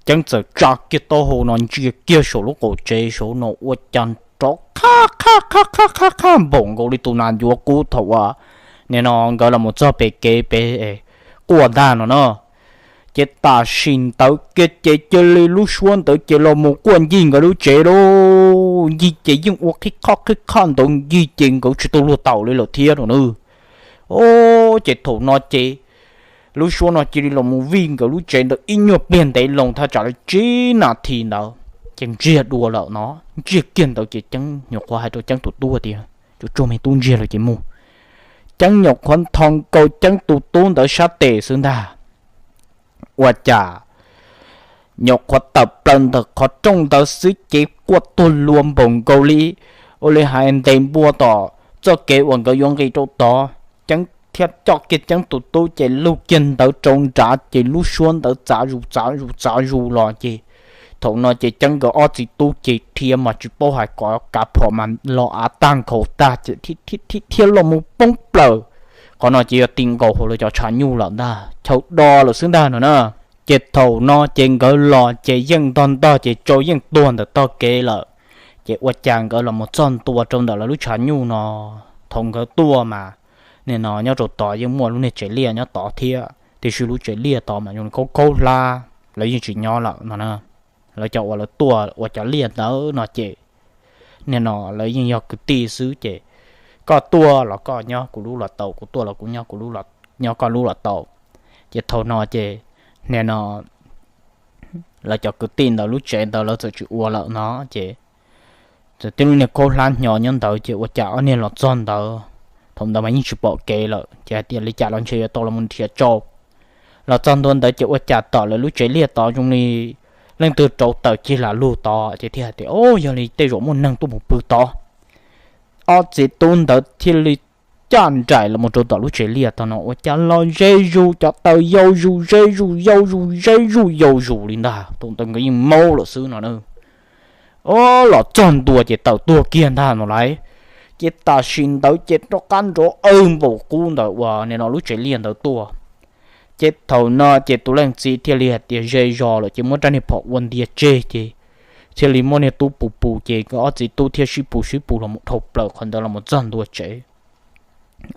Ceeb txawm tsa kiag taub hau no ntsia kiag saum lub qaum tsev saud no ua cas nrov qhab qhab qhab qhab qhab qhab npaum nkaus li tus nas ncuav kub thaum uas nim no nkawd los mus txog pem kev pem quaj ntag no na. Ces tam sim ntawd kiag ces cia li lub suab ntawd ces los mus quaj ncig nkawd lub tsev lauj. Ncig ces yeej ua qhib qhoj qhib qhoj ntawd ncig ces nkawd tsis tau luag taus li lawm thiab no na. O, ces thaum no ces lub suab no cia li los mus vij nkawd lub tsev ntawd ib nyuag pliag ntev loo thaj tsam li tsib nas this ntawd ces ntsiag dua lawm no. Ntsiag kiag ntawd ces Ceeb nyuam qhuav hais rau Ceeb tus tub tias tsuag tsuag me tub, ntsiag lawm ces mus. Ceeb nyuam qhuav nthos nkaus Ceeb tus tub ntawd sab tes xwb ntag, ua cas nyuam qhuav tawm plaws ntawm qhov rooj ntawd xwb ces quaj tuag lua npaum nkaus li, ua li hais ntes npua tom txoj kev uas nkawd yuav nqis rau tod. Ceeb thiaj coj kiag Ceeb tus tub ces lug kiag ntawd rau nrad ces lub suab ntawd txav zus txav zus txav zus los ces thaum no ces Ceeb nkawd ob txiv tub ces rhiav mas tsis paub hais kov kav phom mas los av tag nkhaus tag ces thiab los mus poob plaws Qhov no ces yog ti nkaus hauv lawv cov tshav nyuj lawm ntag, chaw do lawm xwb ntag no na. Ces thaum no ces nkawd los ces yeej ntog ntog ces tsau yeej tuag ntawm tog kev lawm. Ces ua cas nkawd los mus txog ntua rau ntawm lawv lub tshav nyuj no, thaum nkawd tuaj mas nim no nyob rau tod yeej muaj lub niag tsev liaj nyob tod thiab, tiam sis lub tsev liaj tod mas zoo li khaub khaub hlab, lawv yeej tsis nyob lawm no na. Lawv cov uas lawv tuaj ua cov liaj ntawd no ces nim no lawv yeej yog kwv tij xwb ces koj tuaj los koj nyob kuv lub los tau, kuv tuaj los kuv nyob kuv lub, nyob koj lub los tau. Ces thaum no ces nim no lawv cov kwv tij ntawd lub tsev ntawd lawv txawm tsis ua lawm no ces txawm tib lub niag khaub hlab hnyo nyob ntawd ces ua cas ob niag los txog ntawd, thaum ntawd mas yeej tsis pom kev lawm ces hais tias li cas los ntshe yuav tau los mus nrhiav tsau. Los txog ntua ntawd ces ua cas tom lawv lub tsev liaj tod zoo li leej twg rauv taws cig lam lug tod ces thiaj hais tias, o, yog li tej zaum muaj neeg tuaj mus pw tod. Ob txiv tub ntawd thiaj li caj nraim los mus rau tom lub tsev liaj tod no ua cas los ze zus, cov taws yau zus ze zus yau zus ze zus yau zus li ntag, thaum ntawd nkawd yeej maub lawm xwb no na. O, los txog ntua ces taws tuag kiag ntag no lauj. Ces tam sim ntawd ces rov qab nrov aw npaum qub ntawm uas nim no lub tsev liaj ntawd tuaj. Ces thaum no ces tus leej txiv thiaj li hais tias ze zos lawm ces muab rab niag phom ua ntias tseg ces thiaj li muab niag tub pus pus ces nkawd ob txiv tub thiaj sib pus sib pus los mus dhau plaws qhov ntawd los mus txog ntua tsev.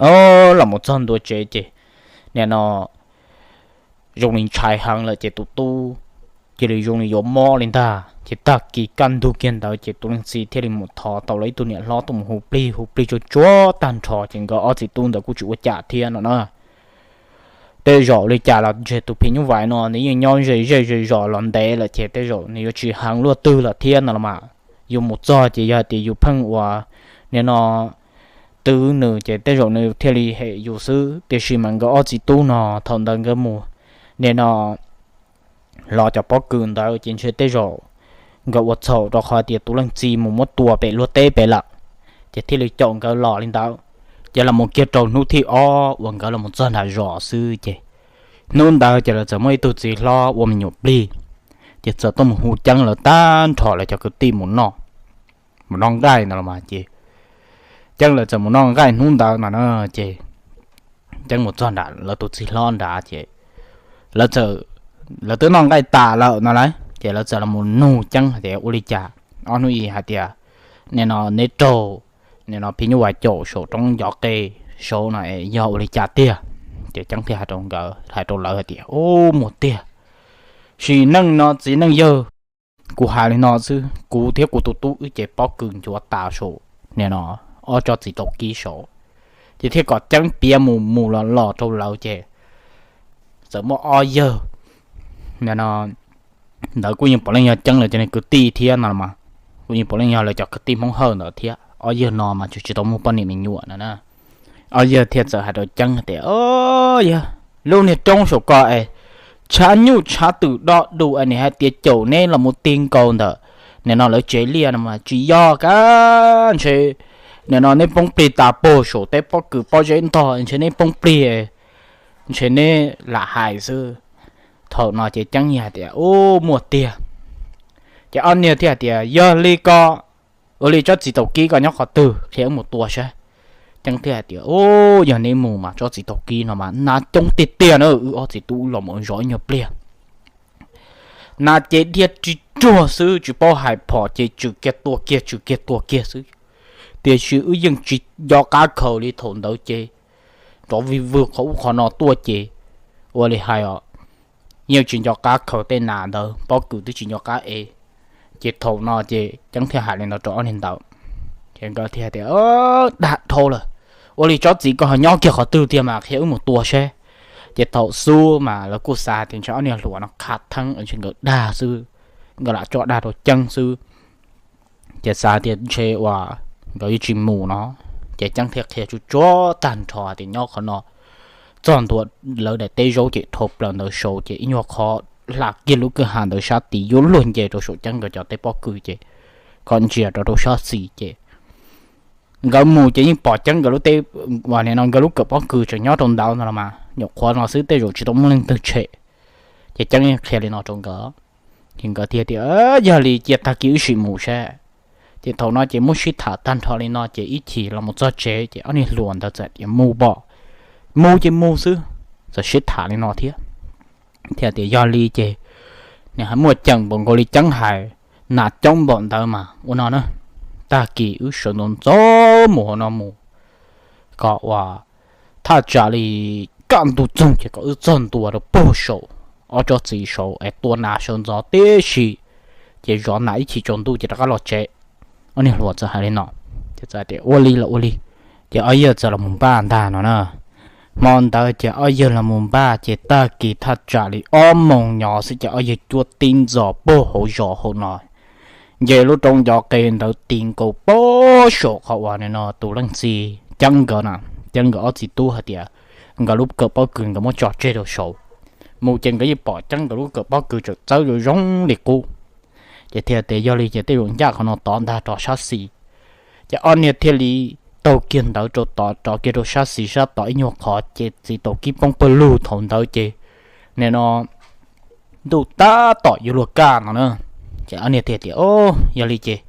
O, los mus txog ntua tsev ces nim no zoo li ntshai heev lawm ces tus tub cia li zoo li yuav mob li ntag. Ces tag kis kaj ntug kiag ntawd ces tus leej txiv thiaj li mus thov tau los ib tug niam hlob tuaj mus hu plig, hu plig tsuag tsuag tag nrho ces nkawd ob txiv tub ntawd kuj tsis ua cas thiab no na. Tej zaum li cas los ntshe tus phim nyuj vais no nws yeej nyob ze zej ze zos los ntev lawm ces tej zaum nws yuav tsis heev luaj twg lawm thiab no los mas. Yus mus txog ces yog hais tias yus pheej ua nim no twv nws ces tej zaum nws thiaj li hem yus xwb, tiam sis mas nkawd ob txiv tub no thaum ntawd nkawd mus nim no hlo cov pob kws ntawd ces ntshe tej zaum nkawd ua txhaum rau qhov tias tus leej txiv mus muab tua pem luag teb pem lawm, ces thiaj li caum nkawd los li ntawd. Ces los mus kiag rau hnub thib ob uas nkawd los mus txog nram zos xwb ces hnub ntawd ces lawv txawm muaj ib tug txiv hlob ua me nyuam plig, ces txawm tuaj mus hu Ceeb lawv tag nrho lawv cov kwv tij mus noj, mus noj nqaij no los mas ces Ceeb lawv txawm mus noj nqaij hnub ntawd no na. Ces Ceeb mus txog nram lawv tus txiv hlob nrad ces lawv txawm, lawv twb noj nqaij tas lawm no lauj ces lawv txawm los mus nug Ceeb hais tias ua li cas, ob hnub ib hais tias nim no neb raug nim no phim nyuj vais caum saum roob ncov qe saud no es yog ua li cas tiag. Ces Ceeb thiaj hais rau nkawd, hais rau lawv hais tias, u, muaj tiag, sim neej no txiv neej yawg, kuv hais li no xwb, kuv thiab kuv tus tub wb ces pob kws nchuav tas saum nim no ob tsob txiv taus kib saud. Ces thiaj kom Ceeb piav mus mus los los rau lawv ces txawm muaj ob yawg nim no ntawd kuj yeej puav leej yog Ceeb lawv cov kwv tij thiab no los mas, kuj yeej puav leej yog lawv cov kwv tij Hmoob Hawj ntawd thiab. Ob yawg no mas tsis, tsis tau muaj poj niam me nyuam no na. Ob yawg thiaj txawm hais rau Ceeb tias, o, yog lub niag roob saum ko es tshav nyuj tshav twm do du es nws hais tias caum neb los mus ti nkaus ntawm nim no lawv tsev liaj no mas tsis yog kab ntshe nim no neb poob plig tas puag saum tej pob kws pob zeb ntog ntshe neb poob plig, ntshe neb lam hais xwb. Thaum no ces Ceeb hais tias, u, muaj tiag. Ces ob niag thiaj hais tias, yog li ko ua li tsob txiv taus kib koj nyob qhov twg qhia wb mus tua saib. Ceeb thiaj hais tias, u, yog neb mus mas tsob txiv taus kib no mas nas coob tiag tiag na, wb ob txiv tub los mus zov ib nyuag pliag. Nas ces dhia ris ruag xwb, tsis paub hais phom ces tswm kiag tua kiag tswm kiag tua kiag xwb. Tiam sis wb yeej tsis nco qab khaws li thaum ntawd ces nrov vij vwg qhov ub qhov no tuaj ces ua li hais os, yeej tsis nco qab khaws tej nas ntawd, pob kws twb tsis nco qab ev. Ces thaum no ces Ceeb thiaj hais li no rau ob niag ntawd, ces nkawd thiaj tias, dag dhau lawm, ua li tsob txiv koj ho nyob kiag qhov twg tiag mas qhia wb mus tua seb. Ces thaum xub mas lawv kuj xav tias ntshe ob niag hluas no qha theeb ntshe nkawd dag xwb, nkawd lam tso dag rau Ceeb xwb. Ces xav tias ntshe uas nkawd yuav tsis mus no, ces Ceeb thiaj qhia tsuag tsuag tag nrho tias nyob qhov no txog ntua lawv daim teb zaub ces dhau plaws ntawd saud ces ib nyuag qhov hla kiag lub kwj ha ntawd sab tid yuav luag nce rau saum Ceeb nkawd cov teb pob kws ces kom ntsia rau rau sab xis ces nkawd mus ces yeej pom Ceeb nkawd lub teb, uas nim no nkawd lub kawm pob kws tseem nyob rau ntawd no los mas, nyuam qhuav no xwb tej zaum tsis tau muaj leej twg tshem. Ces Ceeb yeej qhia li no rau nkawd, ces nkawd thiaj tias, yog li cia tag kis wb sim mus seb. Ces thaum no ces muab sib tham tag nrho li no ces ib chim los mus txog tsev ces ob niag hluas ntawd txawm tias mus pom mus ces mus xwb, txawm sib tham li no thiab. Thiaj tias yog li ces nws muaj ceem npaum nkaus li Ceeb hais, nas coob npaum ntawd mas ua no na, tag kis wb sawv ntxov ntxov mus hauv no mus, kom uas thaj tsam li kaj ntug txoog ces kom wb txog ntua rau puag saum ob tsob txiv saud es tua nas sawv ntxov tib si, ces zov nas ib chim tsaus ntuj ces rov qab los tsev. Ob niag hluas txawm hais li no, ces txawm tias ua li los ua li, ces ob yawg txawm los mus npaj ntag no na. Hmo ntawd ces ob yawg los mus npaj ces tag kis thaj tsam li ob moos nyob xwb ces ob yawg cuab tib ntxov puag hauv zos hauv no, nce lub roob ncov qe ntawd ti nkaus puag saum qhov uas no tus leej txiv Ceeb nkawd na, Ceeb nkawd ob txiv tub hais tias nkawd lub kawm pob kws nkawd muab tso tseg rau saud. Mus ces nkawd yeej pom Ceeb nkawd lub kawm pob kws tseem txawb zoo zoo li qub. Ces thiaj tias yog li ces tej zaum ncaj qhov no tod ntag rov sab xis. Ces ob niag thiaj li taug kiag ntawd rau tod rov kiag rau sab xis sab tod ib nyuag qhov ces txiv taus kib poob pawg lug thaum ntawd ces nim no ntuj tab tom yuav luag kaj no na. Ces ob niag thiaj tias o, yog li ces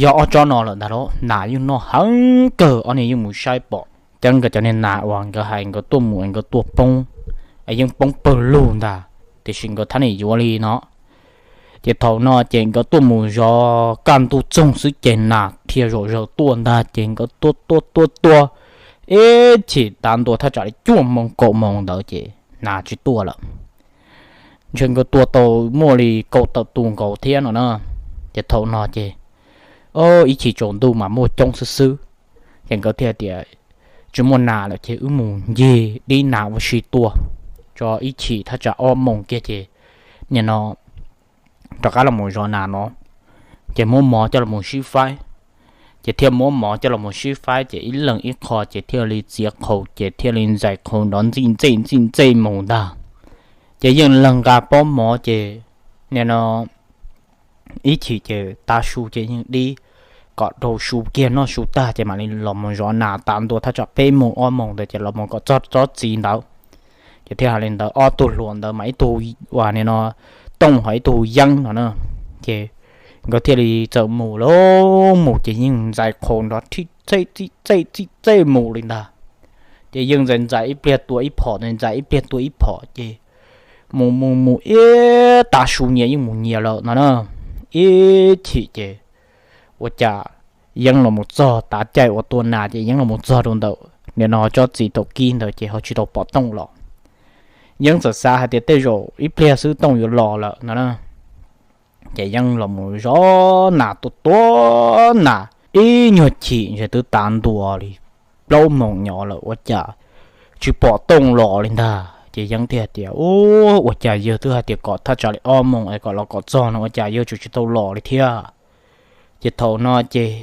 yog ob tsob no lawm ntag lauj, nas yeej noj heev kawg. Ob niag yeej mus saib pom Ceeb nkawd cov niag nas uas nkawd hais nkawd tuaj mus es nkawd tua poob, es yeej poob pawg lug ntag, tiam sis nkawd thab niam yuav li no. Ces thaum no ces nkawd tuaj mus zov kaj ntug txoog xwb ces nas dhia zom zaws tuaj ntag ces nkawd tua tua tua tua ib chim tav ntua thaj tsam li cuaj moos kaum moos ntawd ces nas tsis tuaj lawm. Ntshe nkawd tua tau muaj li kaum tawm tus nkaus thiab no na. Ces thaum no ces ib chim tsaus ntuj mas muaj coob xwb xwb, ces nkawd thiaj tias tsis muaj nas lawm ces wb mus ncig dib nas ua si tua tso ib chim thaj tsam ob moos kiag ces nim no rov qab los mus zov nas no, ces muab mov coj los mus sib faib. Ces thiaj muab mov coj los mus sib faib ces ib leeg ib qho ces thiaj li txiav qhaus ces thiaj li ntxais qhaus nrov ntxij ntxej ntxij ntxej mus ntag. Ces yeej leeg nqa pob mov ces nim no ib chim ces tav su ces yeej dib, kom rau su kiag noj su tag ces mam li los mus zov nas tav ntua thaj tsam peb moos ob moos ntawd ces los mus kom txog tsob txiv ntawd. Ces thiaj hais li ntawd ob tug hluas ntawd mas ib tug uas nim no Tooj ho ib tug Yeeb no na. Ces nkawd thiaj li txawm mus lauj, mus ces yeej ntxais qhaus nrov txij txej txij txej mus li ntag. Ces yeej ntxais ntxais ib pliag tua ib phom, ntxais ib pliag tua ib phom ces mus mus mus ib tav su nyias yeej mus nyias lawm no na. Ib chim ces ua cas Yeeb los mus txog tav caij uas tua nas ces Yeeb los mus txog rau ntawm nim no tsob txiv taus kib ntawd ces ho tsis tau pom Tooj los. Yeeb txawm xav hais tias tej zaum ib pliag xwb Tooj yuav los lawm no na. Ces Yeeb los mus zov nas tua tua nas ib nyuag chim ntshe twb tav ntua li plaub moos nyob lawm ua cas tsis pom Tooj los li ntag. Ces Yeeb thiaj tias u, ua cas yawg twb hais tias kom thaj tsam li ob moos es kom los kom txog no ua cas yawg tseem tsis tau los li thiab. Ces thaum no ces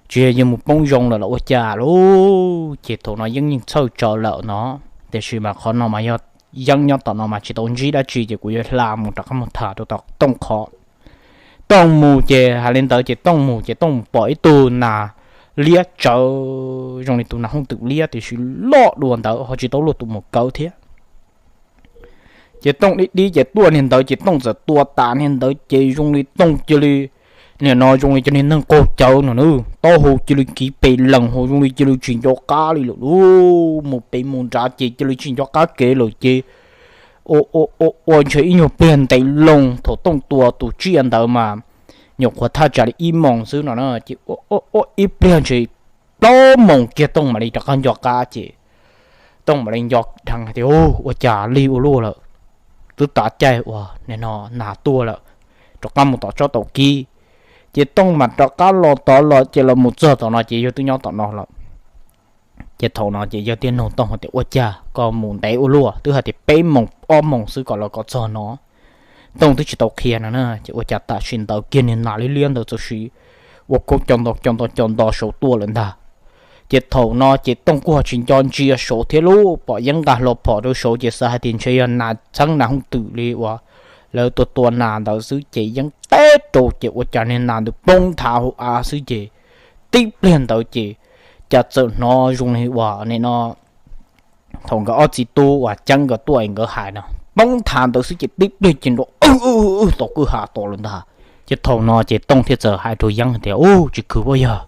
tsis yog yawg mus poob zoo lawm los ua cas lauj. Ces thaum no Yeeb yeej txhawj tsawv lawm no, tiam sis mas qhov no mas yog Yeeb nyob tom no mas tsis tau ntsib dab tsi ces kuv yuav hla mus rov qab mus tham rau tom Tooj qhov. Tooj mus ces hais li ntawd ces Tooj mus ces Tooj mus pom ib tug nas liab tsawv zoo li tus nas hooj twm liab tiam sis loj dua ntawd ho tsis tau luaj tus mus kawv thiab. Ces Tooj dib dib ces tuaj niag ntawd ces Tooj txawm tua tas niag ntawd ces zoo li Tooj cia li, nim no zoo li cov niag neeg qaug cawv no na, taub hau cia li kiv pes lees ho zoo li cia li tsis nco qab li lawm lauj, mus pem mus nrad ces cia li tsis nco qab kev lawm ces ua ua ua ntshe ib nyuag pliag ntev loo. Thaum Tooj tua tus tsiaj ntawd mas nyuam qhuav thaj tsam li ib moos xwb no na, ces ua ua ib pliag ntshe plaub moos kiag Tooj mam li rov qab nco qab ces Tooj mam li nco dheev hais tias ua cas lig ua luaj lawm, twb tav caij uas nim no nas tuaj lawm, rov qab mus tom tsob taus kib. Ces Tooj mam rov qab los tod los ces los mus txog tom no ces yawg twb nyob tom no lawm. Ces thaum no ces yawg thiaj nug Tooj hais tias ua cas koj mus ntev ua luaj, twb hais tias peb moos ob moos xwb kom los kom txog no. Tooj twb tsis tau qhia no na, ces ua cas tam sim ntawd kiag niag nas liab liab ntawd txawm sim ua koob co nto co nto co nto saud tuaj lawm ntag. Ces thaum no ces Tooj kuj ho tsis nco ntsia saud thiab lauj, pom Yeeb nqa hlo phom rau saud ces xav hais tias ntshe yog nas txheeb nas hooj twm li uas lawv tua tua nas ntawd xwb ces Yeeb teb rau ces ua cas niag nas ntawd poob nthav hauv av xwb ces tib pliag ntawd ces cas txawm hnov zoo li uas nim no thaum nkawd ob txiv tub uas Ceeb nkawd tuaj es nkawd hais no, poob nthav ntawd xwb ces tib pliag ces nrov wb wb wb tau kwj ha to lawm ntag. Ces thaum no ces Tooj thiaj txawm hais rau Yeeb tias u, tsis khwv puas yog?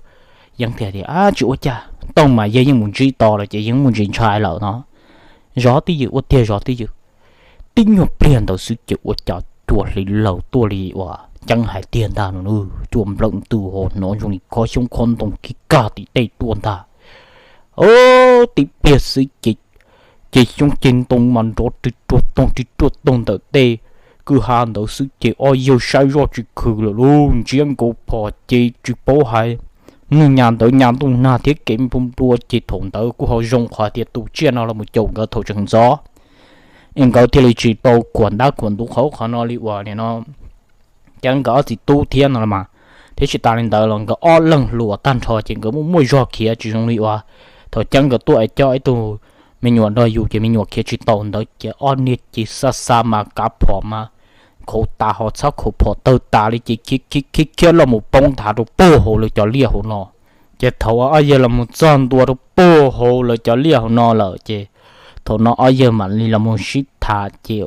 Yeeb thiaj tias a, tsis ua cas. Tooj mas yawg yeej mus ntsib to lawm ces yeej mus ntsis ntshai lawm no. Zov twj ywm ua tiag zov twj ywm. Tib nyuag pliag ntawd xwb ces ua cas cua hliv laws tuaj li uas Ceeb hais tiag ntag no. Cua nplawm ntws ho hnov zoo li khob xyoob khob ntoo kig kag tim tej tuaj ntag. Tib pliag xwb ces, ces xyoob ceg ntoo mas nrov ris ruaj toog ris ruaj toog ntawm tej kwj ha ntawd xwb ces ob yawg saib zoj tsis khwm lawm lauj, ntsiab nkaus phom ces tsis paub hais, nws nyas ntawd nyas ntuj nag thiab kev nplua nplua ces thaum ntawd kuj ho zoo qhov tias tus tsiaj no los mus caum nkawd thaum tseem ntxov es nkawd thiaj li tsis tau khuam ntab khuam ntuv qhov ub qhov no li uas nim no Ceeb nkawd ob txiv tub thiab no los mas. Thiab tsis tas li ntawd los nkawd ob leeg hluas tag nrho ces nkawd muaj muaj zog khiav tsis zoo li uas thaum Ceeb nkawd tuaj es coj ib tug me nyuam nrog yus ces me nyuam khiav tsis taus ntawd ces ob niag ces xa xa mas kav phom mas khaus tas ho txhob khaus phom tawg tas li ces khiav khiav khiav los mus poob nthav rau puag hauv lawv cov liaj hauv no. Ces thaum uas ob yawg los mus txog ntua rau puag hauv lawv cov liaj hauv no lawm ces thaum no ob yawg mam li los mus sib tham ces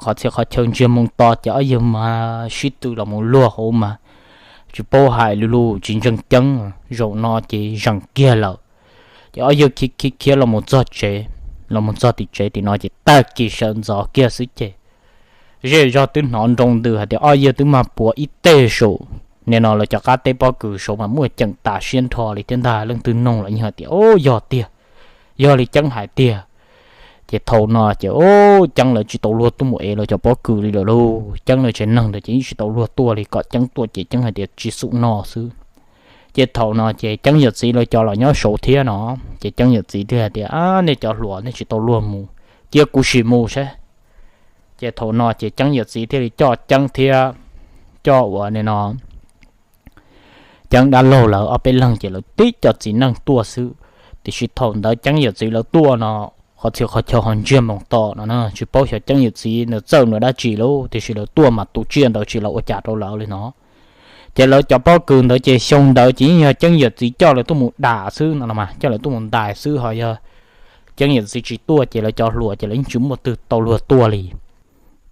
qhov txhia qhov chaw ntsiag moo to ces ob yawg mas sib tw los mus luag hauv mas tsis paub hais li lus tsis ntseeg Ceeb. Zaum no ces zeem kiag lawm. Ces ob yawg khiav khiav khiav los mus txog tsev, los mus txog tim tsev tim no ces tag kis sawv ntxov kiag xwb ces zej zog twb hnov nroo ntws hais tias ob yawg twb mag puav ib teg saum nim no lawv cov qab teb pob kws saud mas muaj ceem tas siab nrho li thiab ntag. Leej twg noog los yeej hais tias, Ub, yog tiag, yog li Ceeb hais tiag. Ces thaum no ces, ub, Ceeb lawv tsis tau luag tuaj mus ev lawv cov pob kws li lawm lauj. Ceeb lawv tsev neeg ntawd ces yeej tsis tau luag tuaj li, kom Ceeb tuaj ces Ceeb hais tias tsis xum no xwb. Ces thaum no ces Ceeb yawm txiv lawv cov los nyob saud thiab no, ces Ceeb yawm txiv thiaj hais tias, Nej cov hluas, nej tsis tau luag mus, cia kuv sim mus saib. Ces thaum no ces Ceeb yawm txiv thiaj li coj Ceeb thiab coj uas nim no Ceeb dab laug lawv ob peb leeg ces lawv tib co txiv neej tuaj xwb. Tiam sis thaum ntawd Ceeb yawm txiv lawv tuaj no, qhov txhia qhov chaw ho ntsiag moo to no, tsis paub xyov Ceeb yawm txiv ntawd txawj ua dab tsi lauj, tiam sis lawv tuaj mas tus tsiaj ntawd tsis los ua cas rau lawv li no. Ces lawv cov pob kws ntawd ces xyoo ntawd ces yeej yog Ceeb yawm txiv coj lawv tuaj mus dam xwb no, coj lawv tuaj mus ntais xwb, ho yog Ceeb yawm txiv tsis tuaj ces lawv cov hluas ces lawv yeej tsis muaj twg tau luag tuaj li.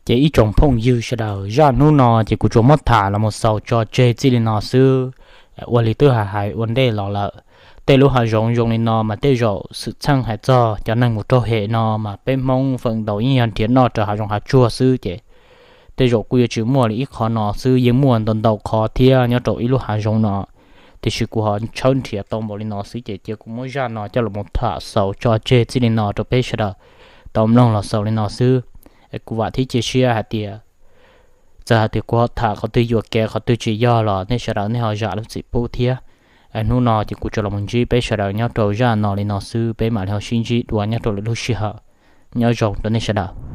Ces ib tsoom phooj ywg sawv daws, zaj hnub no ces kuv tsuas muab tham los mus xaus tso tseg txij li no xwb. Ua li twb hais hais ua ntej los lawm, tej lub hav zoov zoo li no mas tej zaum xwm txheej hais txog cov neeg mus raug hem no mas peb Hmoob feem ntau yeej yog nrhiav noj raws hav zoov hav tsuag xwb ces tej zaum kuj yuav tsis muaj li ib qho no xwb, yeej muaj ntau ntau qhov thiab nyob rau ib lub hav zoov no. Tiam sis kuv ho tshawb nrhiav tau npaum li no xwb ces cia kuv muab zaj no coj los mus tham xaus tso tseg txij li no rau peb sawv daws tau mloog los xaus li no xwb. Kuv vam thiab cia siab hais tias txawm hais tias kuv ho tham qhov twg yuam kev qhov twg tsis yog los nej sawv daws nej ho zam lub txim pub thiab. Hnub no ces kuv tsuas los mus ntsib peb sawv daws nyob rau zaj no li no xwb, peb mam li ho sib ntsib dua nyob rau lwm lub sij hawm. Nyob zoo rau nej sawv daws.